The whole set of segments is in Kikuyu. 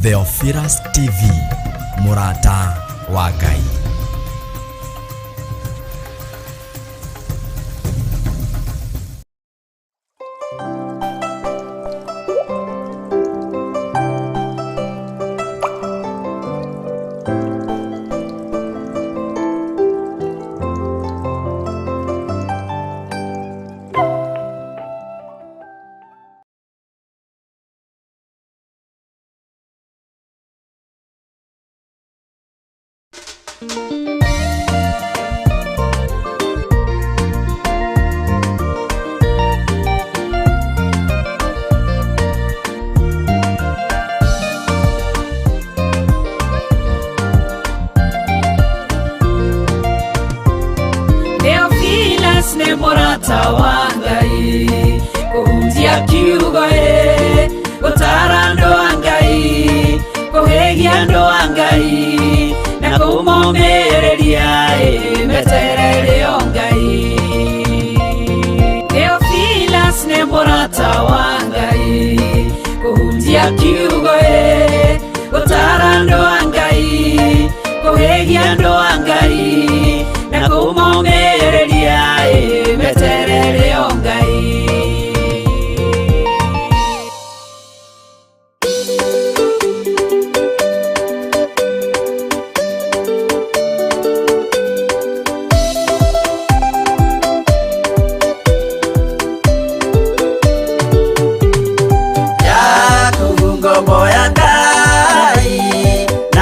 Theophilus TV, mũrata wa Ngai. Theophilus nĩ mũrata wa Ngai, kũhunjia kiugo ĩ, gũtara andũ a Ngai, kũhĩgia andũ a Ngai, na kũmomĩrĩria ĩ, meterere o Ngai. Theophilus nĩ mũrata wa Ngai, kũhunjia kiugo ĩ, gũtara andũ a Ngai, kũhĩgia andũ a Ngai, na kũmomĩrĩria ĩ, meterere o Ngai. Jakubu ngombo ya Ngai na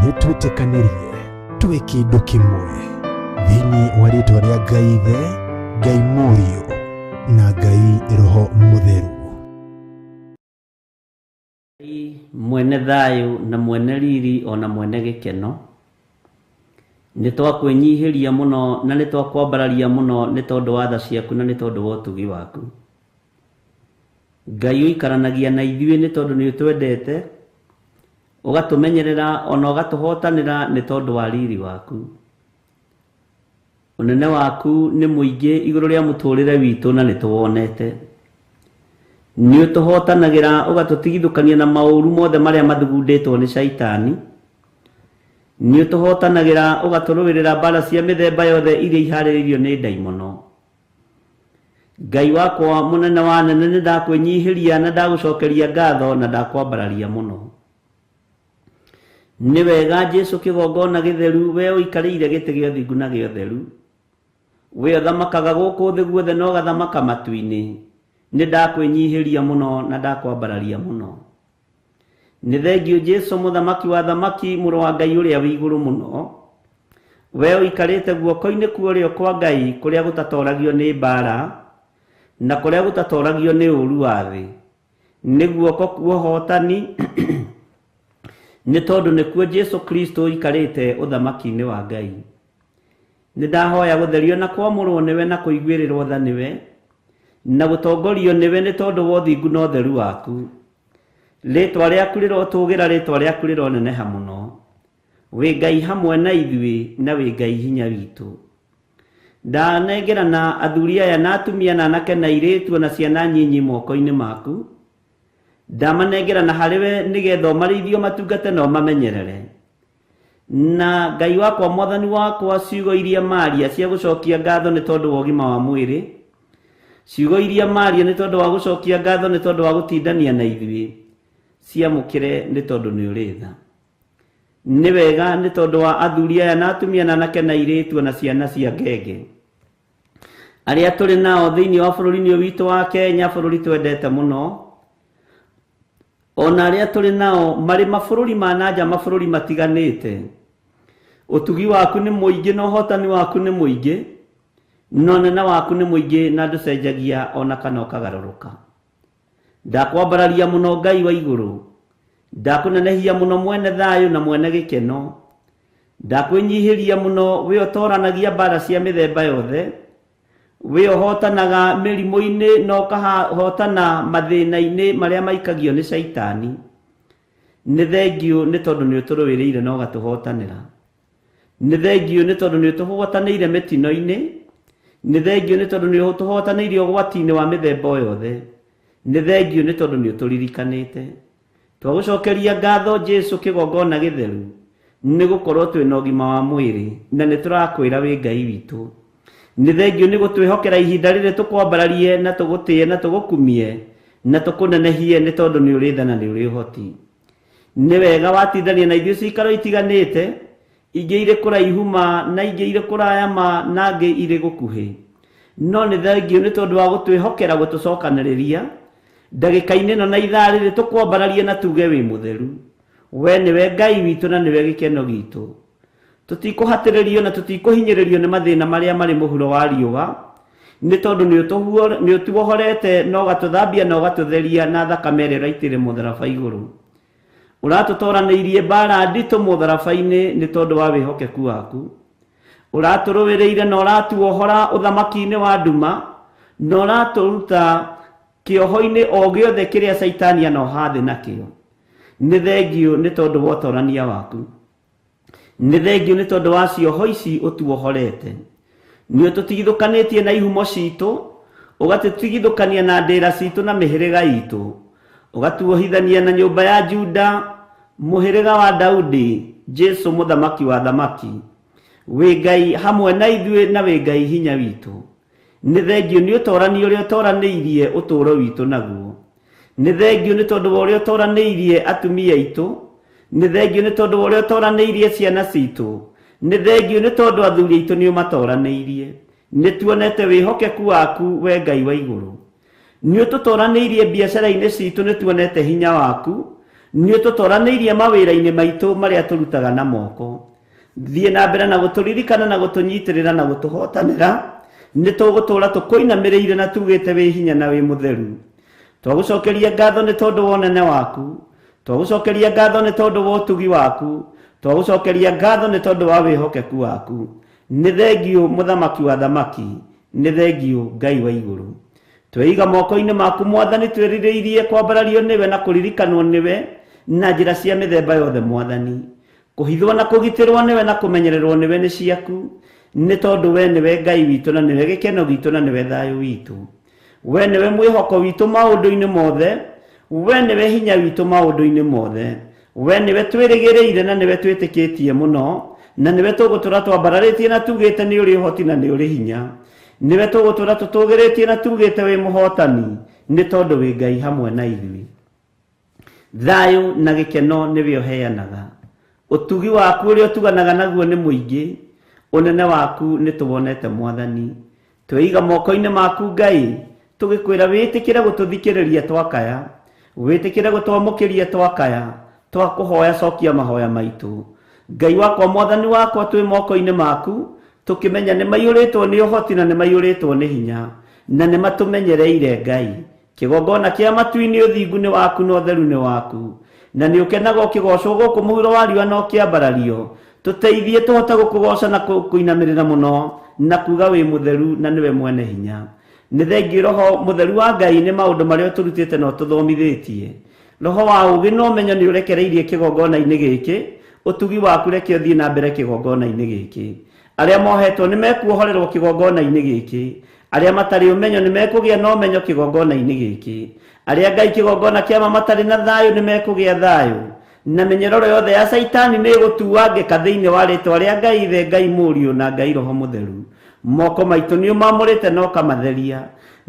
Nĩ twĩtĩkanĩrie twĩ kĩndũ kĩmwe thĩinĩ wa rĩtwa rĩa Ngai Ithe, Ngai Mũriũ na Ngai Roho Mũtheru. Mwene thayũ na mwene riri ona mwene gĩkeno, nĩ twakwĩnyihĩria mũno na nĩ twakwambararia mũno nĩ tondũ wa tha ciaku na nĩ tondũ wa ũtugi waku. Ngai ũikaranagia na ithuĩ nĩ tondũ nĩ ũtwendete, ũgatũmenyerera ona ũgatũhotanĩra nĩ tondũ wa riri waku. Ũnene waku nĩ mũingĩ igũrũ rĩa mũtũrĩre witũ na nĩ tũwonete. Nĩ ũtũhotanagĩra ũgatũtigithũkania na maũru mothe marĩa mathugundĩtwo nĩ caitani. Nĩ ũtũhotanagĩra ũgatũrũĩrĩra mbara cia mĩthemba yothe iria iharĩrĩirio nĩ ndaimono. Ngai wakwa mũnene wa nene, nĩ ndakwĩnyihĩria na ndagũcokeria ngatho na ndakwambararia mũno. Nĩ wega Jesũ kĩgongona gĩtheru, we ũikarĩire gĩtĩ gĩa ũthingu na gĩa ũtheru, we ũthamakaga gũkũ thĩ guothe na ũgathamaka matu-inĩ. Nĩ ndakwĩnyihĩria mũno na ndakwambararia mũno. Nĩ thengiũ Jesũ mũthamaki wa thamaki, mũrũ wa Ngai ũrĩa wĩ igũrũ mũno, we ũikarĩte guoko-inĩ kwa ũrĩo kwa Ngai kũrĩa gũtatoragio nĩ mbara na kũrĩa gũtatoragio nĩ ũũru wa thĩ. Nĩ guoko kwa ũhotani nĩ tondũ nĩkuo Jesũ Kristo ũikarĩte ũthamaki-inĩ wa Ngai. Nĩ ndahoya gũtherio na kwamũrwo nĩwe na kũiguĩrĩrwo tha nĩwe na gũtongorio nĩwe nĩ tondũ wa ũthingu na ũtheru waku. Rĩtwa rĩaku rĩrotũgĩra, rĩtwa rĩaku rĩroneneha mũno. Wĩ Ngai hamwe na ithuĩ na wĩ Ngai hinya witũ. Ndanengerana athuri aya na atumia na anake na airĩtu na ciana nyinyi moko-inĩ maku. Ndamanengerana harĩ we nĩgetha ũmarĩithie, ũmatungate na ũmamenyerere. Na Ngai wakwa, mwathani wakwa, ciugo iria maria cia gũcokia ngatho nĩ tondũ wa ũgima wa mwĩrĩ, ciugo iria maria nĩ tondũ wa gũcokia ngatho nĩ tondũ wa gũtindania na ithuĩ, ciamũkĩre nĩ tondũ nĩ ũrĩ tha. Nĩ wega nĩ tondũ wa athuri aya na atumia na anake na airĩtu na ciana cia ngenge arĩa tũrĩ nao thĩinĩ wa bũrũri-inĩ ũyũ witũ wa Kenya, bũrũri twendete mũno, ona arĩa tũrĩ nao marĩ mabũrũri ma nanja, mabũrũri matiganĩte. Ũtugi waku nĩ mũingĩ na ũhotani waku nĩ mũingĩ na ũnene waku nĩ mũingĩ na ndũcenjagia ona kana ũkagarũrũka. Ndakwambararia mũno Ngai wa igũrũ, ndakũnenehia mũno mwene thayũ na mwene gĩkeno, ndakwĩnyihĩria mũno we ũtoranagia mbara cia mĩthemba yothe, we ũhotanaga mĩrimũ-inĩ na ũkahotana mathĩna-inĩ marĩa maikagio nĩ caitani. Nĩ thengiũ nĩ tondũ nĩ ũtũrũĩrĩire na ũgatũhotanĩra. Nĩ thengiũ nĩ tondũ nĩ ũtũhotanĩire mĩtino-inĩ. Nĩ thengiũ nĩ tondũ nĩ ũtũhotanĩire ũgwati-inĩ wa mĩthemba o yothe. Nĩ thengiũ nĩ tondũ nĩ ũtũririkanĩte. Twagũcokeria ngatho Jesũ kĩgongona gĩtheru, nĩ gũkorwo twĩna ũgima wa mwĩrĩ na nĩ tũrakwĩra wĩ Ngai witũ. Nĩ thengiũ nĩ gũtwĩhokera ihinda rĩrĩ tũkwambararie na tũgũtĩe na tũgũkumie na tũkũnenehie nĩ tondũ nĩ ũrĩ tha na nĩ ũrĩ ũhoti. Nĩ wega watindania na ithuĩ cikaro itiganĩte, ingĩ irĩ kũraihu ma na ingĩ irĩ kũraya ma na ingĩ irĩ gũkuhĩ. No nĩ thengiũ nĩ tondũ wa gũtwĩhokera gũtũcokanĩrĩria ndagĩka-inĩ ĩno na ithaa rĩrĩ tũkwambararie na tuge wĩ mũtheru. We nĩwe Ngai witũ na nĩwe gĩkeno gitũ. Tũtikũhatĩrĩrio na tũtikũhinyĩrĩrio nĩ mathĩna marĩa marĩ mũhuro wa riũa, nĩ tondũ nĩ ũtuohorete na ũgatũthambia na ũgatũtheria na thakame ĩrĩa ũraitĩrĩire mũtharaba igũrũ. Ũratũtoranĩirie mbara nditũ mũtharaba-inĩ nĩ tondũ wa wĩhokeku waku. Ũratũrũĩrĩire na ũratuohora ũthamaki-inĩ wa nduma na ũratũruta kĩoho-inĩ o gĩothe kĩrĩa caitani anoha thĩ nakĩo. Nĩ thengiũ nĩ tondũ wa ũtorania waku. Nĩ thengiũ nĩ tondũ wa cioho ici ũtuohorete. Nĩ ũtũtigithũkanĩtie na ihumo citũ, ũgatũtigithũkania na ndĩra citũ na mĩhĩrĩga itũ, ũgatuohithania na nyũmba ya Juda, mũhĩrĩga wa Daudi, Jesũ mũthamaki wa thamaki. Wĩ Ngai hamwe na ithuĩ na wĩ Ngai hinya witũ. Nĩ thengiũ nĩ ũtorani ũrĩa ũtoranĩirie ũtũũro witũ naguo. Nĩ thengiũ nĩ tondũ wa ũrĩa ũtoranĩirie atumia aitũ. Nĩ thengiũ nĩ tondũ wa ũrĩa ũtoranĩirie ciana citũ. Nĩ thengiũ nĩ tondũ athuri aitũ nĩ ũmatoranĩirie. Nĩ tuonete wĩhokeku waku we Ngai wa igũrũ. Nĩ ũtũtoranĩirie biacara-inĩ citũ, nĩ tuonete hinya waku. Nĩ ũtũtoranĩirie mawĩra-inĩ maitũ marĩa tũrutaga na moko. Thiĩ na mbere na gũtũririkana na gũtũnyitĩrĩra na gũtũhotanĩra. Nĩ tũgũtũũra tũkũinamĩrĩire na tugĩte wĩ hinya na wĩ mũtheru. Twagũcokeria ngatho nĩ tondũ wa ũnene waku. Twagũcokeria ngatho nĩ tondũ wa ũtugi waku. Twagũcokeria ngatho nĩ tondũ wa wĩhokeku waku. Nĩ thengiũ mũthamaki wa thamaki, nĩ thengiũ Ngai wa igũrũ. Tweiga moko-inĩ maku Mwathani, twĩrirĩirie kwambarario nĩwe na kũririkanwo nĩwe na njĩra cia mĩthemba yothe Mwathani. Kũhithwo na kũgitĩrwo nĩwe na kũmenyererwo nĩwe nĩ ciaku, nĩ tondũ we nĩwe Ngai witũ na nĩwe gĩkeno gitũ na nĩwe thayũ witũ. We nĩwe mwĩhoko witũ maũndũ-inĩ mothe, we nĩwe hinya witũ maũndũ-inĩ mothe. We nĩwe twĩrĩgĩrĩire na nĩwe twĩtĩkĩtie mũno, na nĩwe tũgũtũra twambararĩtie na tugĩte nĩ ũrĩ ũhoti na nĩ ũrĩ hinya. Nĩwe tũgũtũra tũtũgĩrĩtie na tugĩte wĩ mũhotani, nĩ tondũ wĩ Ngai hamwe na ithuĩ. Thayũ na gĩkeno nĩwe ũheanaga. Ũtugi waku ũrĩa ũtuganaga naguo nĩ mũingĩ, ũnene waku nĩ tũwonete Mwathani. Tweiga moko-inĩ maku Ngai, tũgĩkwĩra wĩtĩkĩre gũtũthikĩrĩria twakaya, wĩtĩkĩre gũtwamũkĩria twakaya, twakũhoya cokia mahoya maitũ. Ngai wakwa Mwathani wakwa twĩ moko-inĩ maku, tũkĩmenya nĩ maiyũrĩtwo nĩ ũhoti na nĩ maiyũrĩtwo nĩ hinya, na nĩ matũmenyereire Ngai. Kĩgongona kĩa matu-inĩ ũthingu nĩ waku na ũtheru nĩ waku, na nĩ ũkenaga ũkĩgocwo gũkũ mũhuro wa riũa na ũkĩambarario. Tũteithie tũhote gũkũgoca na kũinamĩrĩra mũno na kuga wĩ mũtheru na nĩwe mwene hinya. Nĩ thengiũ Roho mũtheru wa Ngai nĩ maũndũ marĩa ũtũrutĩte na ũtũthomithĩtie. Roho wa ũũgĩ na ũmenyo nĩ ũrekereirie kĩgongona-inĩ gĩkĩ, ũtugi waku reke ũthiĩ na mbere kĩgongona-inĩ gĩkĩ. Arĩa mohetwo nĩ mekuohorerwo kĩgongona-inĩ gĩkĩ. Arĩa matarĩ ũmenyo nĩ mekũgĩa na ũmenyo kĩgongona-inĩ gĩkĩ. Arĩa Ngai kĩgongona kĩa ma matarĩ na thayũ nĩ mekũgĩa thayũ. Na mĩnyororo yothe ya Caitani nĩ ĩgũtuangĩka thĩinĩ wa rĩtwa rĩa Ngai Ithe, Ngai Mũriũ na Ngai Roho Mũtheru. Moko maitũ nĩ ũmamũrĩte na ũkamatheria.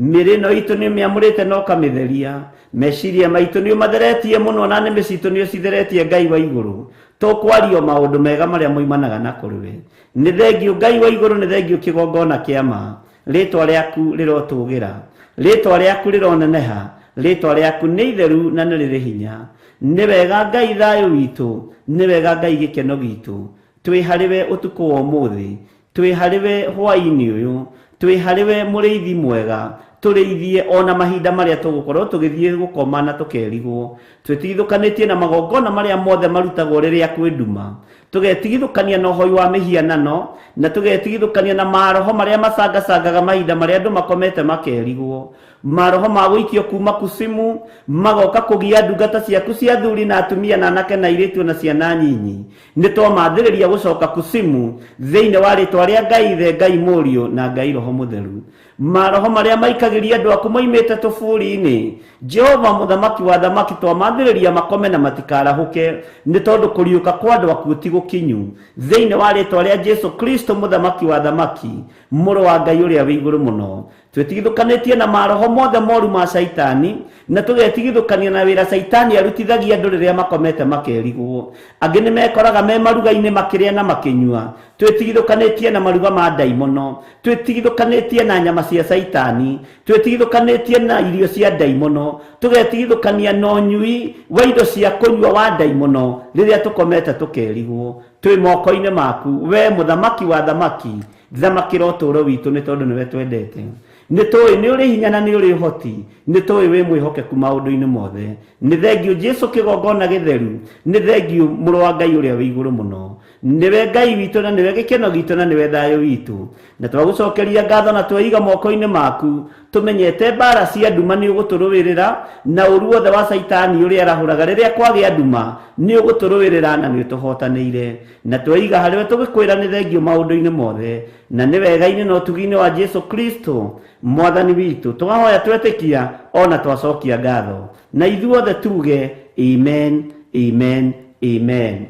Mĩĩrĩ ĩno itũ nĩ ũmĩamũrĩte na ũkamĩtheria. Meciria maitũ nĩ ũmatheretie mũno na nĩmĩ citũ nĩ ũcitheretie Ngai wa igũrũ. Tũkwario maũndũ mega marĩa moimanaga na kũrĩ we. Nĩ thengiũ Ngai wa igũrũ, nĩ thengiũ kĩgongona kĩa ma. Rĩtwa rĩaku rĩrotũgĩra, rĩtwa rĩaku rĩroneneha, rĩtwa rĩaku nĩ itheru na nĩ rĩrĩ hinya. Nĩ wega Ngai thayũ witũ, nĩ wega Ngai gĩkeno gitũ. Twĩ harĩ we ũtukũ wa ũmũthĩ, twĩ harĩ we hwaĩ-inĩ ũyũ, twĩ harĩ we mũrĩithi mwega, tũrĩithie ona mahinda marĩa tũgũkorwo tũgĩthiĩ gũkoma na tũkerigwo. Twĩtigithũkanĩtie na magongona marĩa mothe marutagwo rĩrĩa kwĩ nduma. Tũgetigithũkania na ũhoi wa mĩhianano, na tũgetigithũkania na maroho marĩa macangacangaga mahinda marĩa andũ makomete makerigwo. Maroho ma gũikio kuma kusimu magoka kũgia ndungata ciaku cia athuri na atumia na anake na airĩtu na ciana nyinyi. Nĩ twamathĩrĩria gũcoka kusimu thĩinĩ wa rĩtwa rĩa Ngai Ithe, Ngai Mũriũ na Ngai Roho Mũtheru. Maroho marĩa maikagĩria andũ aku moimĩte tũburi-inĩ, Jehova mũthamaki wa thamaki twamathĩrĩria makome na matikarahũke, nĩ tondũ kũriũka kwa andũ akuũ ti gũkinyu. Thĩinĩ wa rĩtwa rĩa Jesu Kristo mũthamaki wa thamaki, mũrũ wa Ngai ũrĩa wĩ igũrũ mũno. Twĩtigithũkanĩtie na maroho mothe moru ma Caitani, na tũgetigithũkania na wĩra Caitani arutithagia andũ rĩrĩa makomete makerigwo. Angĩ nĩ mekoraga me maruga-inĩ makĩrĩa na makĩnyua. Twĩtigithũkanĩtie na maruga ma ndaimono, twĩtigithũkanĩtie na nyama cia Caitani, twĩtigithũkanĩtie na irio cia ndaimono, tũgetigithũkania na ũnyui wa indo cia kũnyua wa ndaimono rĩrĩa tũkomete tũkerigwo. Twĩ moko-inĩ maku, we mũthamaki wa thamaki, thamakĩra ũtũũro witũ nĩ tondũ nĩwe twendete. Nĩ tũĩ nĩ ũrĩ hinya na nĩ ũrĩ ũhoti, nĩ tũĩ wĩ mwĩhokeku maũndũ-inĩ mothe. Nĩ thengiũ Jesu kĩgongona gĩtheru, nĩ thengiũ mũrũ wa Ngai ũrĩa wĩ igũrũ mũno. Nĩwe Ngai witũ na nĩwe gĩkeno gitũ na nĩwe thayũ witũ. Na twagũcokeria ngatho na tweiga moko-inĩ maku, tũmenyete mbara cia nduma nĩ ũgũtũrũĩrĩra, na ũru wothe wa Caitani ũrĩa arahũraga rĩrĩa kwagĩa nduma nĩ ũgũtũrũĩrĩra na nĩ ũtũhotanĩire. Na tweiga harĩwe tũgĩkwĩra nĩ thengiũ maũndũ-inĩ mothe, na nĩ wega-inĩ na ũtugi-inĩ wa Jesu Kristo Mwathani witũ. Twahoya twetĩkia ona twacokia ngatho, na ithuothe tuge amen, amen, amen.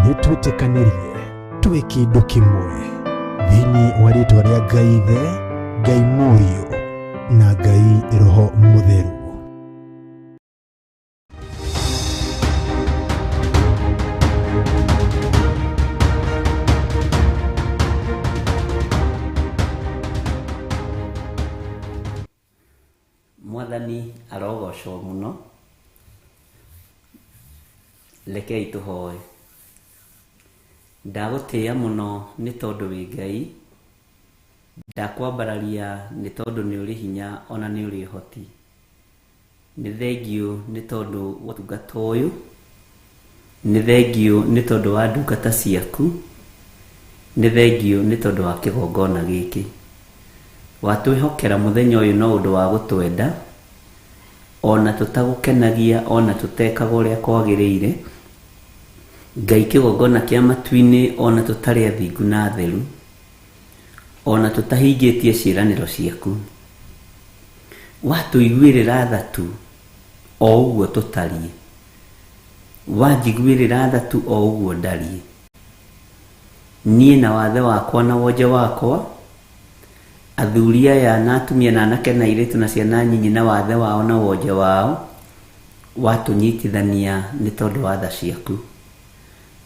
Nĩ twĩtĩkanĩrie twĩ kĩndũ kĩmwe thĩinĩ wa rĩtwa rĩa Ngai Ithe, Ngai Mũriũ na Ngai Roho Mũtheru. arogocwo mũno. Rekei tũhoe. Ndagũtĩĩa mũno nĩ tondũ wĩ Ngai, ndakwambararia nĩ tondũ nĩ ũrĩ hinya ona nĩ ũrĩ ũhoti. Nĩ thengiũ nĩ tondũ wa ũtungata ũyũ, nĩ thengiũ nĩ tondũ wa ndungata ciaku, nĩ thengiũ nĩ tondũ wa kĩgongona gĩkĩ. Watwĩhokera mũthenya ũyũ no ũndũ wa gũtwenda, ona tũtagũkenagia, ona tũtekaga ũrĩa kwagĩrĩire. Ngai kĩgongona kĩa matu-inĩ, ona tũtarĩ athingu na atheru, ona tũtahingĩtie ciĩranĩro ciaku. Watũiguĩrĩra tha tu o ũguo tũtariĩ, wanjiguĩrĩra tha tu o ũguo ndariĩ. Niĩ na wathe wakwa na wonje wakwa, athuri aya na atumia na anake na airĩtu na ciana nyinyi na wathe wao na wonje wao, watũnyitithania nĩ tondũ wa tha ciaku.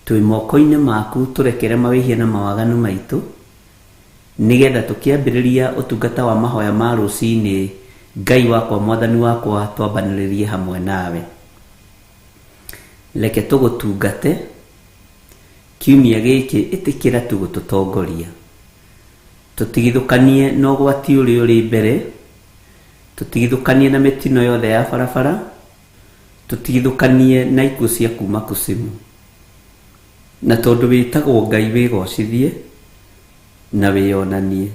Twĩ moko-inĩ maku, tũrekere mawĩhia na mawaganu maitũ, nĩgetha tũkĩambĩrĩria ũtungata wa mahoya ma rũcinĩ, Ngai wakwa, Mwathani wakwa, twambanĩrĩrie hamwe nawe. Reke tũgũtungate kiumia gĩkĩ, ĩtĩkĩra tu gũtũtongoria. Tũtigithũkanie na ũgwati ũrĩa ũrĩ mbere, tũtigithũkanie na mĩtino yothe ya barabara, tũtigithũkanie na ikuũ cia kuma kucimu. Na tondũ wĩtagwo Ngai, wĩgocithie na wĩyonanie.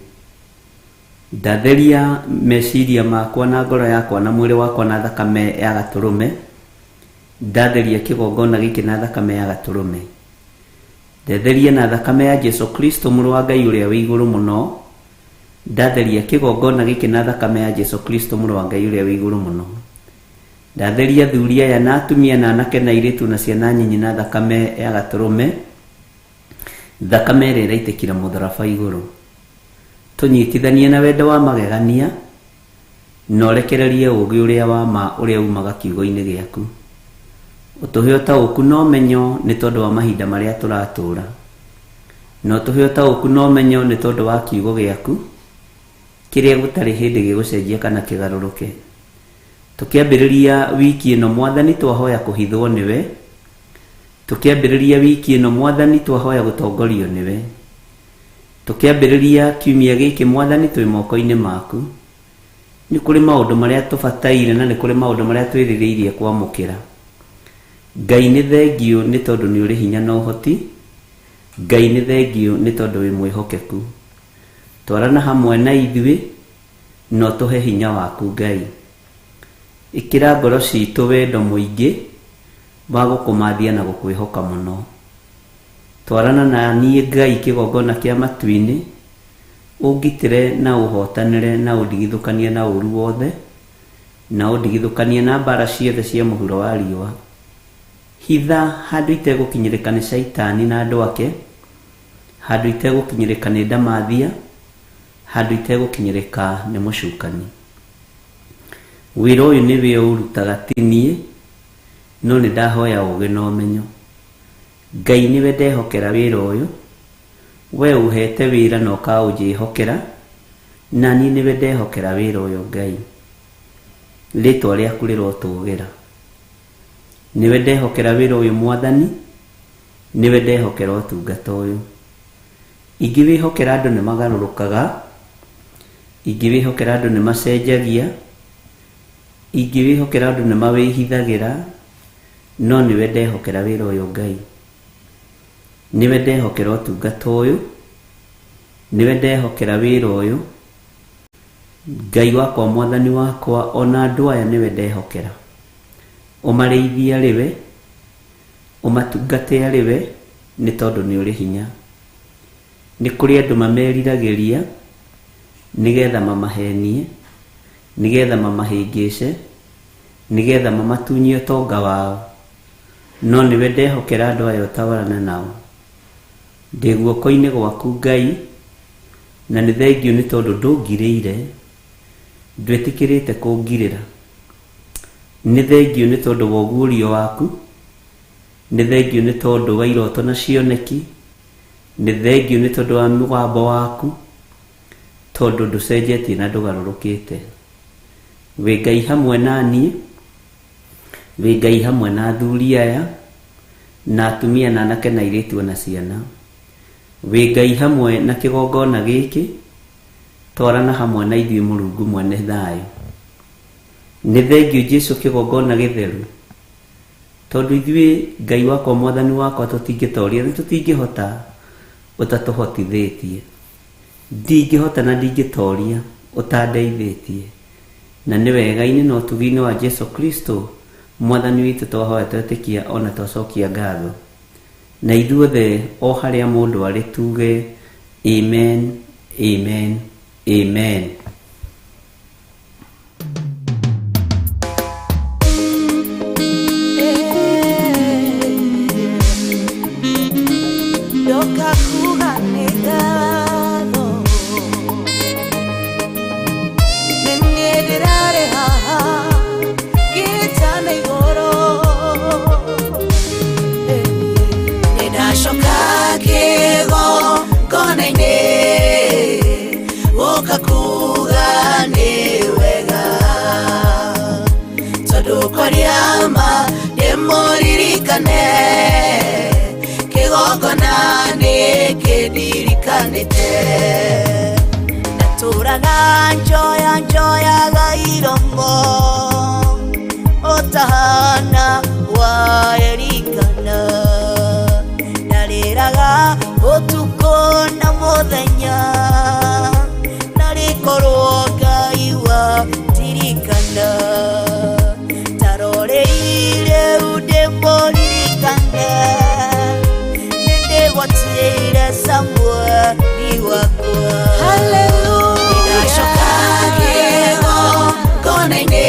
Ndatheria meciria makwa na ngoro yakwa na mwĩrĩ wakwa na thakame ya gatũrũme. Ndatheria kĩgongona gĩkĩ na thakame ya gatũrũme. Ndetheria na thakame ya Jesu Kristo mũrũ wa Ngai ũrĩa wĩ igũrũ mũno. Ndatheria kĩgongona gĩkĩ na thakame ya Jesu Kristo mũrũ wa Ngai ũrĩa wĩ igũrũ mũno. Ndatheria athuri aya na atumia na anake na airĩtu na ciana nyinyi na thakame ya gatũrũme, thakame ĩrĩa ĩraitĩkire mũtharaba igũrũ. Tũnyitithanie na wendo wa magegania, na ũrekererie ũũgĩ ũrĩa wa ma ũrĩa umaga kiugo-inĩ gĩaku. Ũtũhe ũtaũku na ũmenyo nĩ tondũ wa mahinda marĩa tũratũũra. Na ũtũhe ũtaũku na ũmenyo nĩ tondũ wa kiugo gĩaku, kĩrĩa gũtarĩ hĩndĩ gĩgũcenjia kana kĩgarũrũke. Tũkĩambĩrĩria wiki ĩno, Mwathani, twahoya kũhithwo nĩwe. Tũkĩambĩrĩria wiki ĩno, Mwathani, twahoya gũtongorio nĩwe. Tũkĩambĩrĩria kiumia gĩkĩ, Mwathani, twĩ moko-inĩ maku. Nĩ kũrĩ maũndũ marĩa tũbataire na nĩ kũrĩ maũndũ marĩa twĩrirĩirie kwamũkĩra. Ngai nĩ thengiũ nĩ tondũ nĩ ũrĩ hinya na ũhoti. Ngai nĩ thengiũ nĩ tondũ wĩ mwĩhokeku. Twarana hamwe na ithuĩ na ũtũhe hinya waku Ngai. Ĩkĩra ngoro citũ wendo mũingĩ wa gũkũmathia na gũkwĩhoka mũno. Twarana na niĩ Ngai kĩgongona kĩa matu-inĩ, ũngitĩre na ũhotanĩre na ũndigithũkanie na ũũru wothe, na ũndigithũkanie na mbara ciothe cia mũhuro wa riũa. Hitha handũ itegũkinyĩrĩka nĩ caitani na andũ ake, handũ itegũkinyĩrĩka nĩ ndamathia, handũ itegũkinyĩrĩka nĩ mũcukani. Wĩra ũyũ nĩwe ũrutaga ti niĩ, no nĩ ndahoya ũũgĩ na ũmenyo. Ngai nĩwe ndehokera wĩra ũyũ, we ũhete wĩra na ũkaũnjĩhokera, na niĩ nĩwe ndehokera wĩra ũyũ Ngai. Rĩtwa rĩaku rĩrotũgĩra. Nĩwe ndehokera wĩra ũyũ Mwathani, nĩwe ndehokera ũtungata ũyũ. Ingĩwĩhokera andũ nĩ magarũrũkaga, ingĩwĩhokera andũ nĩ macenjagia, ingĩwĩhokera andũ nĩ mawĩhithagĩra, no nĩwe ndehokera wĩra ũyũ Ngai. Nĩwe ndehokera ũtungata ũyũ, nĩwe ndehokera wĩra ũyũ. Ngai wakwa, Mwathani wakwa, ona andũ aya nĩwe ndehokera. Ũmarĩithie arĩ we, ũmatungate arĩ we, nĩ tondũ nĩ ũrĩ hinya. Nĩ kũrĩ andũ mameriragĩria nĩgetha mamahenie, nĩgetha mamahĩngĩce, nĩgetha mamatunyie ũtonga wao. No nĩwe ndehokera andũ aya ũtawarane nao. Ndĩ guoko-inĩ gwaku Ngai, na nĩ thengiũ nĩ tondũ ndũngirĩire, ndwĩtĩkĩrĩte kũngirĩra. Nĩ thengiũ nĩ tondũ wa ũguũrio waku, nĩ thengiũ nĩ tondũ wa iroto na cioneki, nĩ thengiũ nĩ tondũ wa mũgambo waku, tondũ ndũcenjetie na ndũgarũrũkĩte. Wĩ Ngai hamwe na niĩ, wĩ Ngai hamwe na athuri aya, na atumia na anake na airĩtu ona ciana. Wĩ Ngai hamwe na kĩgongona gĩkĩ, twarana hamwe na ithuĩ Mũrungu mwene thayũ. Nĩ thengiũ Jesu kĩgongona gĩtheru, tondũ ithuĩ Ngai wakwa Mwathani wakwa tũtingĩtoria na tũtingĩhota ũtatũhotithĩtie. Ndingĩhota na ndingĩtoria ũtandeithĩtie. Na nĩ wega-inĩ na ũtugi-inĩ wa Jesu Kristo Mwathani witũ twahoya twetĩkia ona twacokia ngatho. Na ithuothe o harĩa mũndũ arĩ tuge amen, amen, amen. Ndoka kuga nĩ ngatho nĩ niĩ ndĩrarĩ haha ngĩtana igũrũ nĩ ndacoka kĩgongona-inĩ gũka kuga nĩ wega tondũ kwaria ma ndĩmũririkane kĩgongona nĩ kĩndirikanĩte natũraga njoya njoyaga iromo ũtahana wa Elikana ndarĩraga ũtukũ na mũthenya narĩkorwo Ngai wandirikana taroreire ndĩmũririkane nĩndĩgwatĩire Samueli wakwa. Nĩndacoka kĩgongona-inĩ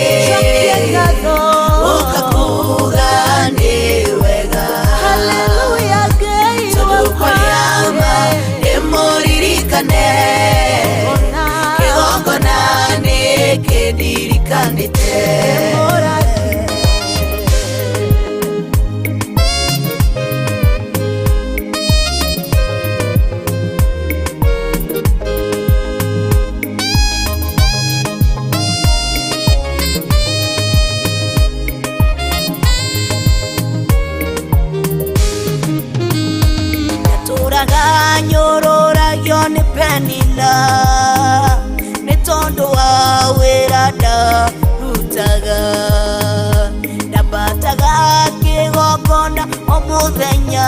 gũka kuga nĩ wega tondũ kwaria ma ndĩmũririkane kĩgongona nĩ kĩndirikanĩte. Ndatũraga nyũrũragio nĩ Penina nĩ tondũ wa wĩra ndarutaga ndambataga kĩgongona o mũthenya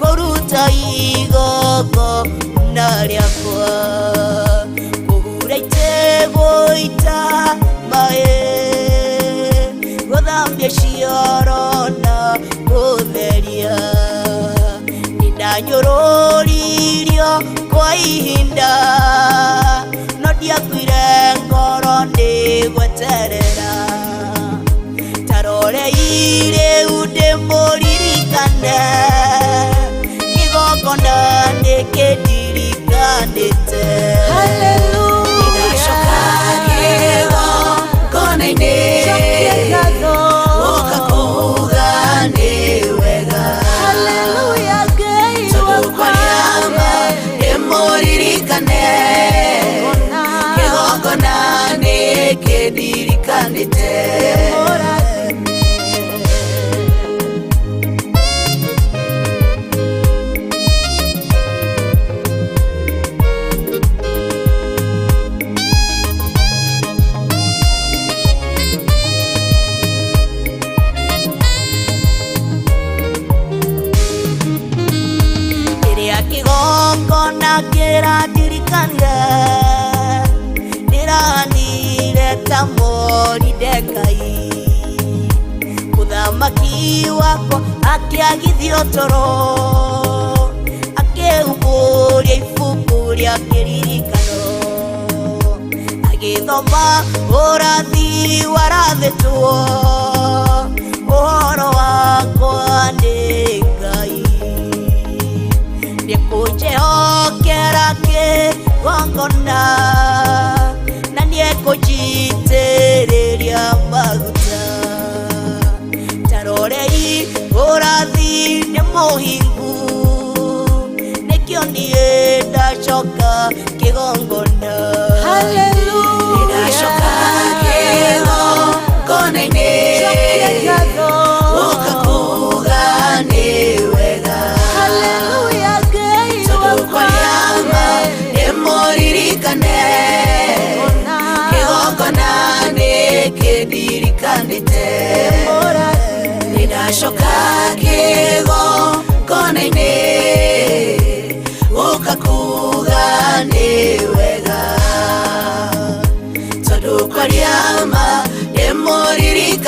kũruta igongona rĩakwa kũhura itĩ gũita maĩ gũthambia cioro na gũtheria nĩndanyũrũririo kwa ihinda no ndiakuire ngoro nĩ gweterera taroreire ndĩmũririkane kĩgongona nĩ kĩndirikanĩte. Nĩndacoka kĩgongona-inĩ gũka kuga nĩ wega tondũ kwaria ma ndĩmũririkane kĩgongona nĩ kĩndirikanĩte. Rĩrĩa kĩgongona kĩrandirikanire ndĩranire ta Moridekai mũthamaki wakwa akĩagithio toro akĩhumbũria ibuku rĩa kĩririkano agĩthoma ũrathi warathĩtwo ũhoro wakwa nĩ Ngai nĩkũnjĩhokera kĩgongona na nĩekũnjitĩrĩria maguta tarorei ũrathi nĩ mũhingu nĩkĩo niĩ ndacoka kĩgongona. Nĩndacoka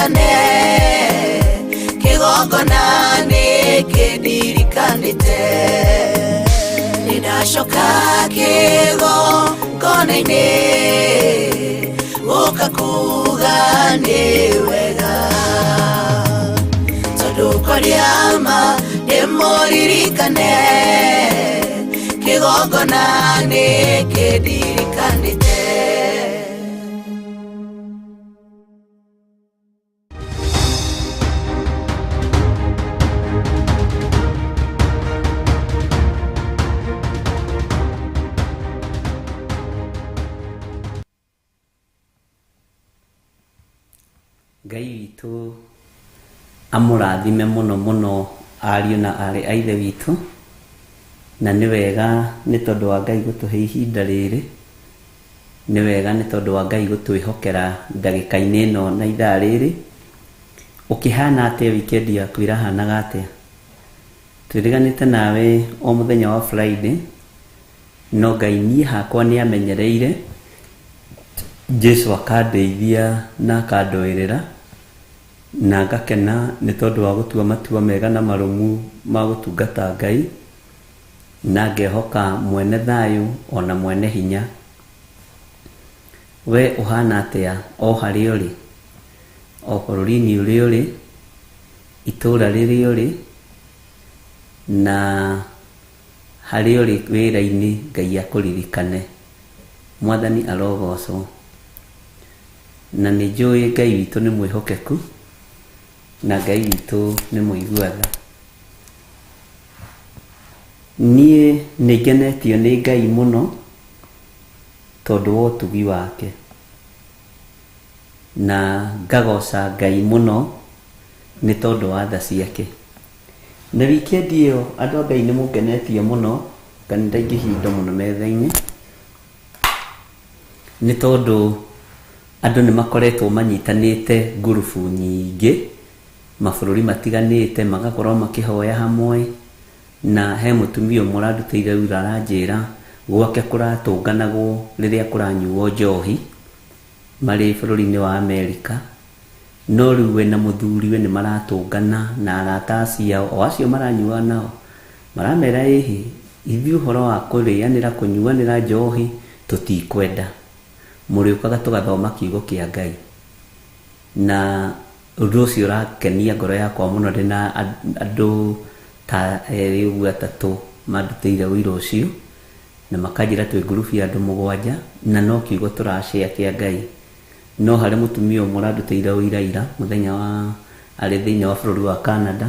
ndĩmũririkane kĩgongona nĩkĩndirikanĩte nĩndacoka kĩgongona-inĩ gũka kuga nĩ wega tondũ kwaria ma ndĩmũririkane kĩgongona nĩkĩndirikanĩte. Ngai witũ amũrathime mũno mũno ariũ na aarĩ a ithe witũ, na nĩ wega nĩ tondũ wa Ngai gũtũhe ihinda rĩrĩ, nĩ wega nĩ tondũ wa Ngai gũtwĩhokera ndagĩka-inĩ ĩno na ithaa rĩrĩ. Ũkĩhana atĩa wikendi yaku ĩrahanaga atĩa? Twĩrĩganĩte nawe o mũthenya wa Friday, no Ngai niĩ hakwa nĩ amenyereire, Jesu akandeithia na akandũĩrĩra, na ngakena nĩ tondũ wa gũtua matua mega na marũmu ma gũtungata Ngai, na ngehoka mwene thayũ ona mwene hinya. We ũhana atĩa o harĩa ũrĩ, o bũrũri-inĩ ũrĩa ũrĩ, itũũra rĩrĩa ũrĩ, na harĩa ũrĩ wĩra-inĩ, Ngai akũririkane. Mwathani arogocwo. Na nĩ njũĩ Ngai witũ nĩ mwĩhokeku, na Ngai witũ nĩ mũigua tha. Niĩ nĩ ngenetio nĩ Ngai mũno tondũ wa ũtugi wake, na ngagoca Ngai mũno nĩ tondũ wa tha ciake. Na wikendi ĩyo andũ a Ngai nĩ mũngenetie mũno, nga nĩ ndaingĩhia indo mũno metha-inĩ, nĩ tondũ andũ nĩ makoretwo manyitanĩte ngurubu nyingĩ mabũrũri matiganĩte, magakorwo makĩhoya hamwe. Na he mũtumia ũmwe ũrandutĩire wĩra aranjĩra gwake kũratũnganagwo rĩrĩa kũranyuo njohi marĩ bũrũri-inĩ wa Amerika, no rĩu we na mũthuriwe nĩ maratũngana na arata aciao o acio maranyua nao, maramera ĩhĩ ithuĩ ũhoro wa kũrĩanĩra kũnyuanĩra njohi tũtikwenda, mũrĩũkaga tũgathoma kiugo kĩa Ngai. Na ũndũ ũcio ũrakenia ngoro yakwa mũno, ndĩna andũ ta erĩ ũguo atatũ mandutĩire ũira ũcio, na makanjĩra twĩ ngurubu ya andũ mũgwanja, na no kiugo tũracĩa kĩa Ngai. No harĩ mũtumia ũmwe ũrandutĩire ũira ira mũthenya wa arĩ thĩinĩ wa bũrũri wa Canada,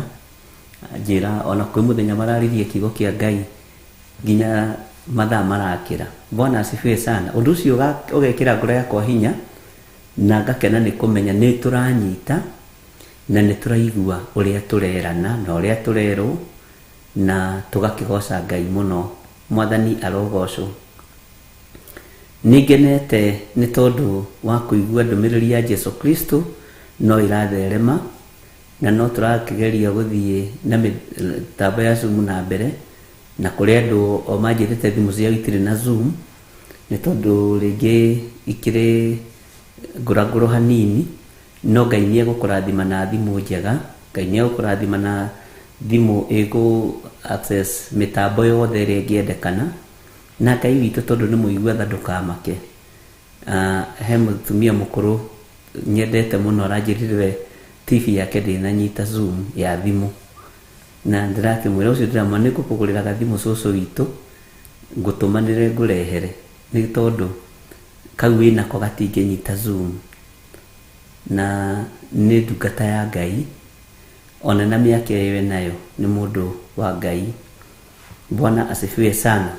anjĩra ona kwĩ mũthenya mararirie kiugo kĩa Ngai nginya mathaa marakĩra. Bwana asifiwe sana. Ũndũ ũcio ũgekĩra ngoro yakwa hinya, na ngakena nĩ kũmenya nĩ tũranyita na nĩ tũraigua ũrĩa tũrerana na ũrĩa tũrerwo, na tũgakĩgoca Ngai mũno. Mwathani arogocwo. Nĩ ngenete nĩ tondũ wa kũigua ndũmĩrĩri ya Jesu Kristo no ĩratherema, na no tũrakĩgeria gũthiĩ na mĩtambo ya Zoom na mbere, na kũrĩ andũ o manjĩrĩte thimũ ciao itirĩ na Zoom nĩ tondũ rĩngĩ ikĩrĩ ngũrangũrũ hanini, no Ngai nĩ egũkũrathima na thimũ njega, Ngai nĩ egũkũrathima na thimũ ĩgũ access mĩtambo yothe ĩrĩa ĩngĩendekana. Na Ngai witũ tondũ nĩ mũigua tha ndũkamake. He mũtumia mũkũrũ nyendete mũno aranjĩrire we TV yake ndĩnanyita Zoom ya thimũ, na ndĩrakĩmwĩra ũcio ndĩramwĩra nĩ ngũkũgũrĩra gathimũ cũcũ witũ ngũtũmanĩre ngũrehere, nĩ tondũ kau wĩnako gatingĩnyita Zoom. Na nĩ ndungata ya Ngai, ona na mĩaka ĩyo enayo nĩ mũndũ wa Ngai. Bwana asifiwe sana.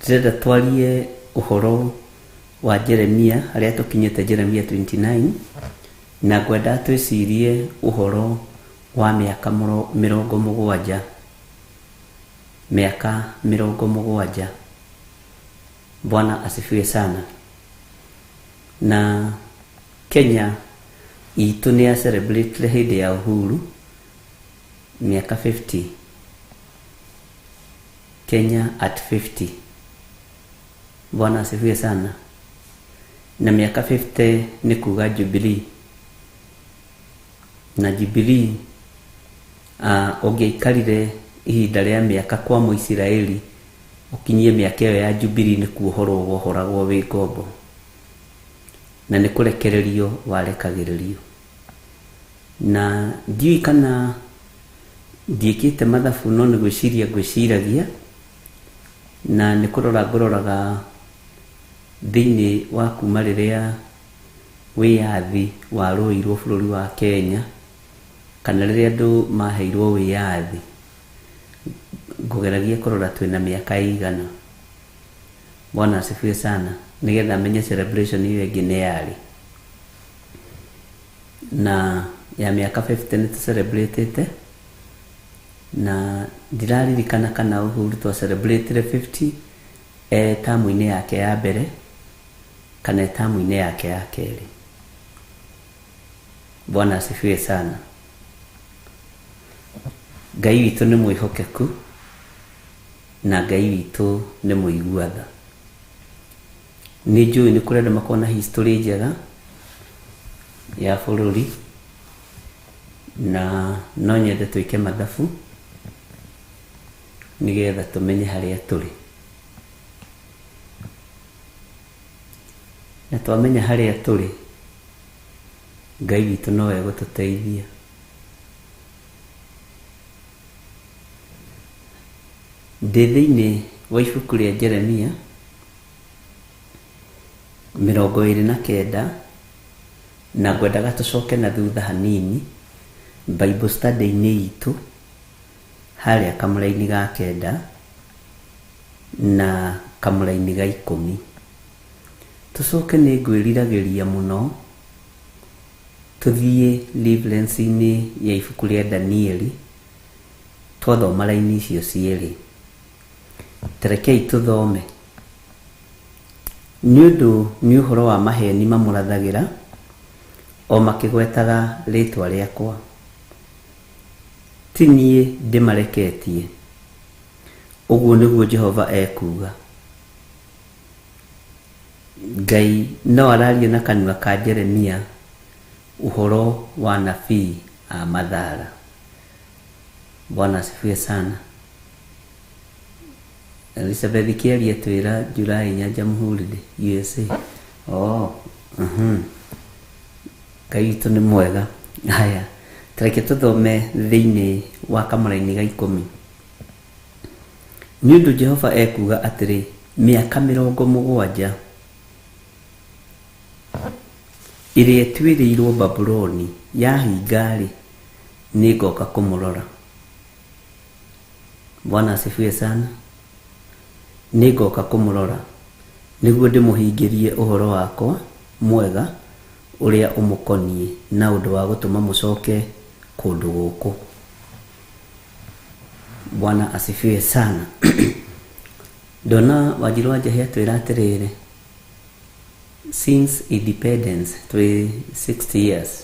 Ndĩrenda twarie ũhoro wa Jeremia, harĩa tũkinyĩte Jeremia 29, na ngwenda twĩcirie ũhoro wa mĩaka mĩrongo mũgwanja. Mĩaka mĩrongo mũgwanja. Bwana asifiwe sana. Na Kenya itũ nĩ ya celebrate hĩndĩ ya uhuru miaka 50. Kenya at 50. Bwana asifiwe sana. Na mĩaka 50 nĩ kuga Jubilee. Na Jubilee ũngĩaikarire ihinda rĩa mĩaka kwa Mũisiraeli ũkinyie mĩaka ĩyo ya Jubilee nĩ kuohorwo wohoragwo wĩ ngombo. Na nĩ kũrekererio warekagĩrĩrio. Na ndiũĩ kana ndiĩkĩte mathabu no nĩ gwĩciria ngwĩciragia na nĩ kũrora ngũroraga thĩinĩ wa kuma rĩrĩa wĩyathi warũĩirwo bũrũri wa Kenya kana rĩrĩa andũ maheirwo wĩyathi, ngũgeragia kũrora twĩna mĩaka ĩigana. Bwana asifiwe sana, nĩgetha menye celebration ĩyo ĩngĩ nĩ yarĩ. Na ya mĩaka 50 nĩ tũ-celebrate-ĩte na ndiraririkana kana Uhuru twa celebrate 50 e tamu-inĩ yake ya mbere kana e tamu-inĩ yake ya kerĩ. Bwana asifiwe sana. Ngai witũ nĩ mwĩhokeku na Ngai witũ nĩ mũigua tha. Nĩ njũĩ nĩ kũrĩ andũ makoragwo na history njega ya bũrũri na no nyende twĩke mathabu nĩgetha tũmenye harĩa tũrĩ. Na twamenya harĩa tũrĩ, Ngai witũ no egũtũteithia. Ndĩ thĩinĩ wa ibuku rĩa Jeremia 29 na ngwendaga tũcoke na thutha hanini Bible study-inĩ itũ harĩa kamũraini ga 9 na kamũraini ga 10. Tũcoke nĩ ngwĩriragĩria mũno tũthiĩ reference-inĩ ya ibuku rĩa Danieli twathoma raini icio cierĩ. Tarekei tũthome. Nĩ ũndũ nĩ ũhoro wa maheni mamũrathagĩra o makĩgwetaga rĩtwa rĩakwa. Ti niĩ ndĩmareketie, ũguo nĩguo Jehova ekuuga. Ngai no araria na kanua ka Jeremia ũhoro wa nabii a Mathara. Bwana asifiwe sana. Elizabeth Kiaria twĩra July 4 Jamhuri USA. Oh, Ngai witũ nĩ mwega. Haya, tareke tũthome thĩinĩ wa kamũraini ga 10. Nĩ ũndũ Jehova ekuuga atĩrĩ, mĩaka 70 ĩrĩa ĩtuĩrĩirwo Babuloni yahinga-rĩ, nĩngoka kũmũrora. Bwana asifiwe sana. Nĩngoka kũmũrora nĩguo ndĩmũhingĩrie ũhoro wakwa mwega ũrĩa ũmũkoniĩ na ũndũ wa gũtũma mũcoke kũndũ gũkũ. Bwana asifiwe sana. Ndona Wanjiru wa Njahi atwĩra atĩrĩrĩ, since independence twĩ 60 years.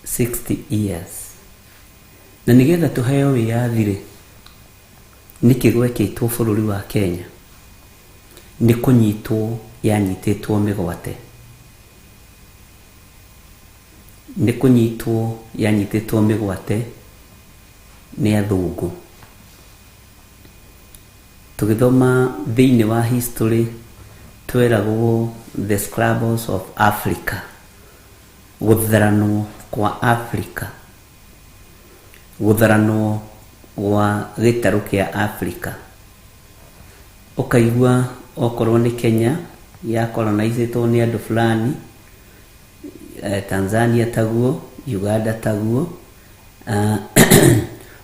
60 years. Na nĩgetha tũheo wĩyathi-rĩ, nĩkĩ gwekĩtwo bũrũri wa Kenya? Nĩ kũnyitwo yanyitĩtwo mĩgwate. Nĩ kũnyitwo yanyitĩtwo mĩgwate nĩ athũngũ. Tũgĩthoma thĩinĩ wa history tweragwo the scrambles of Africa, gũtharanwo kwa Africa, gũtharanwo gwa gĩtarũ kĩa Africa. Ũkaigua okorwo nĩ Kenya ya colonizĩtwo nĩ andũ fulani, Tanzania taguo, Uganda taguo,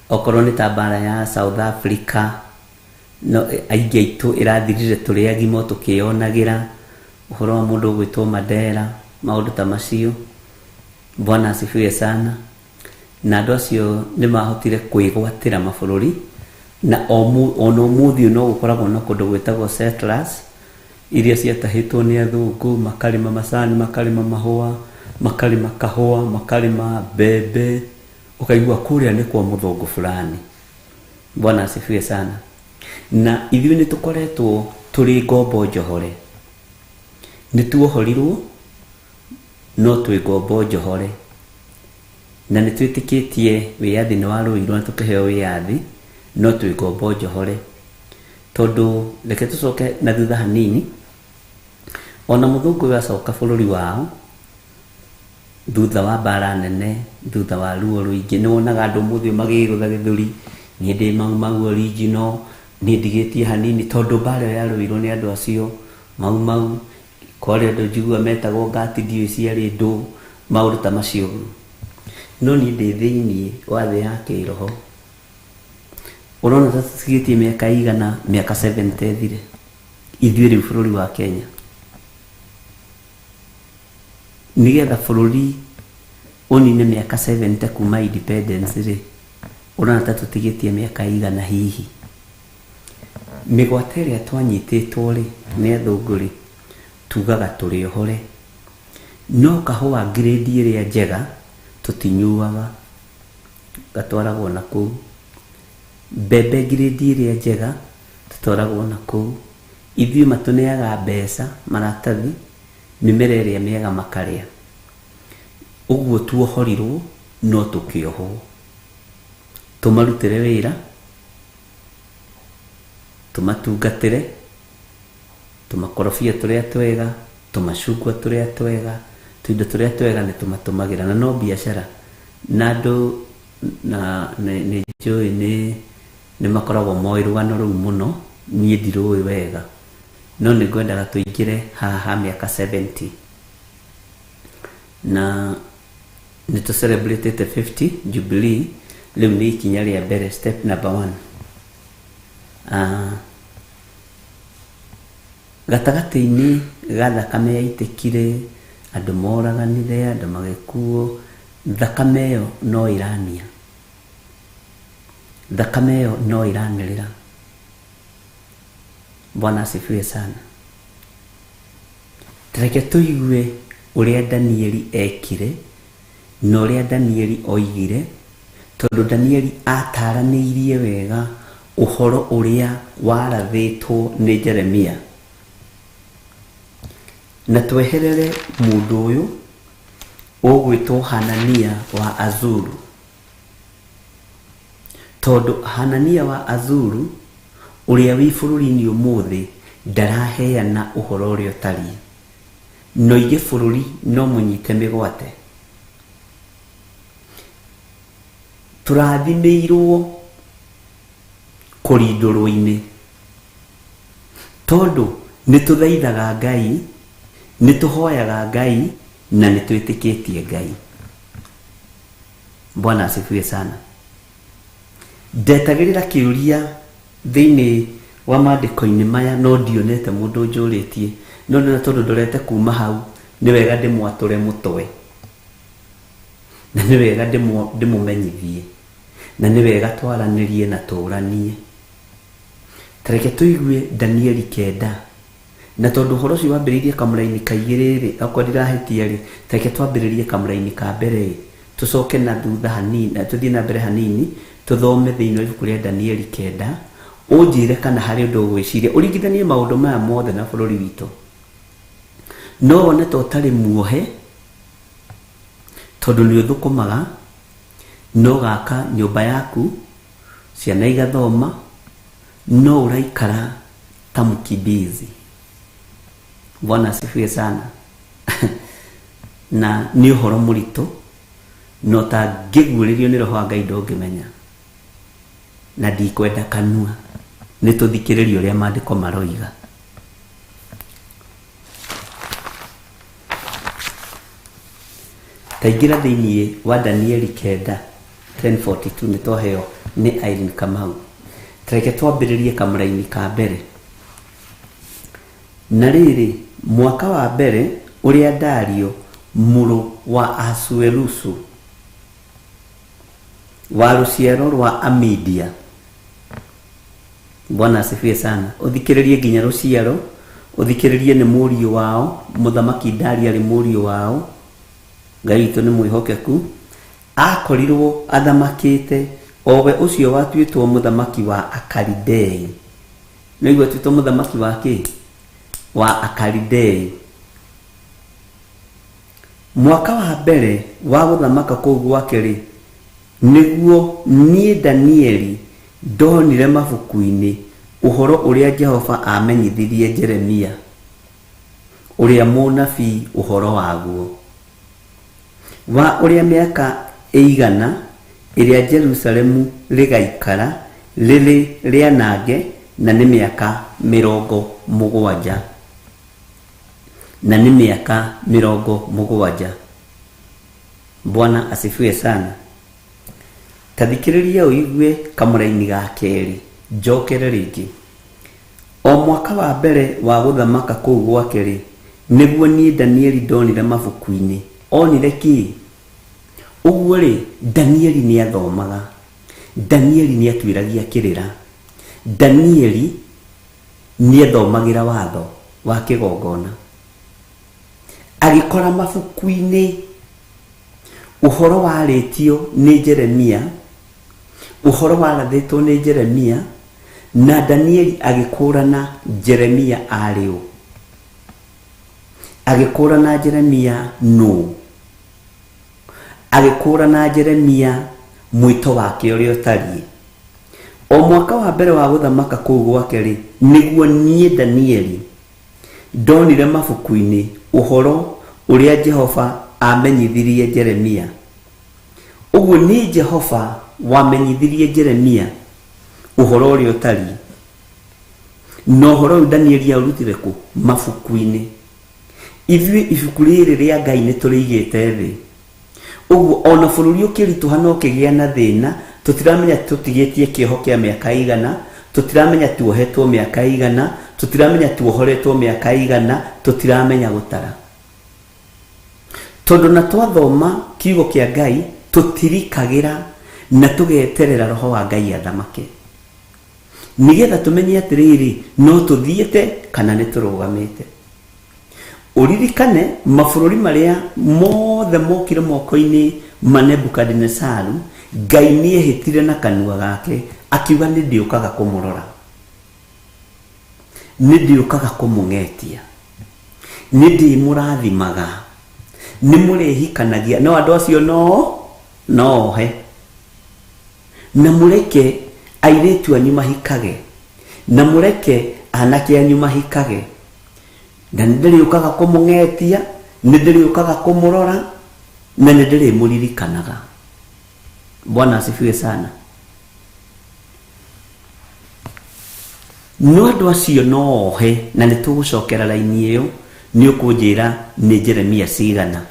okorwo nĩ ta mbara ya South Africa, no aingĩ aitũ ĩrathirire tũrĩ agima tũkĩyonagĩra ũhoro wa mũndũ ũgwĩtwo Mandela, maũndũ ta macio. Bwana asifiwe sana. Na andũ acio nĩ mahotire kwĩgwatĩra mabũrũri na ona ũmũthĩ ũyũ no gũkoragwo na kũndũ gwĩtagwo settlers iria ciatahĩtwo nĩ athũngũ, makarĩma macani, makarĩma mahũa, makarĩma kahũa, makarĩma mbembe, ũkaigua kũrĩa nĩ kwa mũthũngũ fulani. Bwana asifiwe sana. Na ithuĩ nĩ tũkoretwo Tũrĩ ngombo njohore. Nĩ tuohorirwo no twĩ ngombo njohore. Na nĩ twĩtĩkĩtie wĩyathi nĩ warũirwo na tũkĩheo wĩyathi no twĩ ngombo njohore. Tondũ reke tũcoke na thutha hanini, ona mũthũngũ ũyũ acoka bũrũri wao thutha wa mbara nene, thutha wa ruo rũingĩ, nĩ wonaga andũ ũmũthĩ magĩgũtha gĩthũri, niĩ ndĩ Mau Mau original, niĩ ndigĩtie hanini, tondũ mbara ĩyo yarũirwo nĩ andũ acio Mau Mau, kwarĩ andũ njiguaga metagwo ngati ndiũĩ ciarĩ ndũ, maũndũ ta macio ũguo. No niĩ ndĩ thĩiniĩ wa thĩ ya kĩroho. Ũrona ta tũtigĩtie mĩaka igana, mĩaka 70 ĩthire, ithuĩ rĩu bũrũri wa Kenya. Nĩgetha bũrũri ũnine mĩaka 70 kuma independence rĩ, ũrona ta tũtigĩtie mĩaka igana hihi. Mĩgwate ĩrĩa twanyitĩtwo rĩ, nĩ athũngũ rĩ, tugaga tũrĩ ohore. No kahũa grade ĩrĩa njega tũtinyuaga, gatwaragwo na kũu. Mbembe grade ĩrĩa njega tũtwaragwo na kũu. Ithuĩ matũneaga mbeca, maratathi, mĩmera ĩrĩa mĩega makarĩa. Ũguo tuohorirwo no tũkĩohwo. Tũmarutĩre wĩra, tũmatungatĩre, tũmakorobia tũrĩa twega, tũmacungwa tũrĩa twega, tũindo tũrĩa twega nĩ tũmatũmagĩra, na no biacara. Na andũ na nĩ njũĩ nĩ makoragwo moĩ rũgano rũu mũno, niĩ ndirũĩ wega. No nĩ ngwendaga tũingĩre haha ha mĩaka 70. Na nĩ tũ celebrate 50 Jubilee, rĩu nĩ ikinya rĩa mbere, step number 1. Gatagatĩ-inĩ ga thakame yaitĩkire, andũ moraganire, andũ magĩkuo, thakame ĩyo no ĩrania. Thakame ĩyo no ĩranĩrĩra. Bwana asifiwe sana. Reke tũigue ũrĩa Danieli ekire na ũrĩa Danieli oigire, tondũ Danieli ataranĩirie wega ũhoro ũrĩa warathĩtwo nĩ Jeremia. Na tweherere mũndũ ũyũ ũgwĩtwo Hanania wa Azuru. Tondũ Hanania wa Azuru ũrĩa wĩ bũrũri-inĩ ũmũthĩ ndaraheana ũhoro ũrĩa ũtariĩ. No igĩ bũrũri no mũnyite mĩgwate. Tũrathimĩirwo kũrindũrwo-inĩ. Tondũ nĩ tũthaithaga Ngai, nĩ tũhoyaga Ngai, na nĩ twĩtĩkĩtie Ngai. Bwana asifiwe sana. Ndetagĩrĩra kĩũria thĩinĩ wa maandĩko-inĩ maya no ndionete mũndũ ũnjũrĩtie, no ndĩrona tondũ ndorete kuma hau nĩ wega ndĩmwatũre mũtwe, na nĩ wega ndĩmũmenyithie, na nĩ wega twaranĩrie na tũranie. Tareke tũigue Danieli 9, na tondũ ũhoro ũcio wambĩrĩirie kamũraini ka igĩrĩ rĩ, okorwo ndirahĩtia rĩ, tareke twambĩrĩrie kamũraini ka mbere rĩ, tũcoke na thutha hanini, na tũthiĩ na mbere hanini, tũthome thĩinĩ wa ibuku rĩa Danieli 9, ũnjĩre kana harĩ ũndũ ũgwĩciria, ũringithanie maũndũ maya mothe na bũrũri witũ. No wone ta ũtarĩ muohe, tondũ nĩ ũthũkũmaga, no gaka nyũmba yaku, ciana igathoma, no ũraikara ta mkimbizi. Bwana asifiwe sana. Na nĩ ũhoro mũritũ, no tangĩguũrĩrio nĩ Roho wa Ngai ndũngĩmenya. Na ndikwenda kanua, nĩ tũthikĩrĩrie ũrĩa maandĩko maroiga. Taingĩra thĩinĩ wa Danieli 9 10:42 nĩ twaheo nĩ Irene Kamau. Tareke twambĩrĩrie kamũraini ka mbere. Na rĩrĩ, mwaka wa mbere ũrĩa Dario mũrũ wa Ahasuerusu wa rũciaro rwa Amidia. Bwana asifiwe sana. Ũthikĩrĩrie nginya rũciaro, ũthikĩrĩrie nĩ mũriũ wao, mũthamaki Dario arĩ mũriũ wao. Ngai witũ nĩ mwĩhokeku. Akorirwo athamakĩte owe ũcio watuĩtwo mũthamaki wa Akalidei. Nĩguo atuĩtwo mũthamaki wa kĩ? Wa Akalidei. Mwaka wa mbere wa gũthamaka kũu gwake-rĩ, nĩguo niĩ Danieli ndonire mabuku-inĩ ũhoro ũrĩa Jehova aamenyithirie Jeremia ũrĩa mũnabii ũhoro waguo, wa ũrĩa mĩaka ĩigana ĩrĩa Jerusalemu rĩgaikara rĩrĩ rĩanange, na nĩ mĩaka mĩrongo mũgwanja. Na nĩ mĩaka mĩrongo mũgwanja. Bwana asifiwe sana. Ta thikĩrĩria ũigue kamũraini ga kerĩ, njokere rĩngĩ. O mwaka wa mbere wa gũthamaka kũu gwake-rĩ, nĩguo niĩ Danieli ndonire mabuku-inĩ. Onire kĩĩ? Ũguo-rĩ, Danieli nĩathomaga. Danieli nĩatuĩragia kĩrĩra. Danieli nĩethomagĩra watho wa kĩgongona. Agĩkora mabuku-inĩ ũhoro warĩtio nĩ Jeremia, ũhoro warathĩtwo nĩ Jeremia, na Danieli agĩkũrana Jeremia arĩ ũ. Agĩkũrana Jeremia nũ. Agĩkũrana Jeremia mwĩto wake ũrĩa ũtariĩ. O mwaka wa mbere wa gũthamaka kũu gwake-rĩ, nĩguo niĩ Danieli ndonire mabuku-inĩ ũhoro ũrĩa Jehova aamenyithirie Jeremia. Ũguo nĩ Jehova wamenyithirie Jeremia ũhoro ũrĩa ũtariĩ. Na ũhoro ũyũ Danieli aũrutire kũ? Mabuku-inĩ. Ithuĩ ibuku rĩrĩ rĩa Ngai nĩ tũrĩigĩte thĩ. Ũguo ona bũrũri ũkĩritũha na ũkĩgĩa na thĩna, tũtiramenya tũtigĩtie kĩoho kĩa mĩaka ĩigana, tũtiramenya tuohetwo mĩaka ĩigana, tũtiramenya tuohoretwo mĩaka ĩigana, tũtiramenya gũtara. Tondũ na twathoma kiugo kĩa Ngai, tũtirikagĩra na tũgeterera Roho wa Ngai athamake. Nĩgetha tũmenye atĩrĩrĩ, no tũthiĩte kana nĩ tũrũgamĩte. Ũririkane mabũrũri marĩa mothe mokire moko-inĩ ma Nebukadinesaru, Ngai nĩehĩtire na kanua gake akiuga nĩ ndĩũkaga kũmũrora, nĩ ndĩũkaga kũmũng'etia, nĩ ndĩmũrathimaga, nĩ mũrĩhikanagia. No andũ acio no ohe na mũreke airĩtu anyu mahikage, na mũreke anake anyu mahikage. Na nĩ ndĩrĩũkaga kũmũng'etia, nĩ ndĩrĩũkaga kũmũrora, na nĩ ndĩrĩmũririkanaga. Bwana asifiwe sana. No andũ acio no ohe, na nĩ tũgũcokera raini ĩyo, nĩ ũkũnjĩra nĩ Jeremia cigana,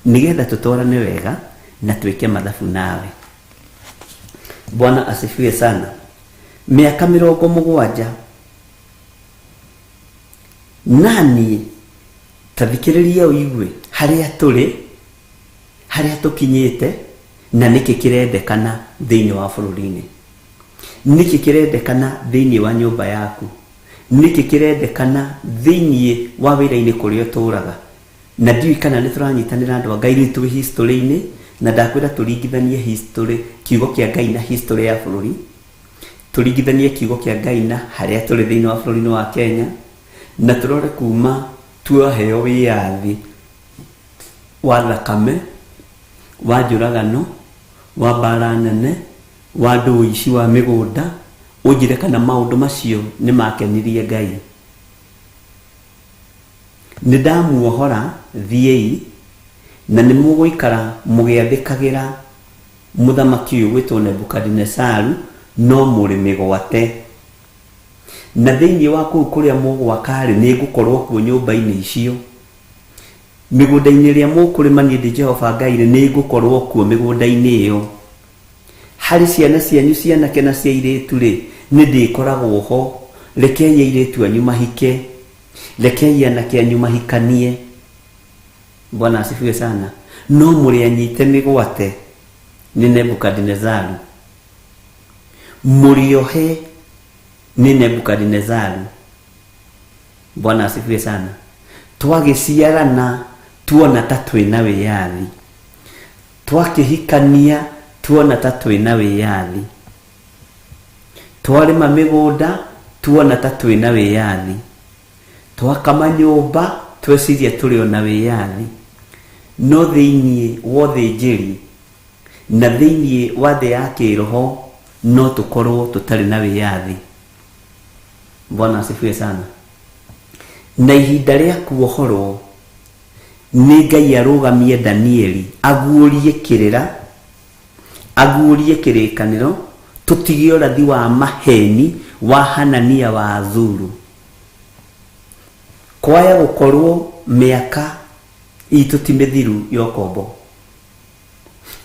nĩgetha tũtwarane wega na twĩke mathabu nawe. Bwana asifiwe sana. Mĩaka mĩrongo mũgwanja. Naniĩ ta thikĩrĩria ũigue harĩa tũrĩ, harĩa tũkinyĩte, na nĩkĩ kĩrendekana thĩinĩ wa bũrũri-inĩ. Nĩkĩ kĩrendekana thĩinĩ wa nyũmba yaku. Nĩkĩ kĩrendekana thĩinĩ wa wĩra-inĩ kũrĩa ũtũraga. Na ndiũĩ kana nĩ tũranyitanĩra andũ a Ngai, rĩu twĩ history-inĩ, na ndakwĩra tũringithanie history, kiugo kĩa Ngai na history ya bũrũri. Tũringithanie kiugo kĩa Ngai na harĩa tũrĩ thĩinĩ wa bũrũri-inĩ wa Kenya, na tũrore kuma twaheo wĩyathi wa thakame, wa njũragano, wa mbara nene, wa ndũici wa mĩgũnda, ũnjĩre kana maũndũ macio nĩ makenirie Ngai. Nĩ ndamuohora, thiĩi, na nĩ mũgũikara mũgĩathĩkagĩra mũthamaki ũyũ gwĩtwo Nebukadinesaru, no mũrĩ mĩgwate. Na thĩinĩ wa kũu kũrĩa mũgwaka-rĩ, nĩ ngũkorwo kuo nyũmba-inĩ icio. Mĩgũnda-inĩ ĩrĩa mũkũrĩma niĩ ndĩ Jehova Ngai-rĩ, nĩ ngũkorwo kuo mĩgũnda-inĩ ĩyo. Harĩ ciana cianyu cianake na cia airĩtu-rĩ, nĩ ndĩkoragwo ho. Rekei airĩtu anyu mahike, rekei anake anyu mahikanie. Bwana asifiwe sana. No mũrĩ anyite mĩgwate nĩ Nebukadinezaru, mũrĩ ohe nĩ Nebukadinezaru. Bwana asifiwe sana. Twagĩciarana tuona ta twĩna wĩyathi, twakĩhikania tuona ta twĩna wĩyathi, twarĩma mĩgũnda Tuona ta twĩna wĩyathi, twaka manyũmba, tweciria tũrĩ ona wĩyathi, no thĩiniĩ wa ũthĩnjĩri na thĩiniĩ wa thĩ ya kĩroho no tũkorwo tũtarĩ na wĩyathi. Bwana asifiwe sana. Na ihinda rĩa kuohorwo nĩ Ngai arũgamie Danieli aguũrie kĩrĩra, aguũrie kĩrĩkanĩro, tũtige ũrathi wa maheni wa Hanania wa Azuru. Kwaya gũkorwo mĩaka itũ ti mĩthiru ya ũkombo,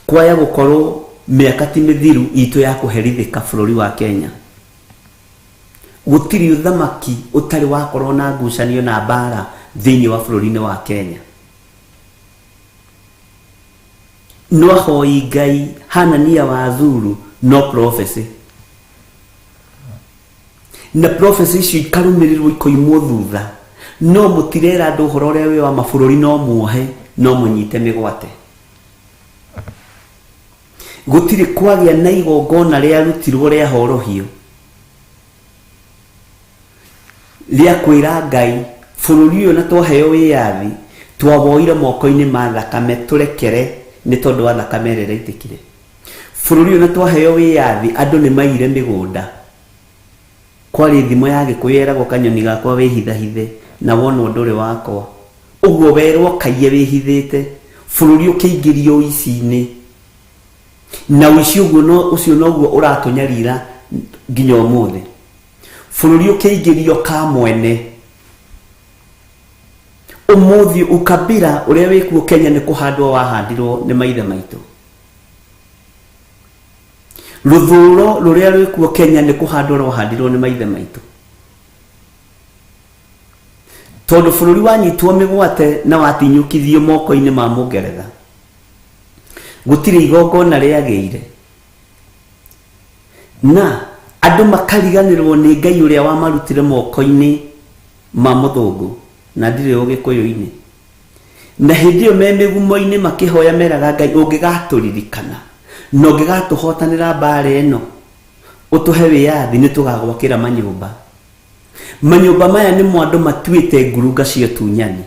kwaya gũkorwo mĩaka ti mĩthiru itũ ya kũherithĩka bũrũri wa Kenya. Gũtirĩ ũthamaki ũtarĩ wakorwo na ngucanio na mbara thĩinĩ wa bũrũri-inĩ wa Kenya. No ahoi Ngai Hanania wa Azuru no prophecy, na prophecy icio ikarũmĩrĩrwo ikoimwo thutha. No mũtirera andũ ũhoro ũrĩa wĩ wa mabũrũri, no muohe, no mũnyite mĩgwate. Gũtirĩ kwagĩa na igongona rĩarutirwo rĩa horohio rĩa kwĩra Ngai bũrũri ũyũ na twaheo wĩyathi twawoire moko-inĩ ma thakame, tũrekere nĩ tondũ wa thakame ĩrĩa ĩraitĩkire. Bũrũri ũyũ na twaheo wĩyathi andũ nĩ maire mĩgũnda. Kwarĩ thimo ya Gĩkũyũ yeragwo kanyoni gakwa wĩhithahithe na wonwo ndũrĩ wakwa. Ũguo werwo kaiye wĩhithĩte, bũrũri ũkĩingĩrio ũici-inĩ, na ũici ũguo no ũcio noguo ũratũnyarira nginya ũmũthĩ. Bũrũri ũkĩingĩrio ka mwene ũmũthĩ, ukabira ũrĩa wĩkuo Kenya nĩ kũhandwo wahandirwo nĩ maithe maitũ. Rũthũro rũrĩa rwĩkuo Kenya nĩ kũhandwo rwahandirwo nĩ maithe maitũ, tondũ bũrũri wanyitwo mĩgwate na watinyũkithio moko-inĩ ma Mũngeretha, gũtirĩ igongona rĩagĩire, na andũ makariganĩrwo nĩ Ngai ũrĩa wamarutire moko-inĩ ma mũthũngũ. Na ndirĩ ũgĩkũyũ-inĩ, na hĩndĩ ĩyo me mĩgumo-inĩ makĩhoya meraga Ngai, ũngĩgatũririkana na ũngĩgatũhotanĩra mbara ĩno ũtũhe wĩyathi, nĩ tũgagwakĩra manyũmba. Manyũmba maya nĩmo andũ matuĩte ngurunga cia ũtunyani.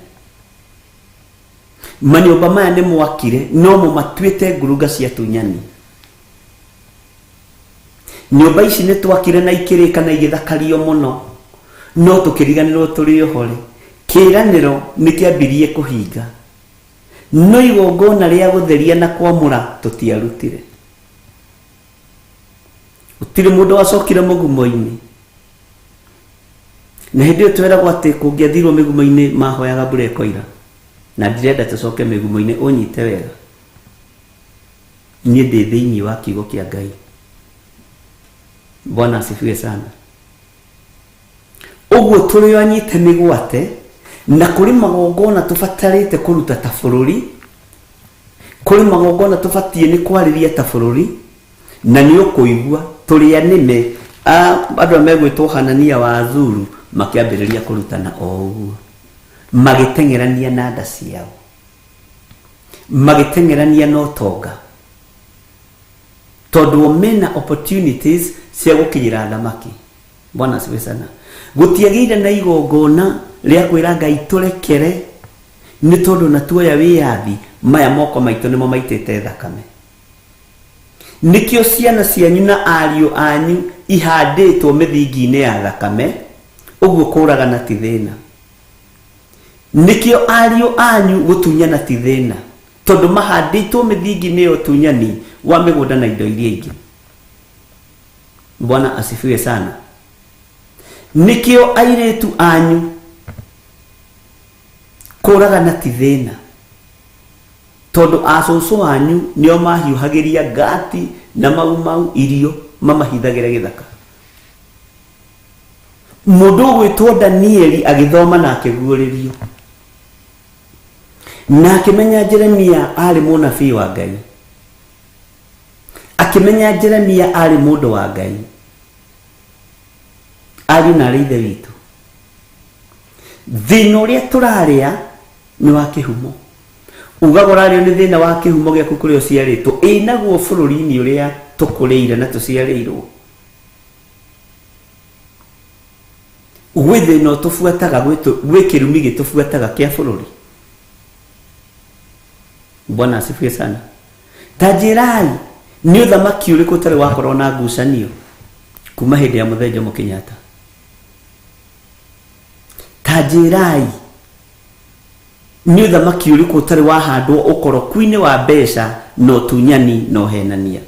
Manyũmba maya nĩ mwakire, no mo matuĩte ngurunga cia tunyani. Nyũmba ici nĩ twakire na ikĩrĩka na igĩthakario mũno, no tũkĩriganĩrwo tũrĩ oho-rĩ, kĩĩranĩro nĩ kĩambirie kũhinga, no igongona rĩa gũtheria na kwamũra tũtiarutire. Gũtirĩ mũndũ wacokire mũgumo-inĩ. Na hĩndĩ ĩyo tweragwo atĩ kũngĩathirwo mĩgumo-inĩ mahoyaga mbura ĩkoira, na ndirenda tũcoke mĩgumo-inĩ. Ũnyite wega, niĩ ndĩ thĩinĩ wa kiugo kĩa Ngai. Bwana asifiwe sana. Ũguo tũrĩ o anyite mĩgwate, na kũrĩ magongona tũbatarĩte kũruta ta bũrũri, kũrĩ magongona tũbatiĩ nĩ kwarĩria ta bũrũri. Na nĩ ũkũigua tũrĩ anĩme andũ arĩa megwĩtwo Hanania wa Azuru makĩambĩrĩria kũrutana o ũguo, magĩteng'erania na nda ciao, magĩteng'erania na ũtonga, tondũ o mena opportunities cia gũkinyĩra thamaki. Bwana asifiwe sana. Gũtiagĩire na igongona rĩa kwĩra Ngai tũrekere nĩ tondũ na tuoya wĩyathi, maya moko maitũ nĩmo maitĩte thakame. Nĩkĩo ciana cianyu na ariũ anyu ihandĩtwo mĩthingi-inĩ ya thakame, ũguo kũragana ti thĩna. Nĩkĩo ariũ anyu gũtunyana ti thĩna, tondũ mahandĩtwo mĩthingi-inĩ ya ũtunyani wa mĩgũnda na indo iria ingĩ. Bwana asifiwe sana. Nĩkĩo airĩtu anyu kũragana ti thĩna, tondũ acũcũ anyu nĩo mahiũhagĩria ngati na mau mau irio mamahithagĩre gĩthaka. Mũndũ ũgwĩtwo Danieli agĩthoma na akĩguũrĩrio na akĩmenya Jeremia arĩ mũnabii wa Ngai, akĩmenya Jeremia arĩ mũndũ wa Ngai. Ariũ na arĩ ithe witũ, thĩna ũrĩa tũrarĩa nĩ wa kĩhumo. Ugaga ũrarĩo nĩ thĩna wa kĩhumo gĩaku kũrĩa ũciarĩtwo, ĩ naguo bũrũri-inĩ ũrĩa tũkũrĩire na tũciarĩirwo. Gwĩ thĩna ũtũbuataga, gwĩ kĩrumi gĩtũbuataga kĩa bũrũri. Bwana asifiwe sana. Ta njĩrai, nĩ ũthamaki ũrĩkũ ũtarĩ wakorwo na ngucanio kuma hĩndĩ ya Mũthee Jomo Kenyatta? Ta njĩrai, nĩ ũthamaki ũrĩkũ ũtarĩ wahandwo ũkoroku-inĩ wa mbeca na ũtunyani na ũhenania?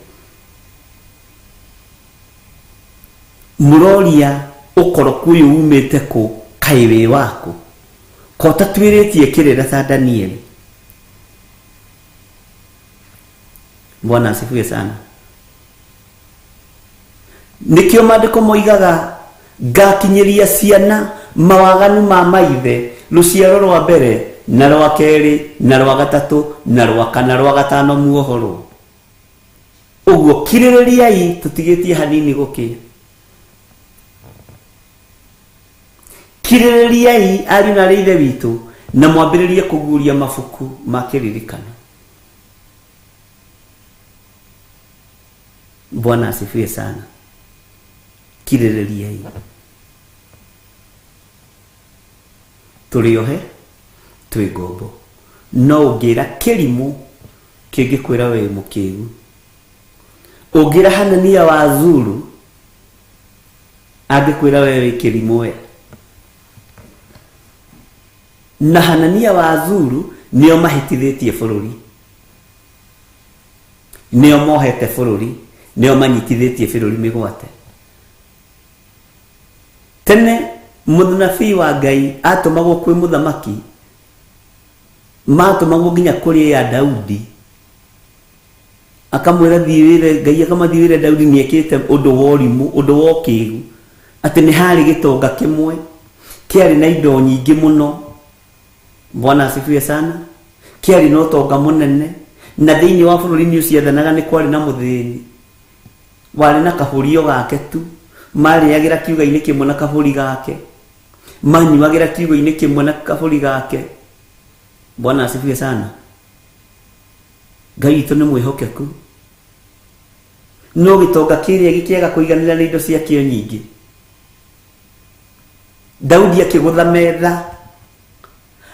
Mũroria ũkoroku ũyũ umĩte kũ, kaĩ wĩ waku? Ko ũtatuĩrĩtie kĩrĩra ta Danieli? Bwana asifiwe sana. Nĩkĩo maandĩko moigaga, ngakinyĩria ciana mawaganu ma maithe, rũciaro rwa mbere na rwa kerĩ na rwa gatatũ na rwa kana rwa gatano muohorwo. Ũguo kirĩrĩriai, tũtigĩtie hanini gũkĩa. Kirĩrĩriai ariũ na arĩ ithe witũ, na mwambĩrĩrie kũguũria mabuku ma kĩririkano. Bwana asifiwe sana. Kirĩrĩriai, tũrĩ ohe, twĩ ngombo, no ũngĩra kĩrimũ kĩngĩkwĩra wĩ mũkĩgu, ũngĩra Hanania wa Zuru angĩkwĩra we wĩ kĩrimũ we. Na Hanania wa Zuru nĩo mahĩtithĩtie bũrũri, nĩo mohete bũrũri, nĩo manyitithĩtie bũrũri mĩgwate. Tene mũnabii wa Ngai atũmagwo kwĩ mũthamaki, matũmagwo nginya kũrĩ ya Daudi, akamwĩra thiĩ wĩre Ngai, akamathiĩ wĩre Daudi nĩekĩte ũndũ wa ũrimũ, ũndũ wa ũkĩgu, atĩ nĩ harĩ gĩtonga kĩmwe kĩarĩ na indo nyingĩ mũno. Bwana asifiwe sana. Kĩarĩ na ũtonga mũnene, na thĩinĩ wa bũrũri nĩ ũciathanaga nĩ kwarĩ na mũthĩni warĩ na kabũri o gake tu, marĩagĩra kiuga-inĩ kĩmwe na kabũri gake, manyuagĩra kiugo-inĩ kĩmwe na kabũri gake. Bwana asifiwe sana. Ngai witũ nĩ mwĩhokeku, no gĩtonga kĩrĩa gĩkĩaga kũiganĩra nĩ indo ciakĩo nyingĩ. Daudi akĩgũtha metha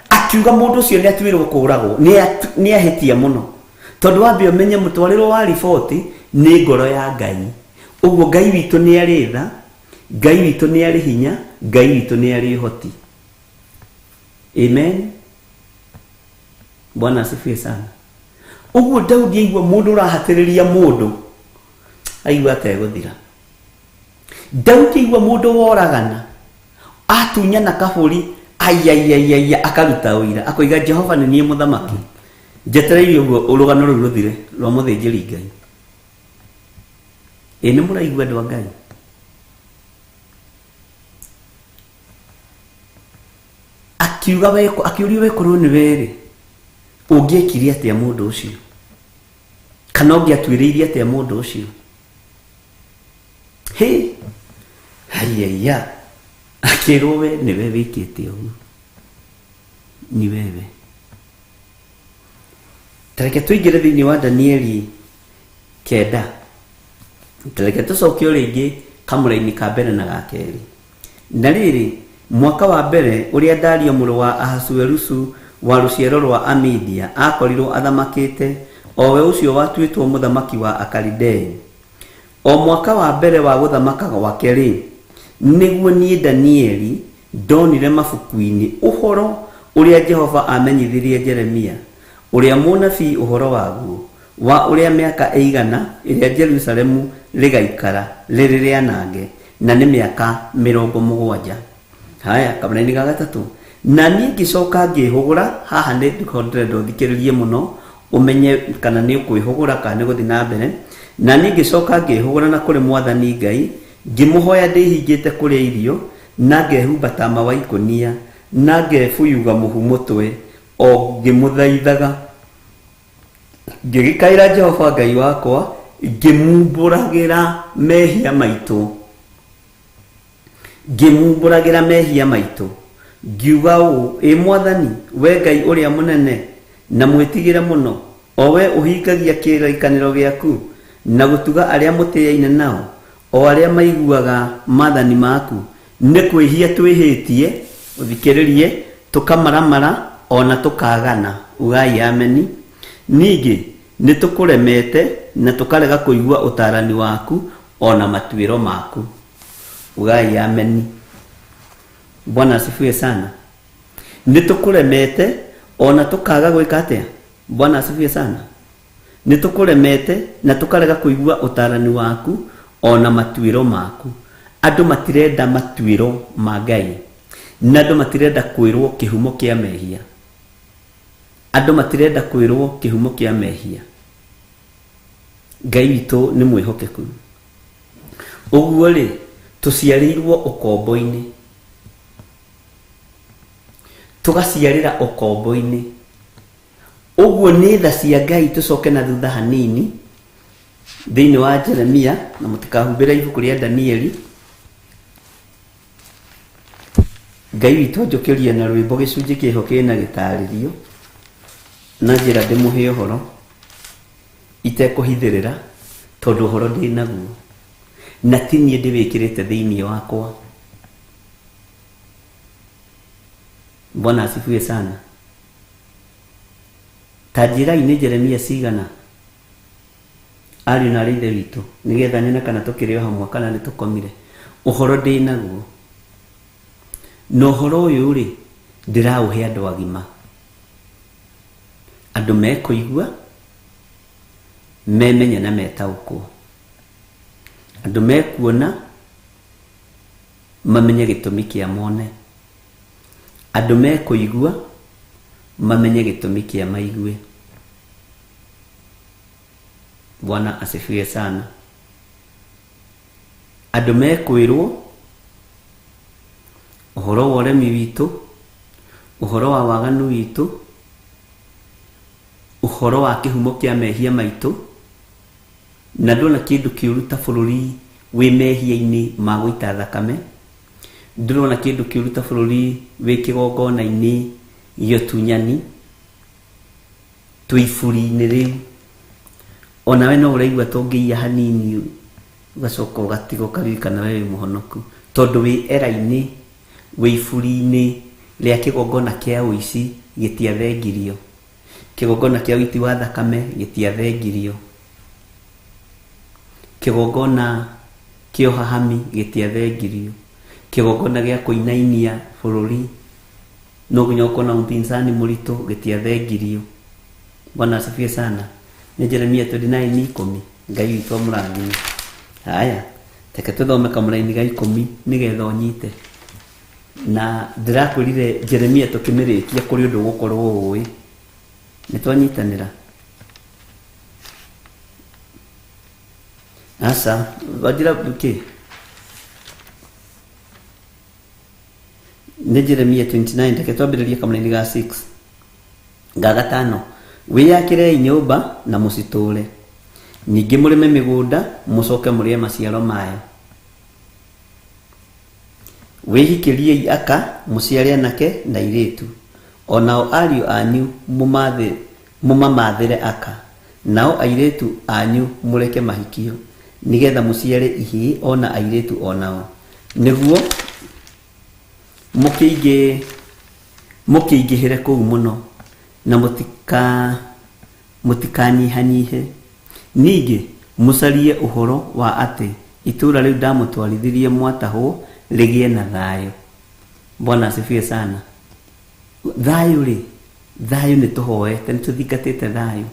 akiuga mũndũ ũcio nĩ atuĩrwo kũragwo, nĩ ahĩtia mũno, tondũ wambe ũmenye mũtwarĩrwo wa riboti nĩ ngoro ya Ngai. Ũguo Ngai witũ nĩ arĩ tha, Ngai witũ nĩ arĩ hinya, Ngai witũ nĩ arĩ ũhoti. Amen. Bwana asifiwe sana. Ũguo Daudi aigua mũndũ ũrahatĩrĩria mũndũ, aigua ategũthira. Daudi aigua mũndũ woragana, atunyana kabũri, aiaiaiaia, akaruta ũira, akoiga Jehova nĩ niĩ mũthamaki. Njetereire ũguo rũgano rũu rũthire rwa mũthĩnjĩri Ngai. Ĩ nĩ mũraigua andũ a Ngai? Akiuga we, akĩũrio we korwo nĩ werĩ, ũngĩekire atĩa mũndũ ũcio? Kana ũngĩatuĩrĩirie atĩa mũndũ ũcio? Hĩ, haiya, akĩrwo we nĩwe wĩkĩte ũguo, ni wewe. Tareke tũingĩre thĩinĩ wa Danieli 9. Tareke tũcoke o rĩngĩ kamũraini ka mbere na ga kerĩ. Na rĩrĩ, mwaka wa mbere ũrĩa Dario mũrũ wa Ahasuerusu wa rũciaro rwa Amidia aakorirwo athamakĩte, o we ũcio watuĩtwo mũthamaki wa Akalidei, o mwaka wa mbere wa gũthamaka gwake-rĩ, nĩguo niĩ Danieli ndonire mabuku-inĩ ũhoro ũrĩa Jehova aamenyithirie Jeremia ũrĩa mũnabii ũhoro waguo, wa ũrĩa mĩaka ĩigana ĩrĩa Jerusalemu rĩgaikara rĩrĩ rĩanange, na nĩ mĩaka 70. Haya, kamũraini ga gatatũ. Na niĩ ngĩcoka ngĩĩhũgũra, haha nĩ ndĩrenda ũthikĩrĩrie mũno, ũmenye kana nĩ ũkwĩhũgũra kana nĩ gũthiĩ na mbere. Na niĩ ngĩcoka ngĩĩhũgũra na kũrĩ Mwathani Ngai, ngĩmũhoya ndĩhingĩte kũrĩa irio, na ngehumba tama wa ikũnia, na ngebuyuga mũhu mũtwe, o ngĩmũthaithaga. Ngĩgĩkaĩra Jehova Ngai wakwa, ngĩmumbũragĩra mehia maitũ. Ngĩmumbũragĩra mehia maitũ, ngiuga ũũ, Ĩ Mwathani, we Ngai ũrĩa mũnene na mwĩtigĩre mũno, o we ũhingagia kĩrĩkanĩro gĩaku na gũtuga arĩa mũtĩaine nao, o arĩa maiguaga maathani maku, Nĩ kwĩhia twĩhĩtie, ũthikĩrĩrie, tũkamaramara ona tũkagana. Ugai ameni. Ningĩ nĩ tũkũremete na tũkarega kũigua ũtaarani waku ona matuĩro maku. Ugai ameni. Bwana asifiwe sana. Nĩ tũkũremete ona tũkaga gwĩka atĩa? Bwana asifiwe sana. Nĩ tũkũremete na tũkarega kũigua ũtaarani waku o na matuĩro maku. Andũ matirenda matuĩro ma Ngai, na andũ matirenda kwĩrwo kĩhumo kĩa mehia. Andũ matirenda kwĩrwo kĩhumo kĩa mehia. Ngai witũ nĩ mwĩhokeku. Ũguo-rĩ, tũciarĩirwo ũkombo-inĩ, tũgaciarĩra ũkombo-inĩ. Ũguo nĩ tha cia Ngai tũcoke na thutha hanini thĩinĩ wa Jeremia na mũtikahumbĩre ibuku rĩa Danieli. Ngai witũ anjũkĩrie na rwĩmbo gĩcunjĩ kĩho kĩna gĩtarĩrio na njĩra ndĩmũhe ũhoro itekũhithĩrĩra tondũ ũhoro ndĩ naguo na ti niĩ ndĩwĩkĩrĩte thĩinĩ wakwa. Bwana asifiwe sana. Ta njĩrai nĩ Jeremia cigana ariũ na arĩ ithe witũ nĩgetha nyone kana tũkĩrĩ o hamwe kana nĩ tũkomire. Ũhoro ndĩ naguo na ũhoro ũyũ rĩ ndĩraũhe andũ agima, andũ mekũigua memenye na metaũkwo, andũ mekuona mamenye gĩtũmi kĩa mone. Andũ mekũigua mamenye gĩtũmi kĩa maigue. Bwana asifiwe sana. Andũ mekwĩrwo ũhoro wa ũremi witũ, ũhoro wa waganu witũ, ũhoro wa kĩhumo kĩa mehia maitũ, na ndona kĩndũ kĩũru ta bũrũri wĩ mehia-inĩ ma gũita thakame. Ndũrona kĩndũ kĩũru ta bũrũri wĩ kĩgongona-inĩ gĩa ũtunyani, twĩ iburi-inĩ rĩu. Onawe no ũraigua ta ũngĩiya hanini ũgacoka ũgatiga ũkaririkana we wĩ mũhonoku, tondũ wĩ era-inĩ, wĩ iburi-inĩ rĩa kĩgongona kĩa ũici gĩtiathengirio, kĩgongona kĩa ũiti wa thakame gĩtiathengirio. Kĩgongona kĩa ũhahami gĩtiathengirio, kĩgongona gĩa kũinainia bũrũri no nginya ũkorwo na upinzani mũritũ gĩtiathengirio. Bwana asifiwe sana. Nĩ Jeremia 29 ikũmi. Ngai witũ amũrathime. Haya, reke tũthome kamũraini ga ikũmi nĩgetha ũnyite. Na ndĩrakwĩrire Jeremia tũkĩmĩrĩkia kũrĩ ũndũ ũgũkorwo ũĩ. Nĩ twanyitanĩra? Aca, wanjĩra kĩ? Nĩ Jeremia 29, reke twambĩrĩrie kamũraini ga 6. Ga gatano, wĩyakĩrei nyũmba na mũcitũũre, ningĩ mũrĩme mĩgũnda mũcoke mũrĩe maciaro mayo. Wĩhikĩriei aka, mũciare anake na airĩtu, o nao ariũ anyu mũmamathĩre aka, nao airĩtu anyu mũreke mahikio, nĩ getha mũciare ihĩĩ o na airĩtu o nao, nĩguo mũkĩingĩhĩre kũu mũno, na mũtikanyihanyihe. Ningĩ mũcarie ũhoro wa atĩ itũũra rĩu ndamũtwarithirie mwatahwo rĩgĩe na thayũ. Bwana asifiwe sana. Thayũ rĩ, thayũ nĩ tũhoete, nĩ tũthingatĩte thayũ,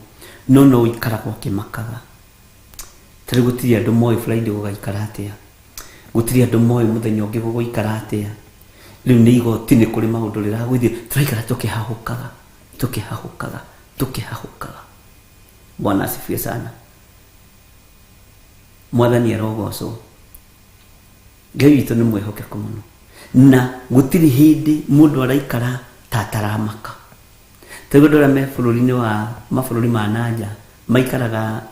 no no ũikaraga ũkĩmakaga. Ta rĩu gũtirĩ andũ moĩ Friday gũgaikara atĩa, gũtirĩ andũ moĩ mũthenya ũngĩ gũgũikara atĩa. Rĩu nĩ igoti nĩ kũrĩ maũndũ rĩragũithio, tũraikara tũkĩhahũkaga, tũkĩhahũkaga, tũkĩhahũkaga. Bwana asifiwe sana. Mwathani arogocwo. Ngai witũ nĩ mwĩhokeku mũno na gũtirĩ hĩndĩ mũndũ araikara ta ataramaka. Ta rĩu andũ arĩa me bũrũri-inĩ wa mabũrũri ma nanja maikaraga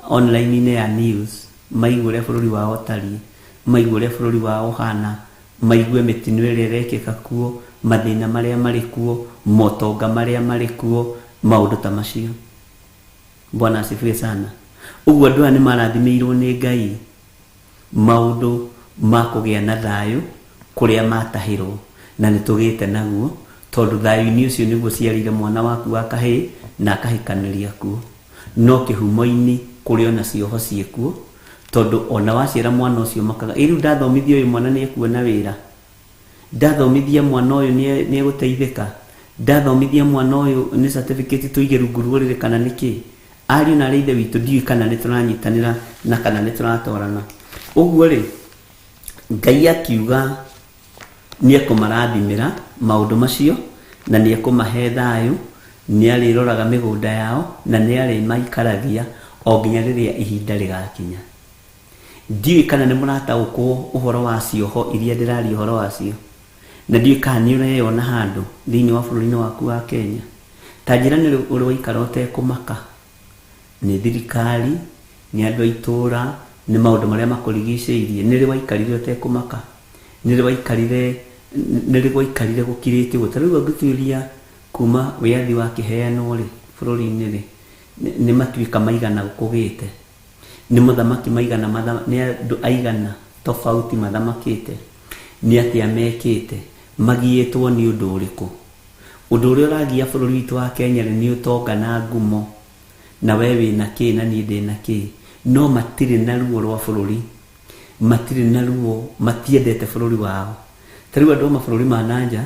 online-inĩ ya news maigue ũrĩa bũrũri wao ũtariĩ, maigue ũrĩa bũrũri wao ũhana, maigue mĩtino ĩrĩa ĩrekĩka kuo, mathĩna marĩa marĩ kuo, motonga marĩa marĩ kuo, maũndũ ta macio. Bwana asifiwe sana. Ũguo andũ aya nĩ marathimĩirwo nĩ Ngai maũndũ ma kũgĩa na thayũ Kũrĩa matahĩrwo na nĩ tũgĩte naguo tondũ thayũ-inĩ ũcio nĩguo ciarĩire mwana waku wa kahĩĩ na akahikanĩria kuo. No kĩhumo-inĩ kũrĩ ona cioho ciĩkuo tondũ ona waciara mwana ũcio makaga ĩ rĩu ndathomithia ũyũ mwana nĩ ekuona wĩra, ndathomithia mwana ũyũ nĩ egũteithĩka, ndathomithia mwana ũyũ nĩ certificate tũige rungu rwa ũrĩrĩ kana nĩkĩ. Ariũ na arĩ ithe witũ ndiũĩ kana nĩ tũranyitanĩra na kana nĩ tũratwarana. Ũguo rĩ, Ngai akiuga nĩ ekũmarathimĩra maũndũ macio na nĩ ekũmahe thayũ, nĩ arĩroraga mĩgũnda yao na nĩ arĩmaikaragia o nginya rĩrĩa ihinda rĩgakinya. Ndiũĩ kana nĩ mũrataũkwo ũhoro wa cioho iria ndĩraria ũhoro wacio, na ndiũĩ kana nĩ ũreyona handũ thĩinĩ wa bũrũri-inĩ waku wa Kenya. Ta njĩra nĩ ũrĩ waikara ũtekũmaka nĩ thirikari, nĩ andũ a itũũra, nĩ maũndũ marĩa makũrigicĩirie. Nĩ rĩ waikarire ũtekũmaka? Nĩ rĩ waikarire, nĩ rĩ gwaikarire gũkirĩte ũguo? Ta rĩu angĩtuĩria kuma wĩyathi wakĩheanwo rĩ, bũrũri-inĩ rĩ, nĩ matuĩka maigana kũgĩte? Nĩ mũthamaki maigana, nĩ andũ aigana tofauti mathamakĩte? Nĩ atĩa mekĩte? Magiĩtwo nĩ ũndũ ũrĩkũ? Ũndũ ũrĩa ũragia bũrũri witũ wa Kenya rĩ, nĩ ũtonga na ngumo, na we wĩna kĩ na niĩ ndĩna kĩ, no matirĩ na ruo rwa bũrũri, matirĩ na ruo, matiendete bũrũri wao. Ta rĩu andũ a mabũrũri ma na nja,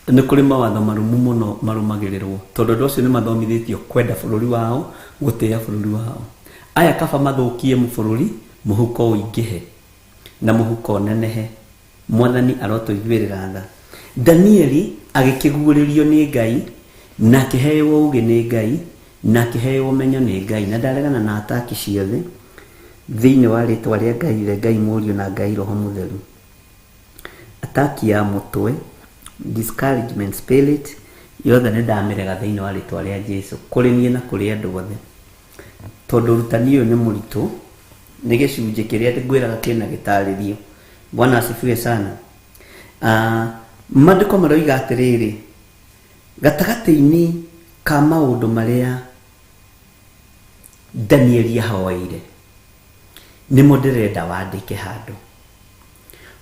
nĩ kũrĩ mawatho marũmu mũno marũmagĩrĩrwo, tondũ andũ acio nĩ mathomithĩtio kwenda bũrũri wao, gũtĩa bũrũri wao. Aya kaba mathũkie bũrũri, mũhuko ũingĩhe na mũhuko ũnenehe. Mwathani arotũiguĩrĩra tha. Danieli agĩkĩguũrĩrio nĩ Ngai, na akĩheo ũũgĩ nĩ Ngai, na akĩheo ũmenyo nĩ Ngai. Na ndaregana na ataki ciothe thĩinĩ wa rĩtwa rĩa Ngai Ithe, Ngai Mũriũ na Ngai Roho Mũtheru. Ataki ya mũtwe, discouragement spirit, yothe nĩ ndamĩrega thĩinĩ wa rĩtwa rĩa Jesu, kũrĩ niĩ na kũrĩ andũ othe. Tondũ ũrutani ũyũ nĩ mũritũ, nĩ gĩcunjĩ kĩrĩa ngwĩraga kĩna gĩtarĩrio. Bwana asifiwe sana. Ah, maandĩko maroiga atĩrĩrĩ, gatagatĩ-inĩ ka maũndũ marĩa Danieli ahoeire, nĩmo ndĩrenda wandĩke handũ.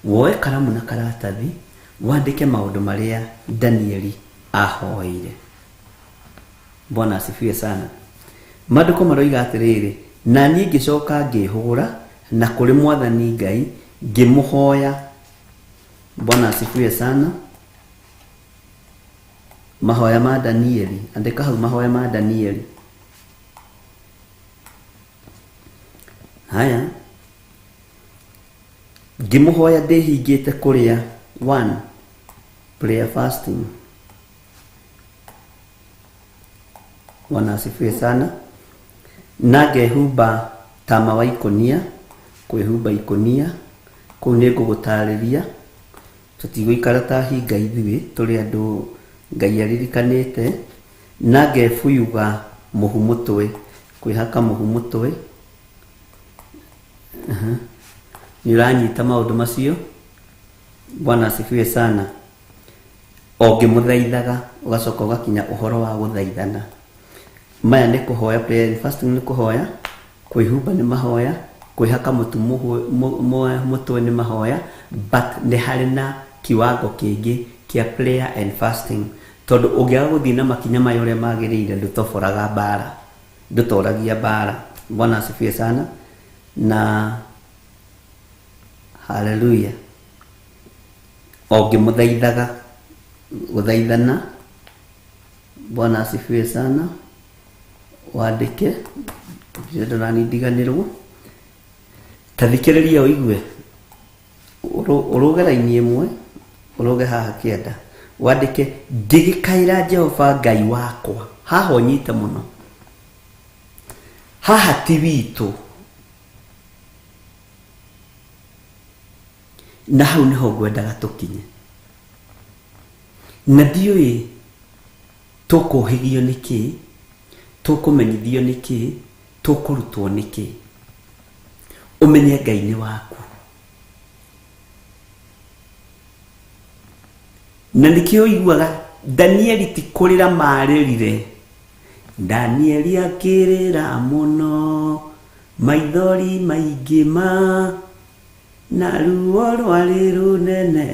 Woe karamu na karatathi, wandĩke maũndũ marĩa Danieli ahoeire. Bwana asifiwe sana. Maandĩko maroiga atĩrĩrĩ, na niĩ ngĩcoka ngĩhũgũra na kũrĩ Mwathani Ngai ngĩmũhoya. Bwana asifiwe sana. Mahoya ma Danieli, andĩka hau mahoya ma Danieli. Haya, ngĩmũhoya ndĩhingĩte kũrĩa one prayer fasting. Bwana asifiwe sana. Na ngehumba tama wa ikũnia, kwĩhumba ikũnia, kũu nĩ ngũgũtarĩria. Tũtigũikara ta hinga ithuĩ, tũrĩ andũ Ngai aririkanĩte. Na ngebuyuga mũhu mũtwe, kwĩhaka mũhu mũtwe. Nĩ ũranyita maũndũ macio? Bwana asifiwe sana. O ngĩmũthaithaga, ũgacoka ũgakinya ũhoro wa gũthaithana. Maya nĩ kũhoya, prayer and fasting nĩ kũhoya, kwĩhumba nĩ mahoya, kwĩhaka mũtu mũtwe nĩ mahoya, but nĩ harĩ na kiwango kĩngĩ kĩa prayer and fasting. Tondũ ũngĩaga gũthiĩ na makinya maya ũrĩa magĩrĩire, ndũtoboraga mbara, ndũtoragia mbara. Bwana asifiwe sana. Na haleluya. O ngĩmũthaithaga, gũthaithana. Bwana asifiwe sana. Wandĩke, ndirenda nani ndiganĩrwo. Ta thikĩrĩria ũigue, ũrũge raini ĩmwe, ũrũge haha kĩanda, wandĩke ngĩgĩkaĩra Jehova Ngai wakwa. Haha ũnyite mũno, haha ti witũ, na hau nĩho ngwendaga tũkinye. Na ndiũĩ tũkũhĩgio nĩ kĩ, tũkũmenyithio nĩ kĩ, tũkũrutwo nĩ kĩ. Ũmenye Ngai nĩ waku. Na nĩkĩo ũiguaga Danieli ti kũrĩra marĩrire. Danieli akĩrĩra mũno, maithori maingĩ ma. Na ruo rwarĩ rũnene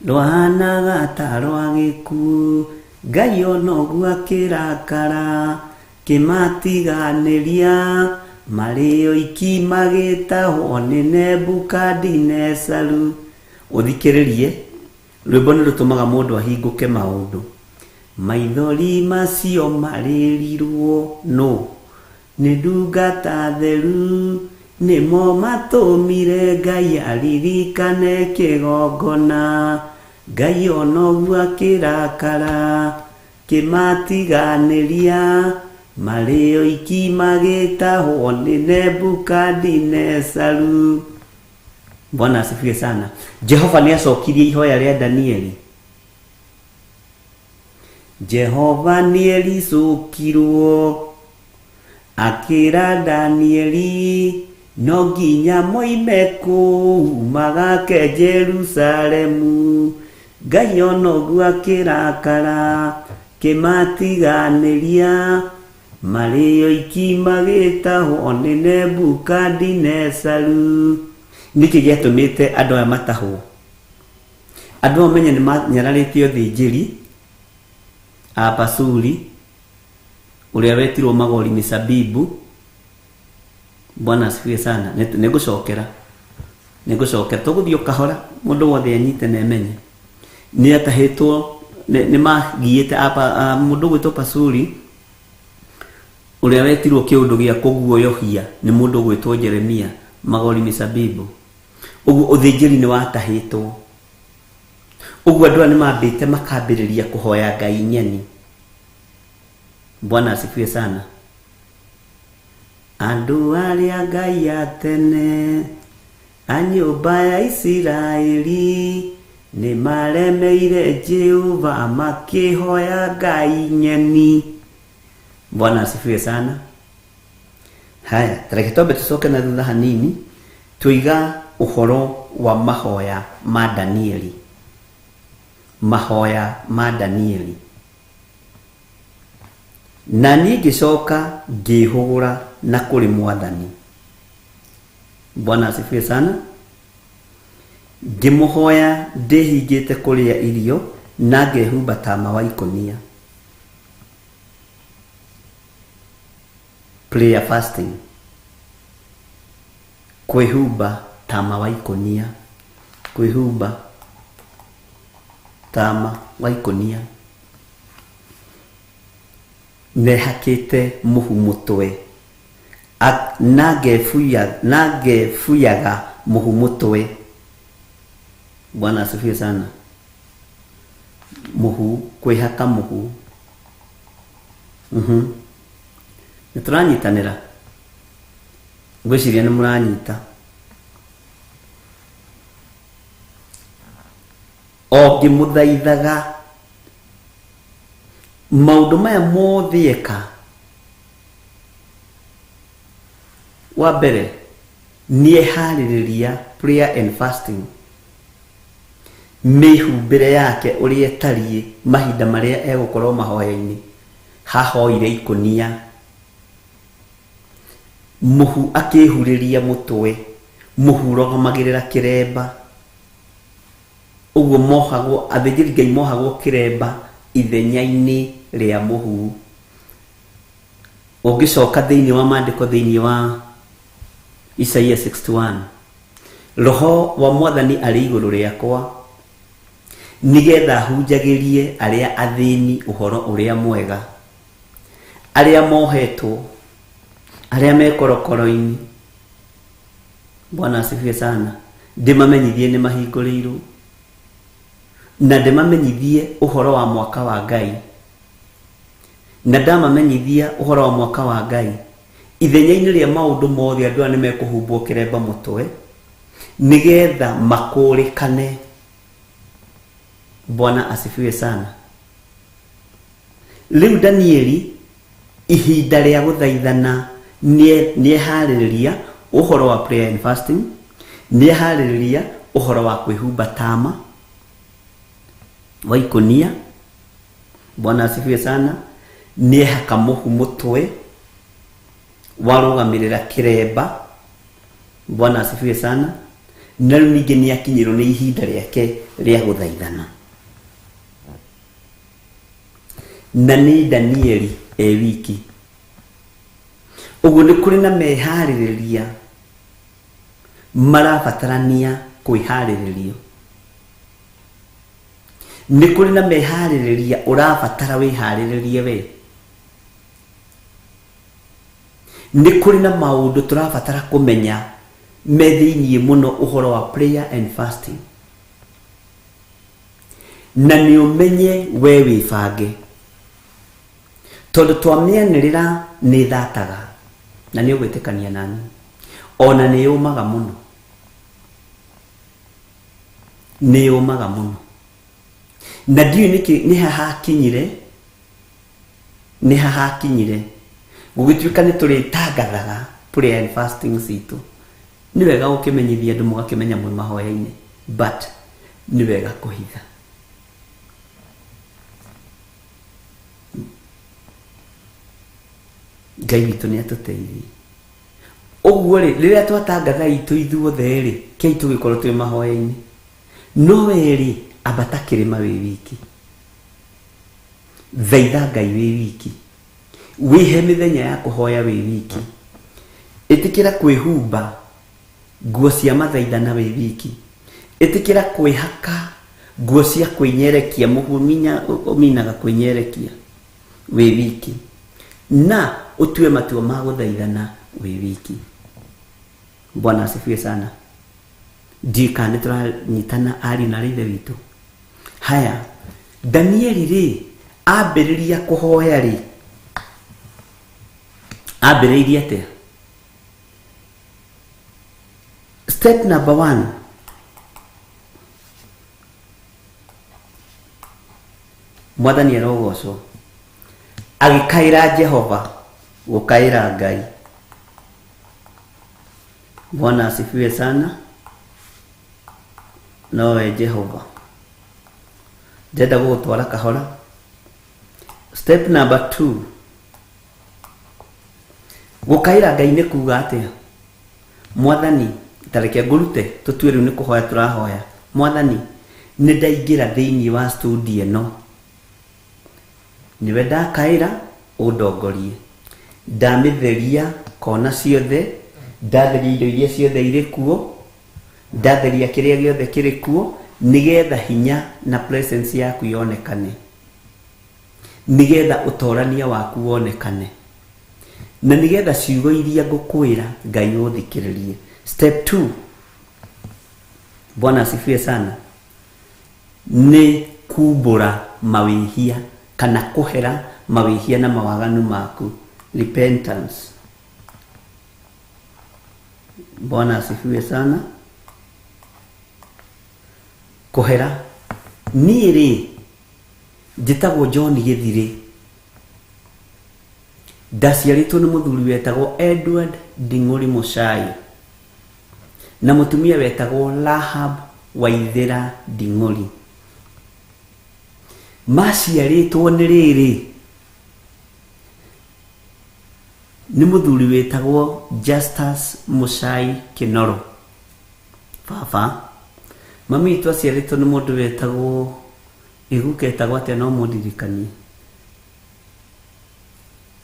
rwahanaga ta rwa gĩkuũ. Ngai ona ũguo akĩrakara, kĩmatiganĩria marĩ oiki magĩtahwo nĩ Nebukadinesaru. Ũthikĩrĩrie, rwĩmbo nĩ rũtũmaga mũndũ ahingũke maũndũ. Maithori macio marĩrirwo nũ? Nĩ ndungata theru, nĩmo matũmire Ngai aririkane kĩgongona. Ngai ona ũguo akĩrakara, kĩmatiganĩria marĩ oiki magĩtahwo nĩ Nebukadinesaru. Bwana asifiwe sana. Jehova nĩ acokirie ihoya rĩa Danieli. Jehova nĩ ericũkirwo akĩra Danieli no nginya moime kũu magake Jerusalemu. Ngai ona ũguo akĩrakara, kĩmatiganĩria marĩ oiki magĩtahwo nĩ Nebukadinesaru. Nĩkĩ gĩatũmĩte andũ aya matahwo? Andũ aya menye nĩ manyararĩte ũthĩnjĩri a Pasuri ũrĩa wetirwo Magori Misabibu. Bwana asifiwe sana. Nĩngũcokera, nĩngũcokera, tũgũthiĩ o kahora, mũndũ wothe anyite na emenye. Nĩ atahĩtwo, nĩ magiĩte mũndũ ũgwĩtwo Pasuri ũrĩa wetirwo kĩũndũ gĩa kũguoyohia nĩ mũndũ ũgwĩtwo Jeremia Magori Misabibu. Ũguo ũthĩnjĩri nĩ watahĩtwo. Ũguo andũ aya nĩ mambĩte makambĩrĩria kũhoya Ngai nyeni. Bwana asifiwe sana. Andũ arĩa Ngai a tene a nyũmba ya Isiraeli nĩ maremeire Jehova makĩhoya Ngai nyeni. Bwana asifiwe sana. Haya, tareke twambe tũcoke na thutha hanini tũiga ũhoro wa mahoya ma Danieli. Mahoya ma Danieli. Na niĩ ngĩcoka ngĩĩhũgũra na kũrĩ Mwathani. Bwana asifiwe sana. Ngĩmũhoya ndĩhingĩte kũrĩa irio na ngehumba tama wa ikũnia. Prayer fasting. Kwĩhumba tama wa ikũnia. Kwĩhumba tama wa ikũnia. Nehakĩte mũhu mũtwe. Na ngebuyaga mũhu mũtwe. Bwana asifiwe sana. Mũhu, kwĩhaka mũhu. Nĩ tũranyitanĩra. Ngwĩciria nĩ mũranyita. O ngĩmũthaithaga maũndũ maya mothe eka. Wa mbere nĩeharĩrĩria prayer and fasting. Mĩhumbĩre yake ũrĩa ĩtariĩ mahinda marĩa egũkorwo mahoya-inĩ. Hahoire ikũnia. Mũhu akĩhurĩria mũtwe. Mũhu ũrũgamagĩrĩra kĩremba. Ũguo mohagwo, athĩnjĩri Ngai mohagwo kĩremba ithenya-inĩ rĩa mũhu. Ũngĩcoka thĩinĩ wa maandĩko thĩinĩ wa Isaia 61, Roho wa Mwathani arĩ igũrũ rĩakwa nĩgetha hunjagĩrie arĩa athĩni ũhoro ũrĩa mwega, arĩa mohetwo, arĩa me korokoro-inĩ. Bwana asifiwe sana. Ndĩmamenyithie nĩ mahingũrĩirwo na ndĩmamenyithie ũhoro wa mwaka wa Ngai. Na ndamamenyithia ũhoro wa mwaka wa Ngai, ithenya-inĩ rĩa maũndũ mothe andũ aya nĩ mekũhumbwo kĩremba mũtwe nĩgetha makũrĩkane. Bwana asifiwe sana. Rĩu Danieli ihinda rĩa gũthaithana nĩeharĩrĩria ũhoro wa prayer and fasting, nĩeharĩrĩria ũhoro wa kwĩhumba tama wa ikũnia. Bwana asifiwe sana. Nĩehaka mũhu mũtwe warũgamĩrĩra kĩremba. Bwana asifiwe sana. Na rĩu ningĩ nĩ akinyĩrwo nĩ ihinda rĩake rĩa gũthaithana. Na nĩ Danieli e wiki. Ũguo nĩ kũrĩ na meharĩrĩria marabatarania kwĩharĩrĩrio. Nĩ kũrĩ na meharĩrĩria ũrabatara wĩharĩrĩrie we. Nĩ kũrĩ na maũndũ tũrabatara kũmenya me thĩiniĩ mũno ũhoro wa prayer and fasting. Na nĩ ũmenye we wĩbange. Tondũ twamĩanĩrĩra nĩ ĩthataga na nĩ ũgwĩtĩkania nani. Ona nĩ yũmaga mũno. Nĩ yũmaga mũno. Na ndiũĩ nĩkĩ nĩ ha hakinyire, nĩ ha hakinyire gũgĩtuĩka nĩ tũrĩtangathaga prayer and fasting citũ. Nĩ wega gũkĩmenyithia andũ mũgakĩmenya mwĩ mahoya-inĩ, but nĩ wega kũhitha. Ngai witũ nĩ atũteithie. Ũguo rĩ, rĩrĩa twatangatha itũ ithuothe rĩ, kei tũgĩkorwo twĩ mahoya-inĩ. No we rĩ, ambata kĩrĩma wĩ wiki. Thaitha Ngai wĩ wiki. Wĩhe mĩthenya ya kũhoya wĩ wiki. Ĩtĩkĩra kwĩhumba nguo cia mathaithana wĩ wiki. Ĩtĩkĩra kwĩhaka nguo cia kwĩnyerekia, mũhu ũminaga kwĩnyerekia wĩ wiki. Na ũtue matua ma gũthaithana wĩ wiki. Bwana asifiwe sana. Ndiũĩ kana nĩ tũranyitana ariũ na aarĩ a Ithe witũ. Haya, Danieli rĩ, ambĩrĩria kũhoya rĩ, ambĩrĩirie atĩa? Step number 1, Mwathani arogocwo. Agĩkaĩra Jehova, gũkaĩra Ngai. Bwana asifiwe sana. Nowe Jehova. Ndĩrenda gũgũtwara kahora. Step number 2, gũkaĩra Ngai nĩ kuga atĩa? Mwathani, ta reke ngũrute, tũtue rĩu nĩ kũhoya tũrahoya. Mwathani, nĩ ndaingĩra thĩinĩ wa studio ĩno. Nĩwe ndakaĩra, ũndongorie. Ndamĩtheria kona ciothe, ndatheria indo iria ciothe irĩ kuo, ndatheria kĩrĩa gĩothe kĩrĩ kuo, nĩgetha hinya na presence yaku yonekane. Nĩgetha ũtorania waku wonekane. Na nĩgetha ciugo iria ngũkwĩra Ngai ũthikĩrĩrie. Step 2, Bwana asifiwe sana, nĩ kumbũra mawĩhia kana kũhera mawĩhia na mawaganu maku. Repentance. Bwana asifiwe sana. Kũhera. Niĩ rĩ, njĩtagwo John Gĩthirĩ. Ndaciarĩtwo nĩ mũthuri wetagwo Edward Nding'ũri Mũcai na mũtumia wetagwo Rahab Waithĩra Nding'ũri. Maciarĩtwo nĩ rĩrĩ, nĩ mũthuri wĩtagwo Justus Mũcai Kĩnoro, baba. Mami witũ aciarĩtwo nĩ mũndũ wetagwo, ĩguka etagwo atĩa no mũndirikanie?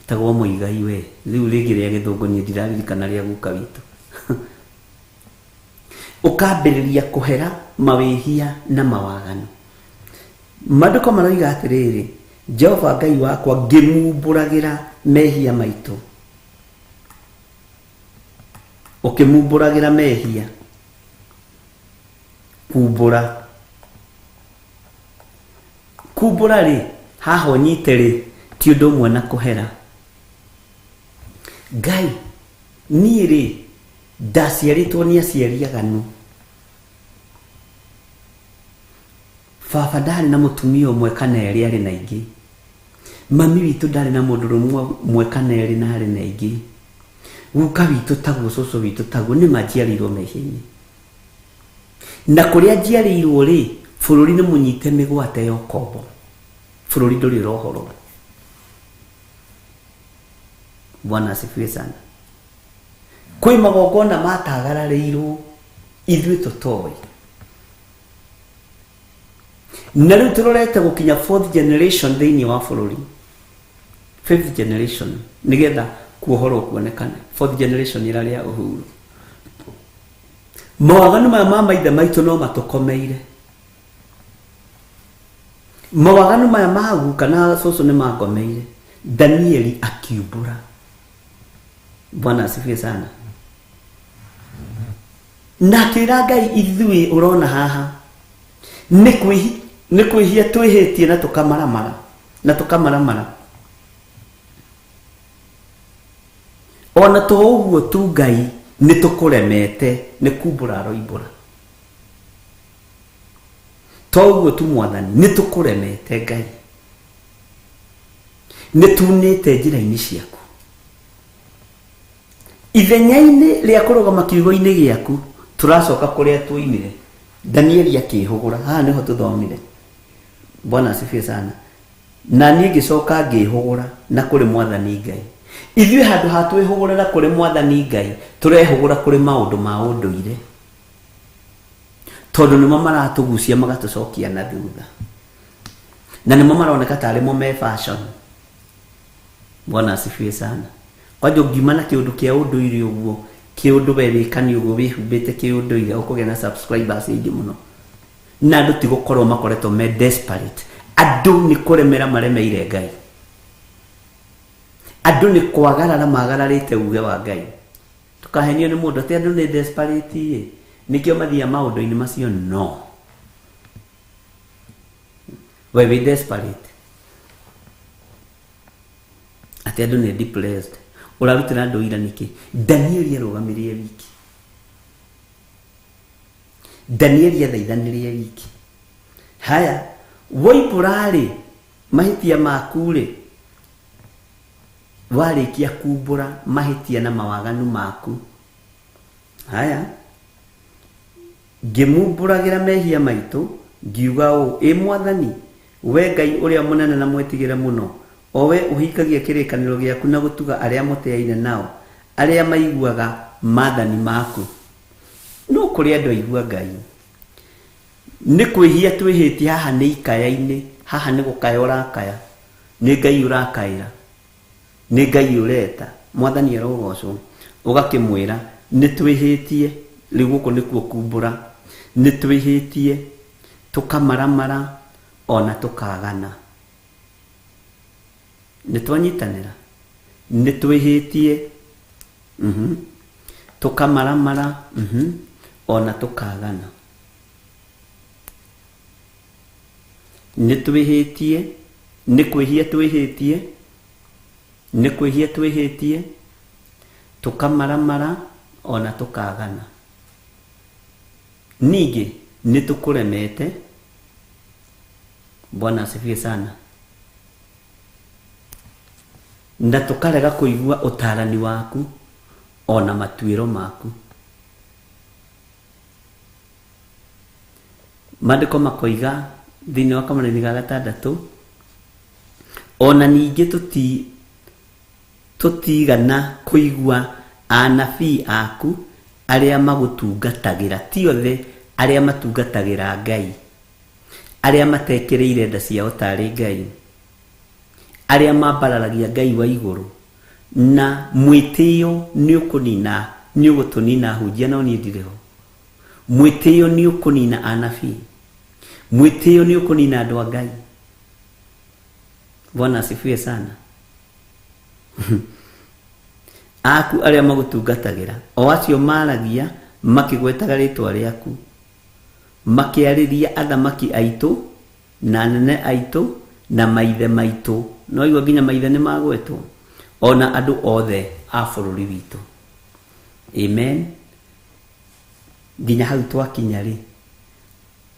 Etagwo Mũigai we, rĩu rĩngĩ rĩa gĩthũngũ niĩ ndiraririkana rĩa guka witũ. Ũkambĩrĩria kũhera mawĩhia na mawaganu. Maandĩko maroiga atĩrĩrĩ, Jehova Ngai wakwa ngĩmumbũragĩra mehia maitũ. Ũkĩmumbũragĩra mehia. Kumbũra. Kumbũra rĩ, haha ũnyite rĩ, ti ũndũ ũmwe na kũhera. Ngai, niĩ rĩ, ndaciarĩtwo nĩ aciari aganu. Baba ndarĩ na mũtumia ũmwe kana erĩ, arĩ na aingĩ. Mami witũ ndarĩ na mũndũrũme ũmwe kana erĩ na arĩ na aingĩ. Guka witũ taguo, cũcũ witũ taguo, nĩ ma njiarĩirwo mehia-inĩ. Na kũrĩa njiarĩirwo rĩ, bũrũri nĩ mũnyite mĩgwate ya ũkombo. Bũrũri ndũrĩ ũrohorwo. Bwana asifiwe sana. Kwĩ magongona matagararĩirwo. Ithuĩ tũtoĩ. Na rĩu tũrorete gũkinya fourth generation thĩinĩ wa bũrũri, fifth generation, nĩgetha kuohorwo kuonekane. Fourth generation ĩrarĩa uhuru. Mawaganu maya ma maithe maitũ no matũkomeire. Mawaganu maya ma guka na cũcũ nĩ mangomeire. Danieli akiumbũra. Bwana asifiwe sana. Na akĩra Ngai, ithuĩ ũrona haha nĩ kwĩhia twĩhĩtie na tũkamaramara na tũkamaramara. Ona to ũguo tu Ngai nĩ tũkũremete, nĩ kumbũra aroimbũra. To ũguo tu Mwathani, nĩ tũkũremete Ngai, nĩ tunĩte njĩra-inĩ ciaku. Ithenya-inĩ rĩa kũrũgama kiugo-inĩ gĩaku, tũracoka kũrĩa tuoimire. Danieli akĩhũgũra, haha nĩho tũthomire. Bwana asifiwe sana. Na niĩ ngĩcoka ngĩhũgũra na kũrĩ Mwathani Ngai. Ithuĩ handũ ha twĩhũgũre na kũrĩ Mwathani Ngai, tũrehũgũra kũrĩ maũndũ ma ũndũire, tondũ nĩmo maratũgucia magatũcokia na thutha, na nĩmo maroneka tarĩ mo me fashion. Bwana asifiwe sana. Kwanja ũngiuma na kĩũndũ kĩa ũndũire ũguo, kĩũndũ we wĩkani ũguo wĩhumbĩte kĩũndũire, ũkũgĩa na subscribers aingĩ mũno. Na andũ ti gũkorwo makoretwo me desperate. Andũ nĩ kũremera maremeire Ngai. Andũ nĩ kwagarara magararĩte uge wa Ngai. Tũkahenio nĩ mũndũ atĩ andũ nĩ desperate ĩ, nĩkĩo mathiaga maũndũ-inĩ macio. No we wĩ desperate atĩ andũ nĩ depressed, ũrarutĩra andũ ira nĩkĩ? Danieli arũgamirie wiki. Danieli athaithanĩrie wiki. Haya, woimbũra-rĩ mahĩtia maku-rĩ, warĩkia kumbũra mahĩtia na mawaganu maku, haya, ngĩmumbũragĩra mehia maitũ, ngiuga ũũ, ĩ Mwathani, we Ngai ũrĩa mũnene na mwĩtigĩre mũno, o we ũhingagia kĩrĩkanĩro gĩaku na gũtuga arĩa mũteaine nao, arĩa maiguaga maathani maku. No kũrĩ andũ aigua Ngai. Nĩ kwĩhia twĩhĩtie haha nĩ ikaya-inĩ, haha nĩ gũkaya ũrakaya, nĩ Ngai ũrakaĩra, nĩ Ngai ũreta, Mwathani arogocwo. Ũgakĩmwĩra nĩ twĩhĩtie, rĩu gũkũ nĩkuo kumbũra, nĩ twĩhĩtie, tũkamaramara ona tũkagana. Nĩ twanyitanĩra, nĩ twĩhĩtie, tũkamaramara, ona tũkagana. Nĩ twĩhĩtie, nĩ kwĩhia twĩhĩtie, nĩ kwĩhia twĩhĩtie, tũkamaramara ona tũkagana. Ningĩ nĩ tũkũremete. Bwana asifiwe sana. Na tũkarega kũigua ũtarani waku ona matuĩro maku. Maandĩko makoiga thĩinĩ wa kamũraini ga gatandatũ, ona ningĩ tũtigana kũigua anabii aku arĩa magũtungatagĩra, ti othe arĩa matungatagĩra Ngai, arĩa matekĩrĩire nda ciao tarĩ Ngai, arĩa mambararagia Ngai wa igũrũ, na mwĩtĩo nĩ ũkũnina, nĩ ũgũtũnina hunjia, no niĩ ndirĩ ho. Mwĩtĩo nĩ ũkũnina anabii, mwĩtĩo nĩ ũkũnina andũ a Ngai. Bwana asifiwe sana. Aku arĩa magũtungatagĩra, o acio maragia makĩgwetaga rĩtwa rĩaku, makĩarĩria athamaki aitũ na anene aitũ na maithe maitũ, no igua nginya maithe nĩ magwetwo, ona andũ othe a bũrũri witũ. Amen. Nginya hau twakinya rĩ,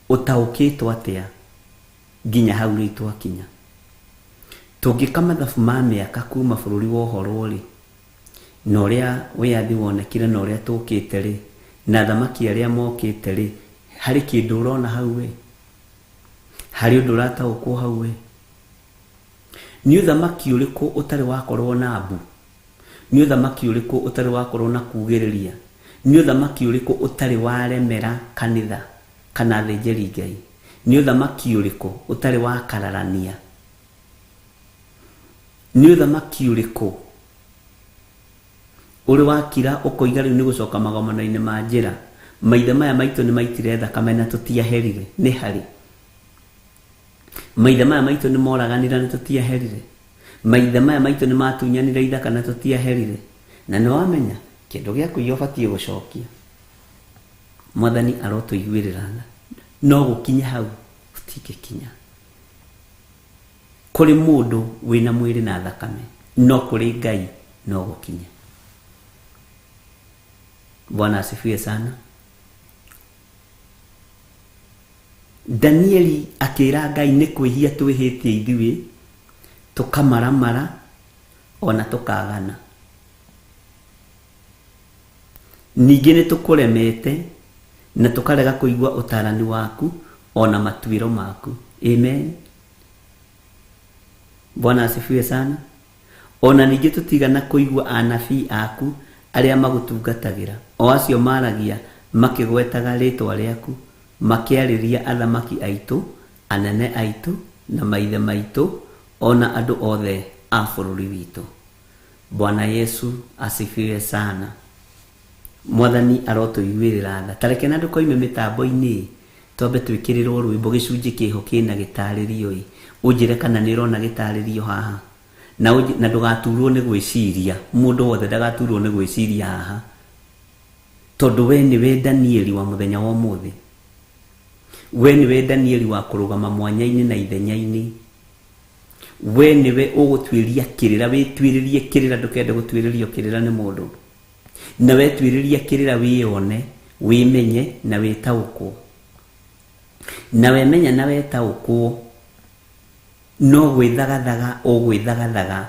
ũtaũkĩtwo atĩa nginya hau rĩu twakinya? Tũngĩka mathabu ma mĩaka kuma bũrũri wohorwo rĩ, na ũrĩa wĩyathi wonekire na ũrĩa tũkĩte rĩ, na athamaki arĩa mokĩte rĩ, harĩ kĩndũ ũrona hau we? Harĩ ũndũ ũrataũkwo hau we? Nĩ ũthamaki ũrĩkũ ũtarĩ wakorwo na mbu? Nĩ ũthamaki ũrĩkũ ũtarĩ wakorwo na kugĩrĩria? Nĩ ũthamaki ũrĩkũ ũtarĩ waremera kanitha kana athĩnjĩri Ngai? Nĩ ũthamaki ũrĩkũ ũtarĩ wakararania? Nĩ ũthamaki ũrĩkũ ũrĩ wakira ũkoiga rĩu nĩ gũcoka magomano-inĩ ma njĩra? Maithe maya maitũ nĩ maitire thakame na tũtiaherire. Nĩ harĩ maithe maya maitũ nĩ moraganire na tũtiaherire. Maithe maya maitũ nĩ matunyanire ithaka na tũtiaherire. Na nĩ wamenya kĩndũ gĩa kũiya ũbatiĩ gũcokia. Mwathani arotũiguĩrĩra tha. No gũkinya hau gũtingĩkinya. Kũrĩ mũndũ wĩna mwĩrĩ na thakame, no kũrĩ Ngai no gũkinya. Bwana asifiwe sana. Danieli akĩra Ngai nĩ kwĩhia twĩhĩtie ithuĩ, tũkamaramara ona tũkagana. Ningĩ nĩ tũkũremete na tũkarega kũigua ũtarani waku ona matuĩro maku. Amen. Bwana asifiwe sana. Ona ningĩ tũtigana kũigua anabii aku arĩa magũtungatagĩra, o acio maragia makĩgwetaga rĩtwa rĩaku, makĩarĩria athamaki aitũ, anene aitũ na maithe maitũ, ona andũ othe a bũrũri witũ. Bwana Yesu asifiwe sana. Mwathani arotũiguĩrĩra tha. Ta reke na ndũkoime mĩtambo-inĩ, twambe twĩkĩrĩrwo rwĩmbo gĩcunjĩ kĩho kĩna gĩtarĩrio ĩ. Ũnjĩre kana nĩ ũrona gĩtarĩrio haha. Na na ndũgaturwo nĩ gwĩciria. Mũndũ wothe ndagaturwo nĩ gwĩciria haha. Tondũ we nĩwe Danieli wa mũthenya wa ũmũthĩ. We nĩwe Danieli wa kũrũgama mwanya-inĩ na ithenya-inĩ. We nĩwe ũgũtuĩria kĩrĩra, wĩtuĩrĩrie kĩrĩra, ndũkende gũtuĩrĩrio kĩrĩra nĩ mũndũ. Na wetuĩrĩria kĩrĩra wĩyone, wĩmenye na wĩtaũkwo. Na wemenya na wetaũkwo, no gwĩthagathaga ũgwĩthagathaga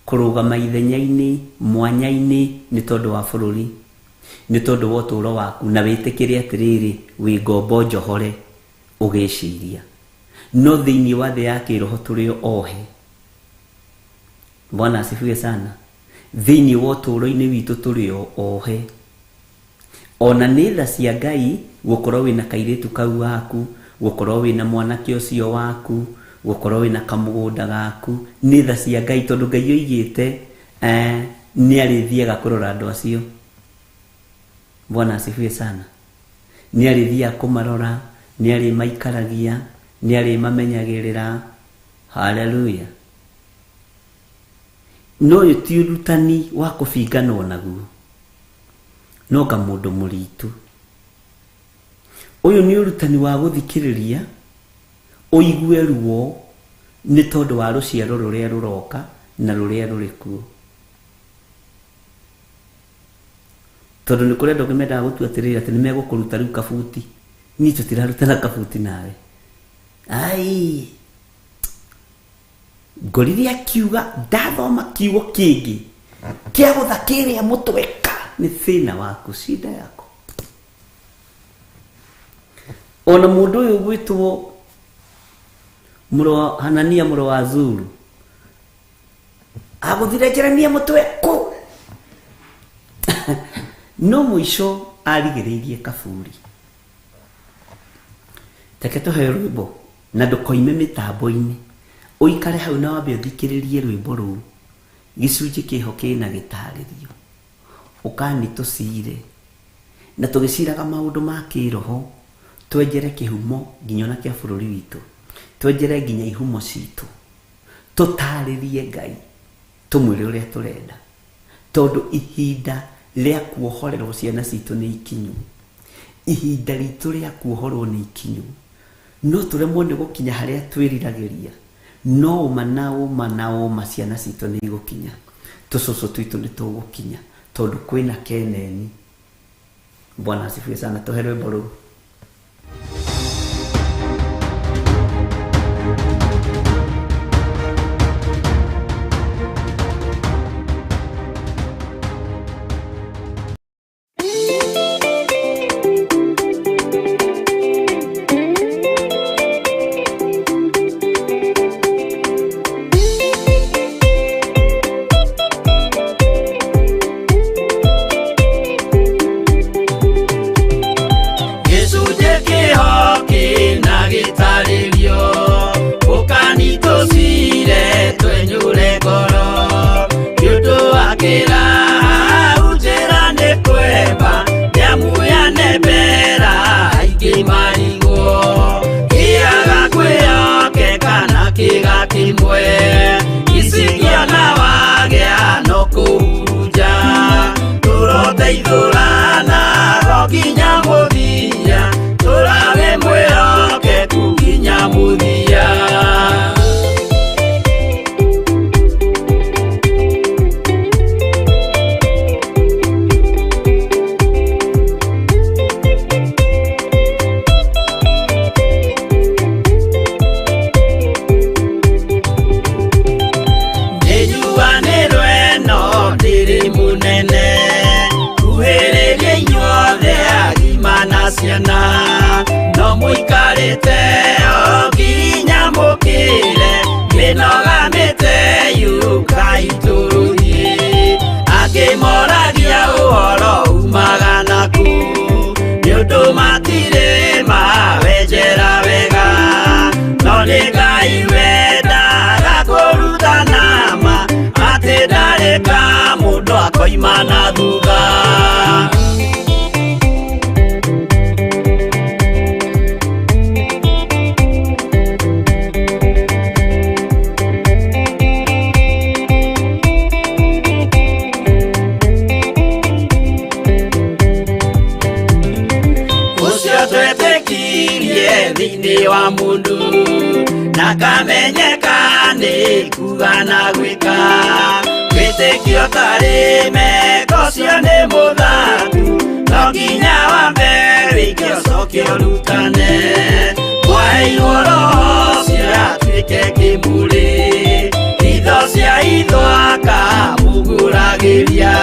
kũrũgama ithenya-inĩ, mwanya-inĩ, nĩ tondũ wa bũrũri, nĩ tondũ wa ũtũũro waku, na wĩtĩkĩre atĩrĩrĩ, wĩ ngombo njohore ũgĩciria. No thĩinĩ wa thĩ ya kĩroho tũrĩ ohe. Bwana asifiwe sana. Thĩinĩ wa ũtũũro-inĩ witũ tũrĩ ohe. Ona nĩ tha cia Ngai gũkorwo wĩna kairĩtu kau waku, gũkorwo wĩna mwanake ũcio waku, gũkorwo wĩna kamũgũnda gaku, nĩ tha cia Ngai tondũ Ngai oigĩte nĩ arĩthiaga kũrora andũ acio. Bwana asifiwe sana. Nĩ arĩthiaga kũmarora, nĩ arĩmaikaragia, nĩ arĩmamenyagĩrĩra. Haleluya. No ũyũ ti ũrutani wa kũbinganwo naguo, no nga mũndũ mũritũ. Ũyũ nĩ ũrutani wa gũthikĩrĩria, ũigue ruo nĩ tondũ wa rũciaro rũrĩa rũroka na rũrĩa rũrĩ kuo. Tondũ nĩ kũrĩ andũ angĩ mendaga gũtua atĩrĩrĩ atĩ nĩ megũkũruta rĩu kabuti. Niĩ tũtirarutana kabuti nawe. Ai, ngorire akiuga ndathoma kiugo kĩngĩ kĩa gũtha kĩrĩa mũtweka, nĩ thĩna waku, shida yako. Ona mũndũ ũyũ ũgwĩtwo mũrũ wa Hanania mũrũ wa Zuru agũthire Jeremia mũtwe kũ, no mũico arigĩrĩirie kaburi. Reke tũheo rwĩmbo na ndũkoime mĩtambo-inĩ, ũikare hau na wambe ũthikĩrĩrie rwĩmbo rũu. Gĩcunjĩ kĩho kĩna gĩtarĩrio. Ũkani tũcire na tũgĩciraga maũndũ ma kĩroho, twenjere kĩhumo nginya ona kĩa bũrũri witũ, twenjere nginya ihumo citũ, tũtarĩrie Ngai, tũmwĩre ũrĩa tũrenda, tondũ ihinda rĩa kuohorerwo ciana citũ nĩ ikinyu. Ihinda ritũ rĩa kuohorwo nĩ ikinyu. No tũremwo nĩ gũkinya harĩa twĩriragĩria, no ũma na ũma na ũma ciana citũ nĩ igũkinya, tũcũcũ twitũ nĩ tũgũkinya, tondũ kwĩna keneni. Bwana asifiwe sana. Tũhe rwĩmbo rũu. Tũgateithũrana nginya mũthia, tũrawe mwĩhokeku nginya mũthia. Ciana no mũikarĩte o nginya mũkĩre, mĩnoga mĩte yũkai tũrũthiĩ. Angĩ moragia ũhoro umaga nakũ, nĩ ũndũ matirĩ mawenjera wega. No nĩ Ngai wendaga kũrutana ma, atĩ ndarĩ ka mũndũ akoima na thutha. Thĩinĩ wa mũndũ na kamenyeka nĩ kuga na gwĩka, wĩtĩkio tarĩ meko cio nĩ mũthaku, no nginya wambe wĩke ũcoke ũrutane. Mwaheirwo roho ũcio atuĩke kĩmũrĩ, itho cia itho akamũgũragĩria.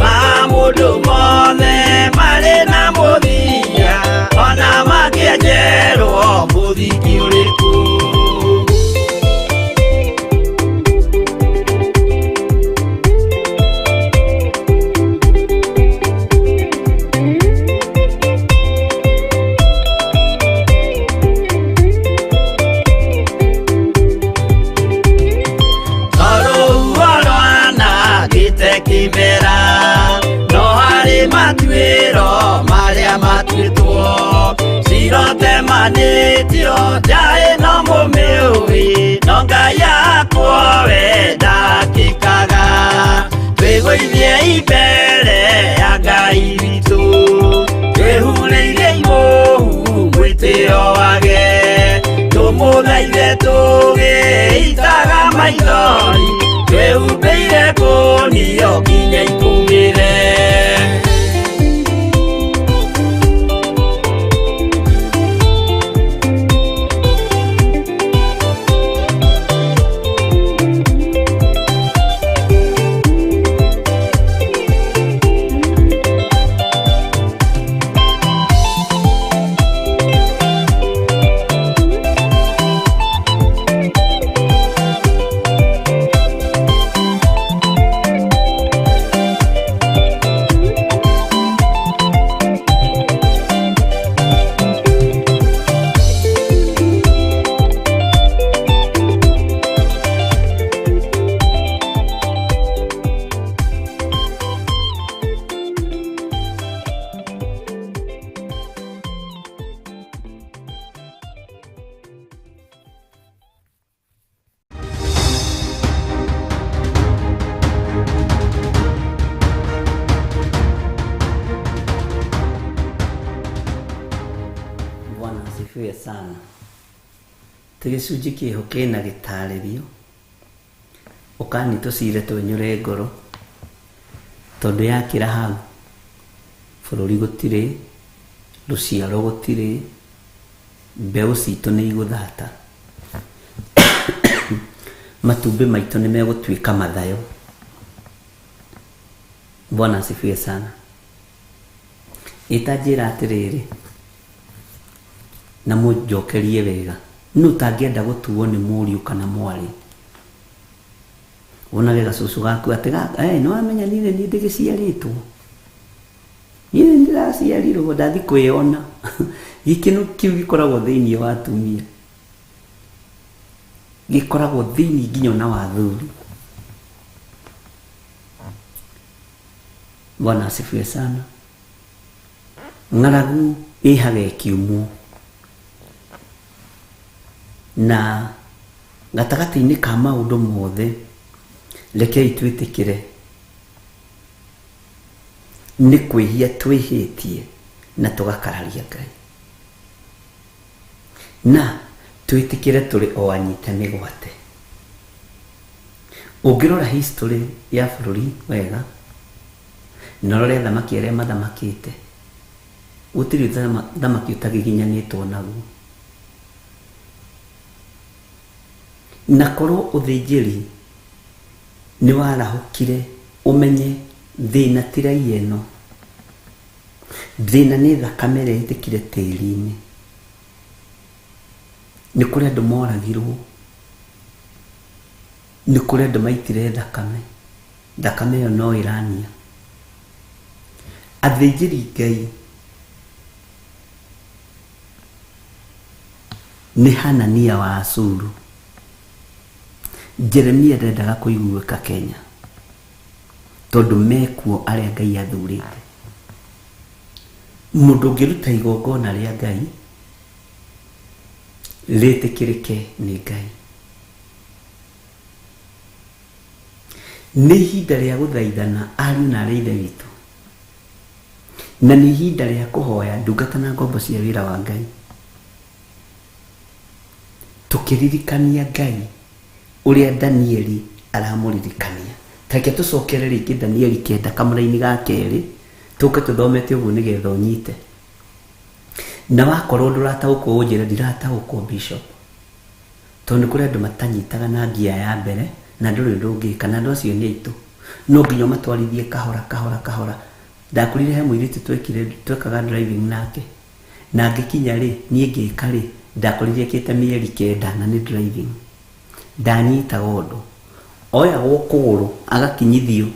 Maũndũ mothe marĩ na mũthia, ona makĩenjerwo mũthingi ũrĩkũ. Tondũ rwanangĩte kĩmera, no harĩ matuĩro marĩa matuĩtwo. Cirotemanĩtio njaĩ no mũmĩũĩ, no Ngai akwa we ndakĩkaga. Twĩgũithie mbere ya Ngai witũ, twĩhurĩirie imũhu mwĩtĩo wage. Tũmũthaithe tũgĩitaga maithori, twĩhumbĩire ngũnio nginya ikũmĩre. Bwana asifiwe sana. Ti gĩcunjĩ kĩho kĩna gĩtarĩrio ũkani tũcire twenyũre ngoro, tondũ yakĩra hau bũrũri gũtirĩ, rũciaro gũtirĩ, mbeũ citũ nĩ igũthata, matumbĩ maitũ nĩ megũtuĩka mathayo. Bwana asifiwe sana. Ĩtanjĩra atĩrĩrĩ na mũnjokerie wega, nũ ũtangĩenda gũtuo nĩ mũriũ kana mwarĩ? Wonage gacucu gaku atĩ nĩ wamenya niĩ nĩ niĩ ndĩgĩciarĩtwo, niĩ nĩ ndĩraciarirwo ndathi kwĩona. Gĩkeno kĩu gĩkoragwo thĩinĩ wa atumia, gĩkoragwo thĩinĩ nginya ona wa athuri. Bwana asifiwe sana. Ng'aragu ĩhaga ĩkiumwo, na gatagatĩ-inĩ ka maũndũ mothe rekei twĩtĩkĩre Nĩ kwĩhia twĩhĩtie na tũgakararia Ngai. Na twĩtĩkĩre tũrĩ o anyite mĩgwate. Ũngĩrora history ya bũrũri wega, na ũrore athamaki arĩa mathamakĩte, gũtirĩ thamaki ũtagiginyanĩtwo naguo. Na korwo ũthĩnjĩri nĩ warahũkire ũmenye thĩna ti raia ĩno, thĩna nĩ thakame ĩrĩa ĩtĩkire tĩri-inĩ. Nĩ kũrĩ andũ moragirwo, nĩ kũrĩ andũ maitire thakame, thakame ĩyo no ĩrania. Athĩnjĩri Ngai nĩ Hanania wa Asuru. Jeremia ndendaga kũiguĩka Kenya tondũ mekuo arĩa Ngai athurĩte. Mũndũ ũngĩruta igongona rĩa Ngai rĩtĩkĩrĩke nĩ Ngai. Nĩ ihinda rĩa gũthaithana ariũ na arĩa ithe witũ, na nĩ ihinda rĩa kũhoya ndungata na ngombo cia wĩra wa Ngai, tũkĩririkania Ngai ũrĩa Danieli aramũririkania. Tareke tũcokere rĩngĩ Danieli 9 kamũraini ga kerĩ, tũke tũthomete ũguo nĩgetha ũnyite. Na wakorwo ndũrataũkwo ũnjĩre ndirataũkwo Bishop, tondũ nĩ kũrĩ andũ matanyitaga na ngia ya mbere na ndũrĩ ũndũ ũngĩka, na andũ acio nĩ aitũ, no nginya ũmatwarithie kahora kahora kahora. Ndakorire he mũirĩtu twekaga driving nake, na ngĩkinya rĩ, niĩ ngĩka rĩ, ndakorire ekĩte mĩeri 9 na nĩ driving. Ndanyitaga ũndũ, oyagwo kũgũrũ agakinyithio,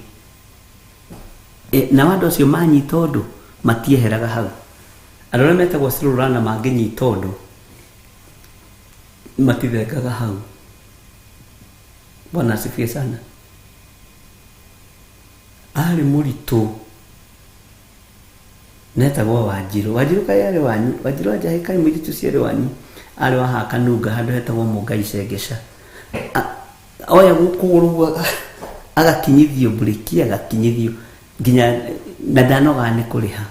nao andũ acio manyita ũndũ matieheraga hau. Andũ arĩa metagwo slow learner mangĩnyita ũndũ matithengaga hau. Bwana asifiwe sana. Arĩ mũritũ, netagwo Wanjirũ. Wanjirũ kaĩ arĩ wanyu? Wanjirũ wa Njahĩ kaĩ mũirĩtu ũcio arĩ wanyu? Arĩ wa haha Kanunga handũ hetagwo Mũngai Cengeca. Oyagwo kũgũrũ ũguo agakinyithio mburĩki, agakinyithio nginya na ndanogaga nĩ kũrĩha.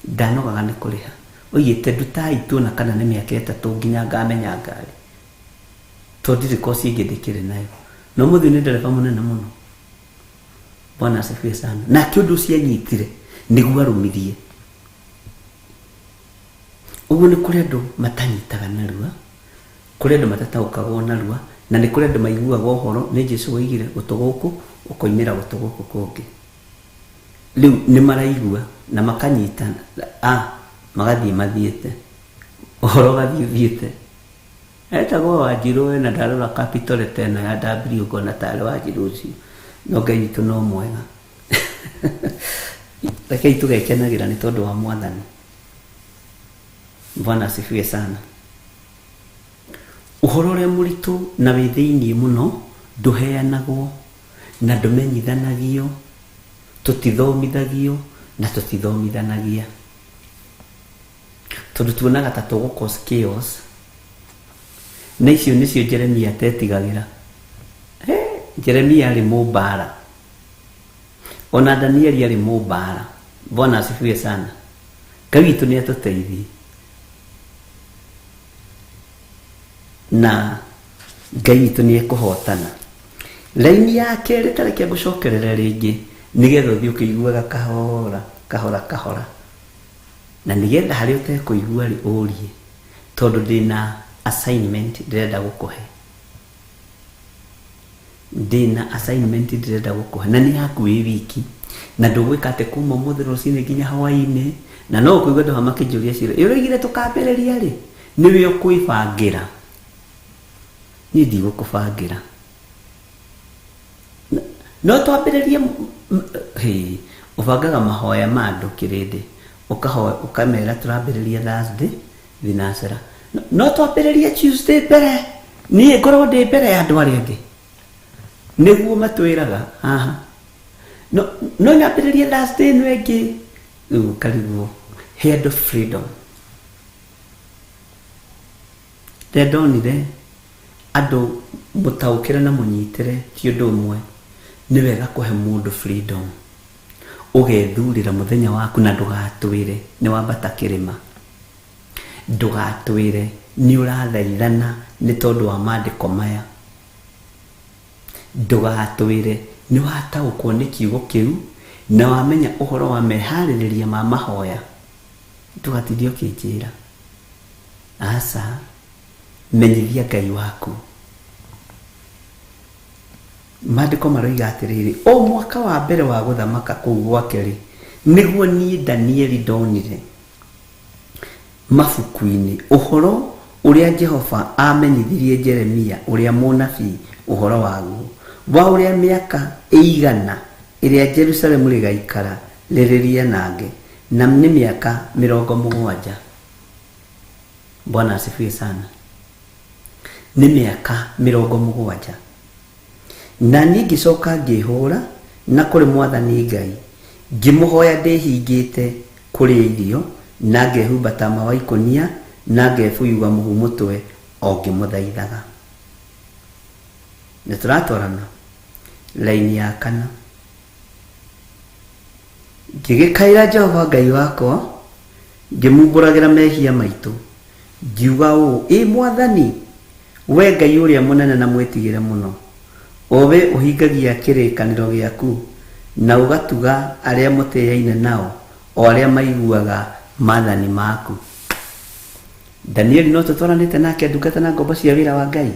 Ndanogaga nĩ kũrĩha. Oigĩte ndutai tuona kana nĩ mĩaka 3 nginya ngamenya ngari, tondũ ndirĩ kosi ĩngĩ ndĩkĩrĩ nayo. Na ũmũthĩ nĩ ndereba mũnene mũno. Bwana asifiwe sana. Nake ũndũ ũcio anyitire nĩguo arũmirie. Ũguo nĩ kũrĩ andũ matanyitaga narua, kũrĩ andũ matataũkagwo narua, na nĩ kũrĩ andũ maiguaga ũhoro nĩ Jesũ oigire gũtũ gũkũ ũkoimĩra gũtũ gũkũ kũngĩ. Rĩu nĩ maraigua na makanyita, magathiĩ mathiĩte, ũhoro ũgathiĩ ũthiĩte. Etagwo Wanjirũ na ndarora capital letter ĩno ya W ngona tarĩ Wanjirũ ũcio, no Ngai witũ no mwega. Rekei tũgekenagĩra nĩ tondũ wa Mwathani. Bwana asifiwe sana. Ũhoro ũrĩa mũritũ na wĩ thĩiniĩ mũno ndũheanagwo na ndũmenyithanagio, tũtithomithagio na tũtithomithanagia, tondũ tuonaga ta tũgũ cause chaos. Na icio nĩcio Jeremia atetigagĩra. Jeremia arĩ mũmbara, ona Danieli arĩ mũmbara. Bwana asifiwe sana. Ngai witũ nĩ atũteithie na Ngai witũ nĩ ekũhotana. Raini ya kerĩ tareke ngũcokerere rĩngĩ nĩgetha ũthiĩ ũkĩiguaga kahora kahora kahora, na nĩgetha harĩa ũtekũigua rĩ ũrie, tondũ ndĩna assignment ndĩrenda gũkũhe. Ndĩna assignment ndĩrenda gũkũhe na nĩ yaku wĩ wiki, na ndũgwĩka atĩ kuma ũmũthĩ rũcinĩ nginya hwaĩ-inĩ, na no ũkũigua andũ haha makĩnjũria ciũria, ĩ ũroigire tũkambĩrĩria rĩ? Nĩwe ũkwĩbangĩra, niĩ ndigũkũbangĩra. No twambĩrĩrie ũbangaga mahoya ma andũ kĩrĩndĩ, ũkamera tũrambĩrĩria Thursday thinacera, no twambĩrĩrie Tuesday mbere, niĩ ngorwo ndĩ mbere ya andũ arĩa angĩ, nĩguo matwĩraga haha. No nyambĩrĩrie Thursday ĩno ĩngĩ, rĩu ũkarigwo. He andũ freedom. Rĩrĩa ndonire andũ mũtaũkĩre na mũnyitĩre ti ũndũ ũmwe, nĩ wega kũhe mũndũ freedom. Ũgethurĩra mũthenya waku na ndũgatwĩre nĩ wambata kĩrĩma, ndũgatwĩre nĩ ũrathaithana nĩ tondũ wa maandĩko maya, ndũgatwĩre nĩ wataũkwo nĩ kiugo kĩu na wamenya ũhoro wa meharĩrĩria ma mahoya. Ndũgatinde ũkĩnjĩra, aca, menyithia Ngai waku. Maandĩko maroiga atĩrĩrĩ, o mwaka wa mbere wa gũthamaka kũu gwake rĩ, nĩguo niĩ Danieli ndonire mabuku-inĩ ũhoro ũrĩa Jehova amenyithirie Jeremia ũrĩa mũnabii ũhoro waguo, wa ũrĩa mĩaka ĩigana ĩrĩa Jerusalemu rĩgaikara rĩrĩ rĩanange, na nĩ mĩaka 70. Bwana asifiwe sana. Nĩ mĩaka 70. Na niĩ ngĩcoka ngĩhũra na kũrĩ Mwathani Ngai, ngĩmũhoya ndĩhingĩte kũrĩa irio, na ngehumba tama wa ikũnia, na ngebuyuga mũhu mũtwe o ngĩmũthaithaga. Nĩ tũratwarana laini ya kana. Ngĩgĩkaĩra Jehova Ngai wakwa, ngĩmumbũragĩra mehia maitũ, ngiuga ũũ, ĩ Mwathani, we Ngai ũrĩa mũnene na mwĩtigĩre mũno, o we ũhingagia kĩrĩkanĩro gĩaku na ũgatuga arĩa mũtĩaine nao, o arĩa maiguaga maathani maku. Danieli no tũtwaranĩte nake ndungata na ngombo cia wĩra wa Ngai.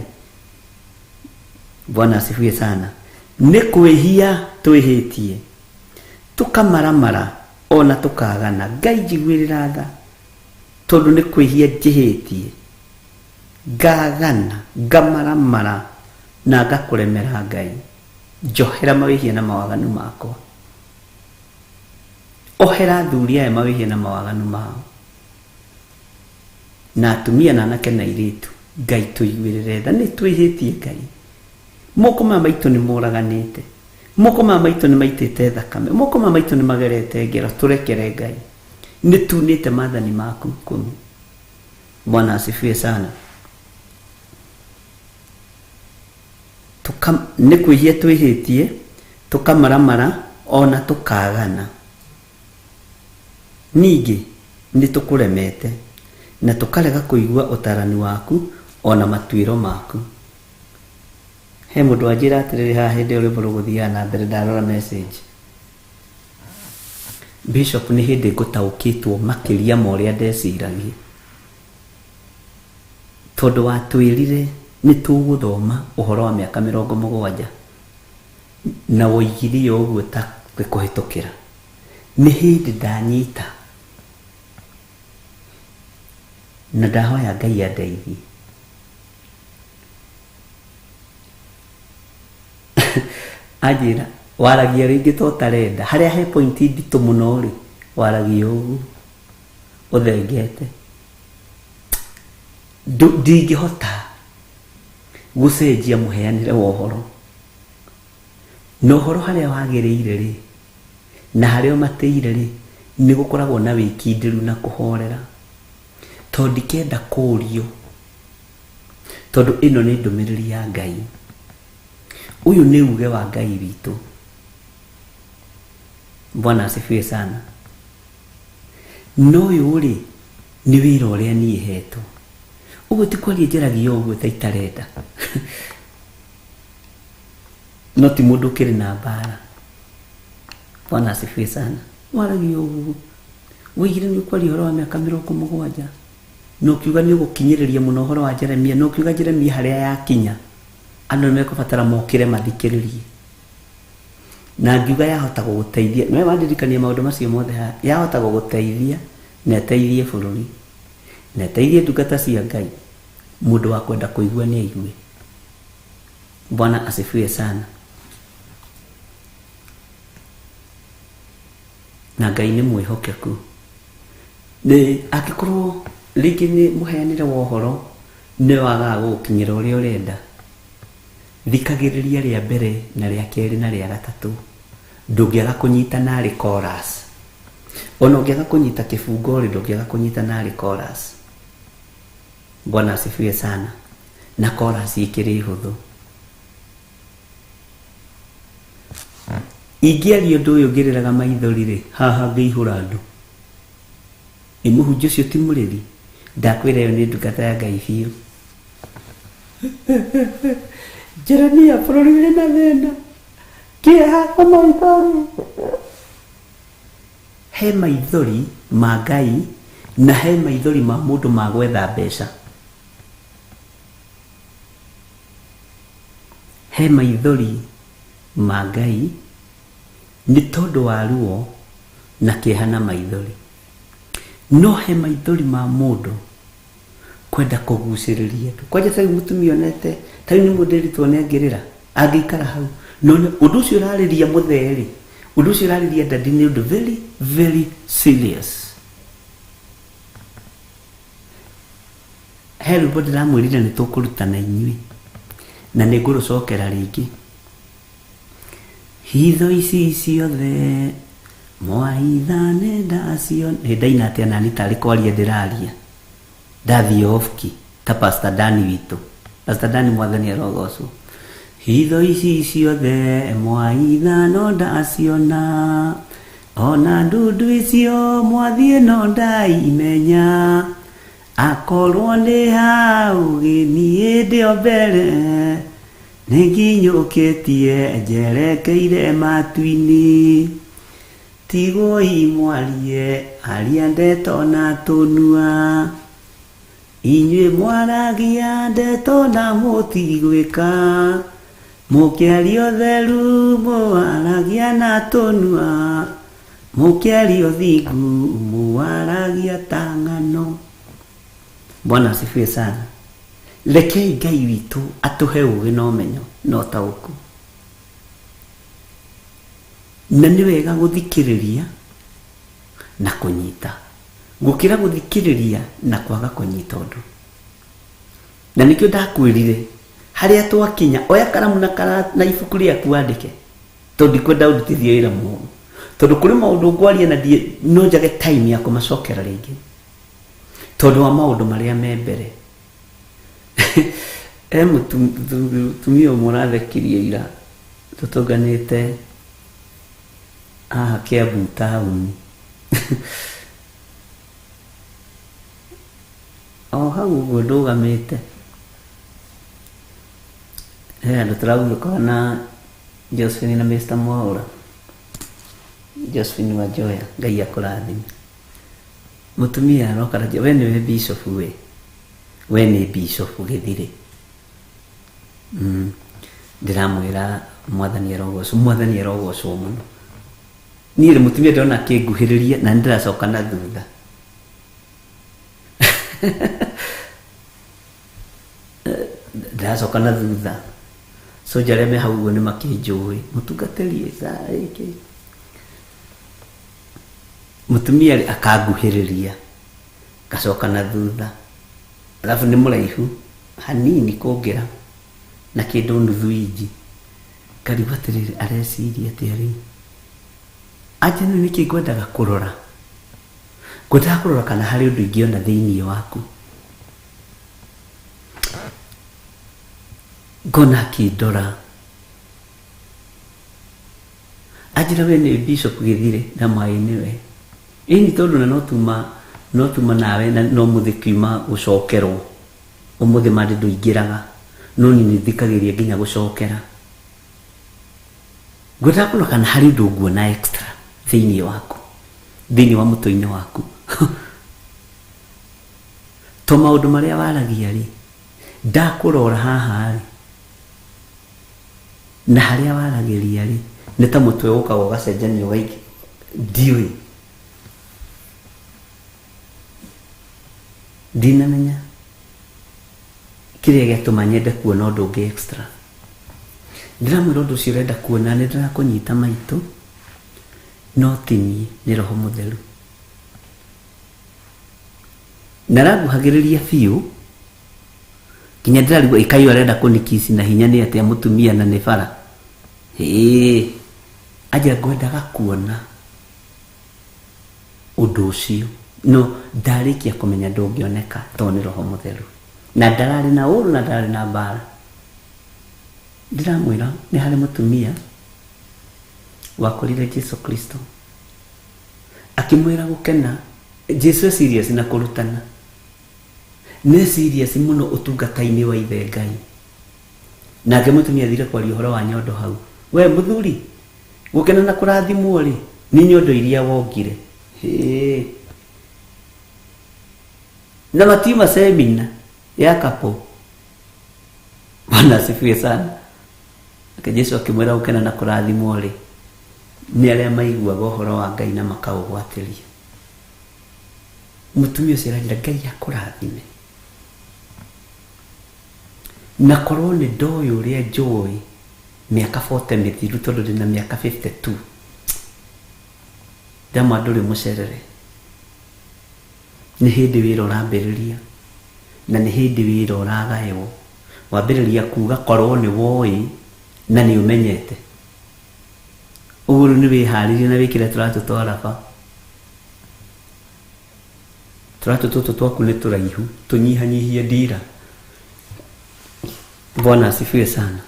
Bwana asifiwe sana. Nĩ kwĩhia twĩhĩtie, tũkamaramara ona tũkagana. Ngai njiguĩrĩra tha, tondũ nĩ kwĩhia njĩhĩtie, ngagana, ngamaramara na ngakũremera Ngai. Njohera mawĩhia na mawaganu makwa, ohera athuri aya mawĩhia na mawaganu mao, na atumia na anake na airĩtu. Ngai tũiguĩrĩre tha, nĩ twĩhĩtie Ngai. Moko maya maitũ nĩ moraganĩte, moko maya maitũ nĩ maitĩte thakame, moko maya maitũ nĩ magerete ngero. Tũrekere Ngai, nĩ tunĩte maathani maku 10. Bwana asifiwe sana. Nĩ kwĩhia twĩhĩtie, tũkamaramara ona tũkagana. Ningĩ nĩ tũkũremete na tũkarega kũigua ũtarani waku ona matuĩro maku. He mũndũ wanjĩra atĩrĩrĩ haha hĩndĩ ĩyo rwĩmbo rũgũthiaga na mbere, ndarora message. Bishop, nĩ hĩndĩ ngũtaũkĩtwo makĩria ma ũrĩa ndeciragia, tondũ watwĩrire nĩ tũgũthoma ũhoro wa mĩaka 70 na woigire ũguo ta kũhĩtũkĩra. Nĩ hĩndĩ ndanyita na ndahoya Ngai andeithie. Anjĩra waragia rĩngĩ ta ũtarenda, harĩa he point nditũ mũno rĩ, waragia ũguo ũthengete. Ndingĩhota gũcenjia mũheanĩre wa ũhoro, na ũhoro harĩa wagĩrĩire rĩ na harĩa ũmatĩire rĩ, nĩ gũkoragwo na wĩkindĩru na kũhorera, tondũ ndikenda kũũrio, tondũ ĩno nĩ ndũmĩrĩri ya Ngai. Ũyũ nĩ uge wa Ngai witũ. Bwana asifiwe sana. No ũyũ rĩ, nĩ wĩra ũrĩa niĩ hetwo. Ũguo ti kwaria njaragia ũguo ta itarenda. No ti mũndũ ũkĩrĩ na mbara. Bwana asifiwe sana. Waragia ũguo, woigire nĩ ũkwaria ũhoro wa mĩaka 70, na ũkiuga nĩ ũgũkinyĩrĩria mũno ũhoro wa Jeremia, na ũkiuga Jeremia harĩa yakinya andũ nĩ mekũbatara mokĩre mathikĩrĩrie. Na ngiuga yahota gũgũteithia, no wandirikania maũndũ macio mothe haha, yahota gũgũteithia na ĩteithie bũrũri na ĩteithie ndungata cia Ngai. Mũndũ wa kwenda kũigua nĩ aigue. Bwana asifiwe sana. Na Ngai nĩ mwĩhokeku. Nĩ angĩkorwo rĩngĩ nĩ mũheanĩre wa ũhoro nĩ wagaga gũgũkinyĩra ũrĩa ũrenda, thikagĩrĩria rĩa mbere na rĩa kerĩ na rĩa gatatũ. Ndũngĩaga kũnyita narĩ chorus. Ona ũngĩaga kũnyita kĩbungo rĩ, ndũngĩaga kũnyita narĩ chorus. Bwana asifiwe sana. Na chorus ĩkĩrĩ hũthũ. Ingĩaria ũndũ ũyũ ngĩrĩraga maithori rĩ, haha ngĩihũra andũ. Ĩ mũhunjia ũcio ti mũrĩri? Ndakwĩra ĩyo nĩ ndungata ya Ngai biũ. Jeremia bũrũri wĩ na thĩna, kĩeha na maithori. He maithori ma Ngai na he maithori ma mũndũ ma gwetha mbeca. He maithori ma Ngai nĩ tondũ wa ruo na kĩeha na maithori. No he maithori ma mũndũ kwenda kũgucĩrĩria andũ. Kwanja ta rĩu mũtumia onete, ta rĩu nĩ mũndũ eritwo nĩ angĩrĩra, angĩikara hau. No ũndũ ũcio ũrarĩria mũthee rĩ, ũndũ ũcio ũrarĩria dadi nĩ ũndũ very, very serious. He rwĩmbo ndĩramwĩrire nĩ tũkũrutana inyuĩ, na nĩ ngũrũcokera rĩngĩ. Hitho ici ciothe mwaitha nĩ ndaciona. Ĩ ndaina atĩa nani tarĩ kwaria ndĩraria. Ndathiĩ off key ta Pastor Dani witũ. Pastor Dani mwathani arogocwo. Hitho ici ciothe mwaitha no ndaciona. Ona ndundu icio mwathiĩ no ndaimenya. Akorwo nĩ hau gĩniĩ ndĩ o mbere. Nĩnginyũkĩtie njerekeire matu-inĩ. Tigoi mwarie aria ndeto na tũnua. Inyuĩ mwaragia ndeto na mũtigwĩka. Mũkĩaria ũtheru mũwaragia na tũnua. Mũkĩaria ũthingu mũwaragia ta ng'ano. Bwana asifiwe sana. Rekei Ngai witũ atũhe ũgĩ na ũmenyo na ũtaũku. Na nĩ wega gũthikĩrĩria na kũnyita gũkĩra gũthikĩrĩria na kwaga kũnyita ũndũ. Na nĩkĩo ndakwĩrire harĩa twakinya, oya karamu na na ibuku rĩaku wandĩke, tondũ ndikwenda ũrutithie wĩra mũũru, tondũ kũrĩ maũndũ ngwaria na no njage time ya kũmacokera rĩngĩ tondũ wa maũndũ marĩa me mbere. He mũtumia ũmwe ũrathekirie ira tũtũnganĩte haha Kiambu taũni. O hau ũguo ndũgamĩte he andũ tũraguthũkaga na Josephine na Mr. Mwaura. Josephine wa Joya, Ngai akũrathime. Mũtumia aroka aranjĩra, we nĩwe bishop we. We nĩ bishop gĩthirĩ. Ndĩramwĩra mwathani arogocwo, mwathani arogocwo mũno. Niĩ rĩ mũtumia ndĩrona akĩnguhĩrĩria na nĩndĩracoka na thutha. Ndĩracoka na thutha. Soja arĩa me hau ũguo nĩ makĩnjũĩ. Mũtungatĩri ĩkĩ. Mũtumia rĩ akanguhĩrĩria. Ngacoka na thutha. Alafu nĩ mũraihu hanini kũngĩra na kĩndũ nuthu inji. Ngarigwo atĩrĩrĩ areciria atĩa rĩu. Anja nĩ nĩkĩ ngwendaga kũrora. Ngwendaga kũrora kana harĩ ũndũ ingĩona thĩinĩ waku. Ngona akĩndora. Anjĩra we nĩ bishop gĩthirĩ na maĩ nĩwe. Ĩni tondũ na no tuma nawe na no mũthĩ kiuma gũcokerwo. Ũmũthĩ mande ndũingĩraga. No niĩ nĩthikagĩrĩria nginya gũcokera. Ngwendaga kũrora kana harĩ ũndũ nguona extra thĩinĩ waku. Thĩinĩ wa mũtwe-inĩ waku. To maũndũ marĩa waragia rĩ, ndakũrora haha rĩ, na harĩa waragĩria rĩ, nĩ ta mũtwe ũkaga ũgacenjania ũgaingĩ. Ndiũĩ. Ndinamenya kĩrĩa gĩatũma nyende kuona ũndũ ũngĩ extra. Ndĩramwĩra ũndũ ũcio ũrenda kuona nĩ ndĩrakũnyita maitũ, no ti niĩ, nĩ Roho Mũtheru. Na aranguhagĩrĩria biũ nginya ndĩrarigwo ĩkaiyũ arenda kũnikici na hinya nĩ atĩa mũtumia na nĩ bara. Hĩĩ, anjĩra ngwendaga kuona ũndũ ũcio no ndarĩkia kũmenya ndũngĩoneka tondũ nĩ Roho Mũtheru. Na ndararĩ na ũru na ndararĩ na mbara. Ndĩramwĩra nĩ harĩ mũtumia Wakorire Jesu Kristo akĩmwĩra gũkena. Jesu e serious na kũrutana, nĩ serious mũno ũtungata-inĩ wa ithe Ngai. Nake mũtumia athire kwaria ũhoro wa nyondo hau. We mũthuri, gũkena na kũrathimwo rĩ, nĩ nyondo iria wongire. Hĩ. Na matiuma semina ya kapo. Bwana asifiwe sana. Nake Jesu akĩmwĩra gũkena na kũrathimwo rĩ, nĩ arĩa maiguaga ũhoro wa Ngai na makaũgwatĩria. Mũtumia ũcio aranjĩra Ngai akũrathime. Na korwo nĩ ndoĩ ũrĩa njũĩ mĩaka 40 mĩthiru, tondũ ndĩna mĩaka 52, ndama ndũrĩ mũcerere. Nĩ hĩndĩ wĩra ũrambĩrĩria, na nĩ hĩndĩ wĩra ũragaywo. Wambĩrĩria kuga korwo nĩ woĩ na nĩ ũmenyete. Ũguo rĩu nĩ wĩharĩrie na wĩkĩre tũratũ twa raba. Tũratũ tũtũ twaku nĩ tũraihu, tũnyihanyihie ndira. Bwana asifiwe sana.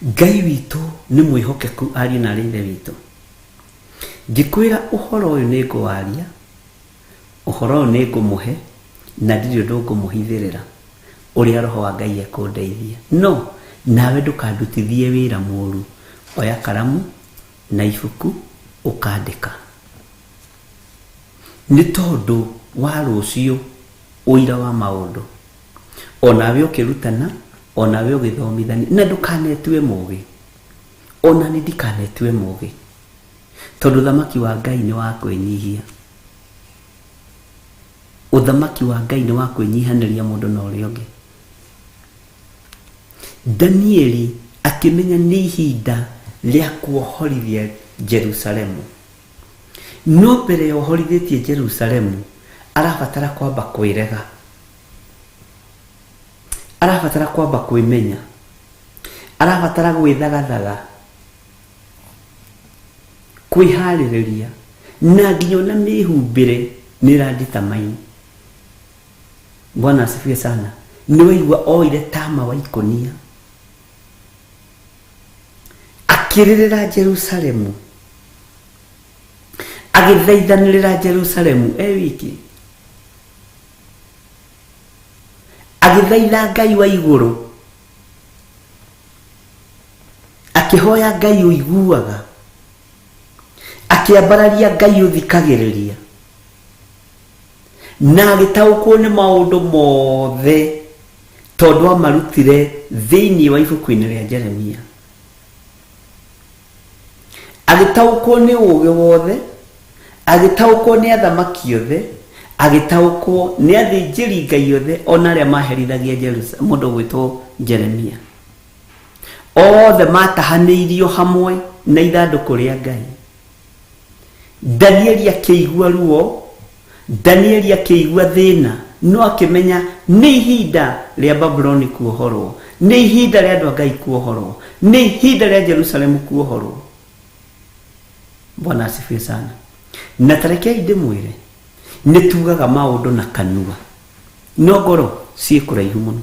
Ngai witũ nĩ mwĩhokeku ariũ na arĩ ithe witũ. Ngĩkwĩra ũhoro ũyũ nĩ ngũwaria, ũhoro ũyũ nĩ ngũmũhe, na ndirĩ ũndũ ngũmũhithĩrĩra, ũrĩa roho wa Ngai ekũndeithia. No nawe ndũkandutithie wĩra mũru. Oya karamu na ibuku ũkandĩka, nĩ tondũ wa rũciũ ũira wa maũndũ. Onawe ũkĩrutana, onawe ũgĩthomithania, na ndũkanetue mũgĩ. Ona nĩ ndikanetue mũgĩ, tondũ ũthamaki wa Ngai nĩ wa kwĩnyihia. Ũthamaki wa Ngai nĩ wa kwĩnyihanĩria mũndũ na ũrĩa ũngĩ. Danieli akĩmenya nĩ ihinda rĩa kuohorithia Jerusalemu. No mbere ya ohorithĩtie Jerusalemu, arabatara kwamba kwĩrega, arabatara kwamba kwĩmenya, arabatara gwĩthagathaga, kwĩharĩrĩria, na nginya ona mĩhumbĩre nĩ ĩranditamine. Bwana asifiwe sana. Nĩ waigua oire tama wa ikũnia akĩrĩrĩra Jerusalemu, agĩthaithanĩrĩra Jerusalemu e wiki, agĩthaitha Ngai wa igũrũ, akĩhoya Ngai ũiguaga, akĩambararia Ngai ũthikagĩrĩria, na agĩtaũkwo nĩ maũndũ mothe tondũ amarutire thĩinĩ wa ibuku-inĩ rĩa Jeremia. Agĩtaũkwo nĩ ũũgĩ wothe, agĩtaũkwo nĩ athamaki othe, agĩtaũkwo nĩ athĩnjĩri Ngai othe, ona arĩa maherithagia mũndũ ũgwĩtwo Jeremia. Othe matahanĩirio hamwe na ithandũkũ rĩa Ngai. Danieli akĩigua ruo, Danieli akĩigua thĩna, no akĩmenya nĩ ihinda rĩa Babuloni kuohorwo, nĩ ihinda rĩa andũ a Ngai kuohorwo, nĩ ihinda rĩa Jerusalemu kuohorwo. Bwana asifiwe sana. Na tarekei ndĩmwĩre, nĩ tugaga maũndũ na kanua, no ngoro ciĩ kũraihu mũno.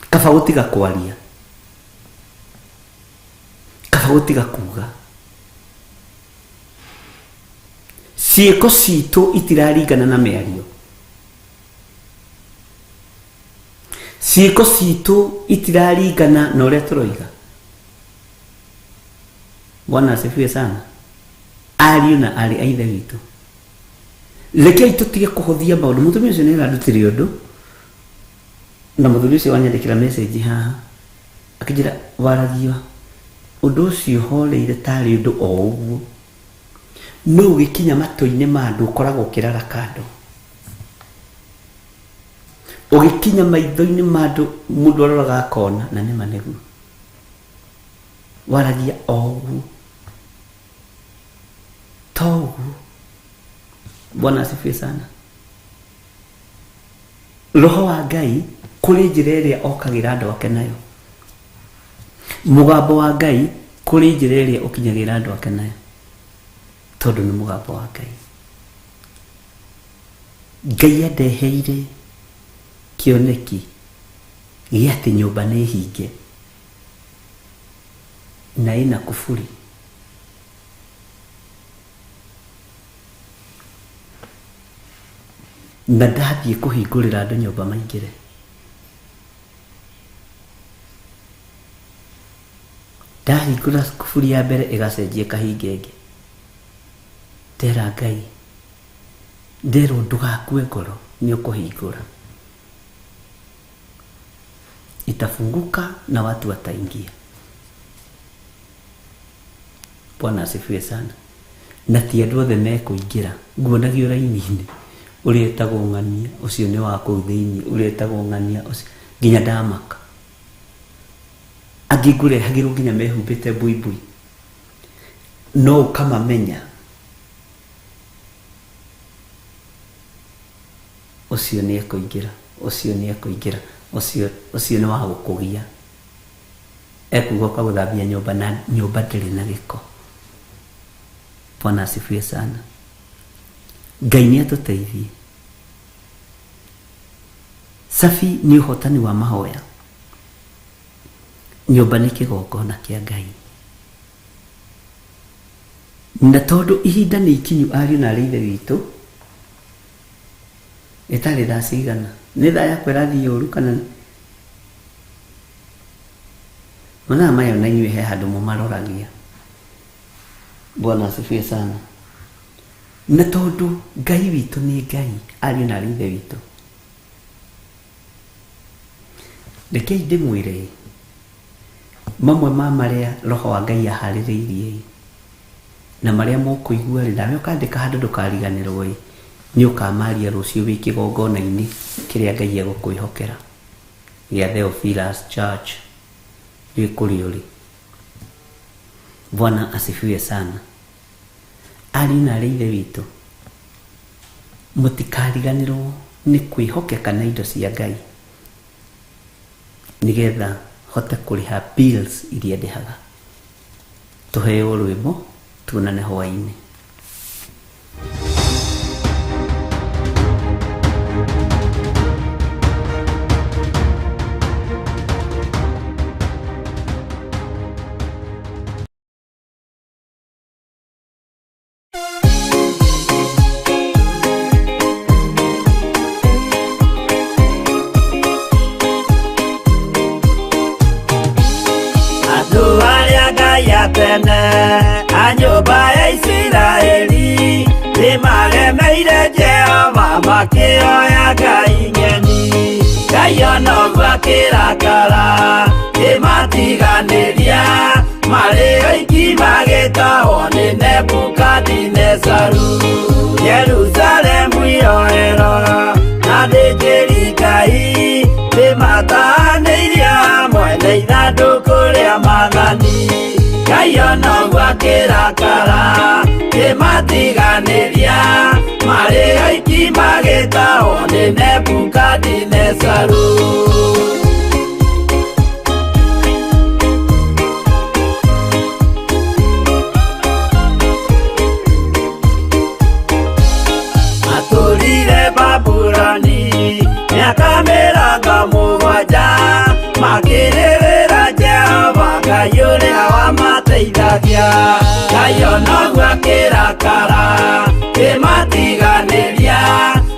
Kaba gũtiga kwaria, kaba gũtiga kuga. Ciĩko citũ itiraringana na mĩario. Ciĩko citũ itiraringana na ũrĩa tũroiga. Bwana asifiwe sana. Ariũ na aarĩ a ithe witũ, rekei tũtige kũhũthia maũndũ. Mũtumia ũcio nĩ arandutire ũndũ, na mũthuri ũcio wanyandĩkĩra message haha akĩnjĩra waragia ũndũ ũcio horeire tarĩ ũndũ o ũguo, no ũgĩkinya matũ-inĩ ma andũ ũkoragwo ũkĩrara kando, ũgĩkinya maitho-inĩ ma andũ mũndũ aroraga akona na nĩma nĩguo waragia o ũguo to ũguo. Bwana asifiwe sana. Roho wa Ngai kũrĩ njĩra ĩrĩa okagĩra andũ ake nayo, mũgambo wa Ngai kũrĩ njĩra ĩrĩa ũkinyagĩra andũ ake nayo, tondũ nĩ mũgambo wa Ngai. Ngai andeheire kĩoneki gĩa atĩ nyũmba nĩ hinge. Na ĩna kuburi. Na ndathiĩ kũhingũrĩra andũ nyũmba maingĩre. Ndahingũra kuburi ya mbere ĩgacenjia ĩkahinga ĩngĩ. Ndera Ngai, nderwo ndũgakue ngoro nĩ ũkũhingũra. Itafunguka na watu wataingia. Bwana asifiwe sana. Na ti andũ othe mekũingĩra. Nguonagio raini-inĩ ũrĩa etagwo ng'ania ũcio nĩ wa kũu thĩinĩ, ũrĩa etagwo ng'ania ũcio nginya ndamaka. Angĩ ngũrehagĩrwo nginya mehumbĩte mbuibui, no ũkamamenya ũcio nĩ ekũingĩra, ũcio nĩ ekũingĩra, ũcio ũcio nĩ wa gũkũgia. Ekuga ũka gũthambia nyũmba na nyũmba ndĩrĩ na gĩko. Bwana asifiwe sana. Ngai nĩ atũteithie. Cabi nĩ ũhotani wa mahoya. Nyũmba nĩ kĩgongona kĩa Ngai. Na tondũ ihinda nĩ ikinyu ariũ na arĩ ithe witũ, ĩtarĩ thaa cigana? Nĩ thaa yakwa ĩrathiĩ ũru kana mathaa maya na inyuĩ he handũ mũmaroragia. Bwana asifiwe sana. Na tondũ Ngai witũ nĩ Ngai, ariũ na arĩ ithe witũ, rekei ndĩmwĩre mamwe ma marĩa roho wa Ngai aharĩrĩirie na marĩa mũkũigua rĩ, nawe ũkandĩka handũ ndũkariganĩrwo ĩ, nĩ ũkamaria rũciũ wĩ kĩgongona-inĩ kĩrĩa Ngai egũkwĩhokera gĩa Theophilus Church wĩ kũrĩa ũrĩ. Bwana asifiwe sana. Ariũ na arĩ ithe witũ, mũtikariganĩrwo nĩ kwĩhokeka na indo cia Ngai nĩgetha hote kũrĩha bills iria ndĩhaga. Tũheo rwĩmbo tuonane hwaĩ-inĩ. Andũ arĩa Ngai a tene a nyũmba ya Isiraeli nĩmaremeire Jehova makĩoya ngai ng'eni. Ngai ona ũguo akĩrakara kĩmatiganĩria marĩ oiki magĩtahwo nĩ Nebukadinezaru. Jerusalemu yoerwo na athĩnjĩri Ngai nĩmatahanĩirio hamwe na ithandũkũ rĩa maathani. Ngai ona ũguo akĩrakara kĩmatiganĩria marĩ oiki magĩtahwo nĩ Nebukadinezaru. Matũrire Babuloni mĩaka mĩrongo mũgwanja makĩrĩrĩra Jehova Ngai ũrĩa wamateithagia. Ngai ona ũguo akĩrakara kĩmatiganĩria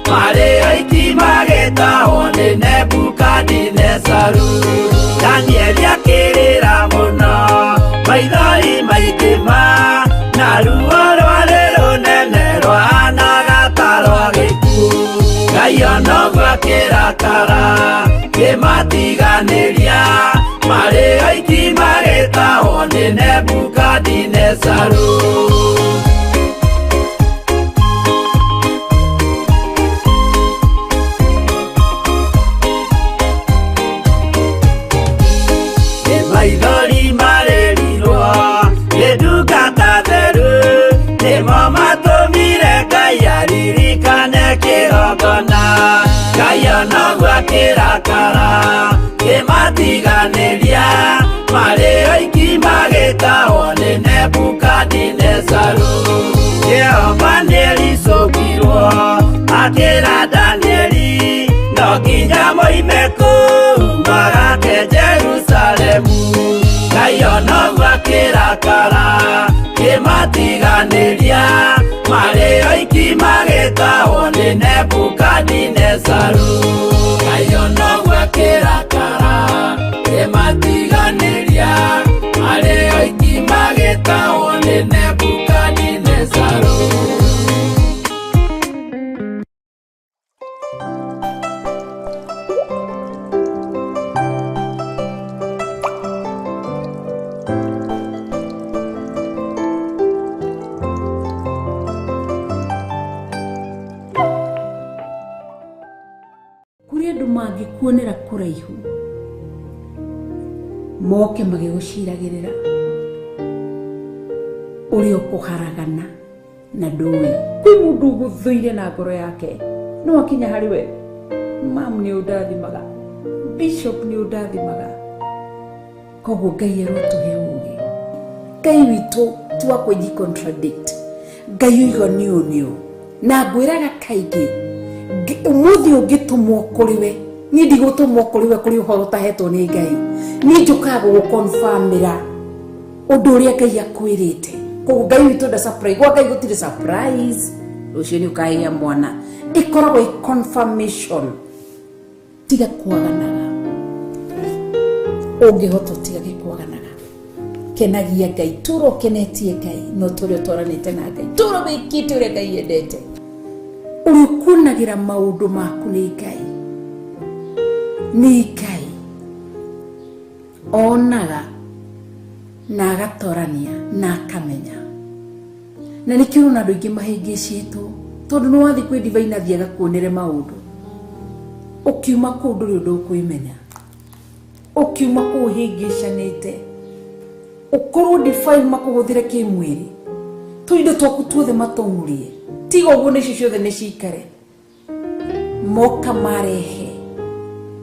marĩ oiki magĩtahwo nĩ Nebukadinezaru. Danieli akĩrĩra mũno maithori maingĩ ma na ruo rwarĩ rũnene rwahanaga ta rwa gĩkuũ. Ngai ona ũguo akĩrakara kĩmatiganĩria marĩ oiki magĩtahwo nĩ Nebukadinezaru. Nĩ maithori marĩrirwo nĩ ndungata theru nĩmo matũmire Ngai aririkane kĩgongona. Ngai ona ũguo akĩrakara kĩmatiganĩria marĩ oiki magĩtahwo nĩ Nebukadinezaru. Jehova nĩericũkirwo akĩra Danieli no nginya moime kũu magake Jerusalemu. Ngai ona ũguo akĩrakara Kĩmatiganĩria marĩ oiki magĩtahwo nĩ Nebukadinezaru. Ngai ona ũguo akĩrakara kĩmatiganĩria marĩ oiki magĩtahwo nĩ Nebukadinezaru. Kũrĩ andũ mangĩkuonera kũraihu moke magĩgũciragĩrĩra ũrĩa ũkũharagana na ndũĩ. Kwĩ mũndũ ũgũthũire na ngoro yake no akinya harĩ we, mam nĩ ũndathimaga, bishop nĩ ũndathimaga. Koguo Ngai arotũhe ũgĩ. Ngai witũ ti wa kwĩji contradict. Ngai ũiga nĩ ũũ nĩ ũũ. Na ngwĩraga kaingĩ ũmũthĩ ũngĩtũmwo kũrĩ we, niĩ ndigũtũmwo kũrĩ we kũrĩ ũhoro ũtahetwo nĩ Ngai. Niĩ njũkaga gũgũconfirmĩra ũndũ ũrĩa Ngai akwĩrĩte. Koguo Ngai witũ nda surprise. Gwa Ngai gũtirĩ surprise. Rũciũ nĩ ũkagĩa mwana. Ĩkoragwo ĩ confirmation. Tiga kwaganaga. Ũngĩhota ũtigage kwaganaga. Kenagia Ngai, tũra ũkenetie Ngai, no tũrĩa ũtwaranĩte na Ngai, tũra wĩkĩte ũrĩa Ngai endete. Ũrĩa ũkuonagĩra maũndũ maku nĩ Ngai. Nĩ Ngai. Onaga na agatorania na akamenya. Na nĩkĩo ũrona andũ aingĩ mahĩngĩcĩtwo, tondũ nĩ wathiĩ kwĩ divine athiĩ agakuonere maũndũ. Ũkiuma kũu ndũrĩ ũndũ ũkwĩmenya. Ũkiuma kũu ũhĩngĩcanĩte. Ũkorwo divine makũhũthĩre kĩmwĩrĩ. Tũindo twaku tuothe matũng'ũrie. Tiga ũguo nĩ icio ciothe nĩ cikare. Moka marehe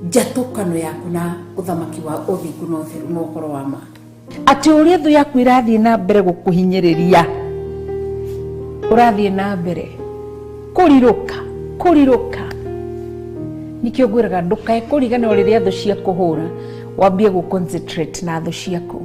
njatũkano yaku na ũthamaki wa ũthingu na ũtheru na ũhoro wa ma. Atĩ ũrĩa thũ yaku ĩrathiĩ na mbere gũkũhinyĩrĩria, ũrathiĩ na mbere kũrirũka kũrirũka. Nĩkĩo ngwĩraga ndũkae kũriganĩrwo rĩrĩa thũ ciakũhũra, wambie gũ concentrate na thũ ciaku.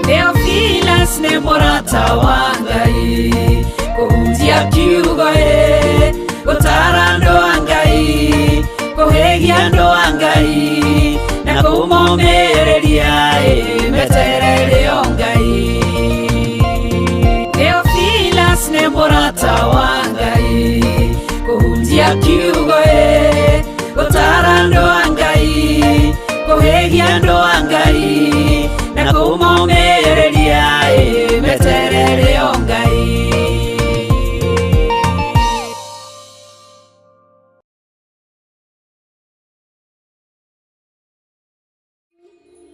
Theophilus nĩ mũrata wa Ngai, kũhunjia kiugo ĩ, gũtara andũ a Ngai, kũhĩgia andũ a Ngai, na kũmomĩrĩria ĩ, meterere o Ngai. Theophilus nĩ mũrata wa Ngai, kũhunjia kiugo ĩ, gũtara andũ a Ngai, kũhĩgia andũ a Ngai,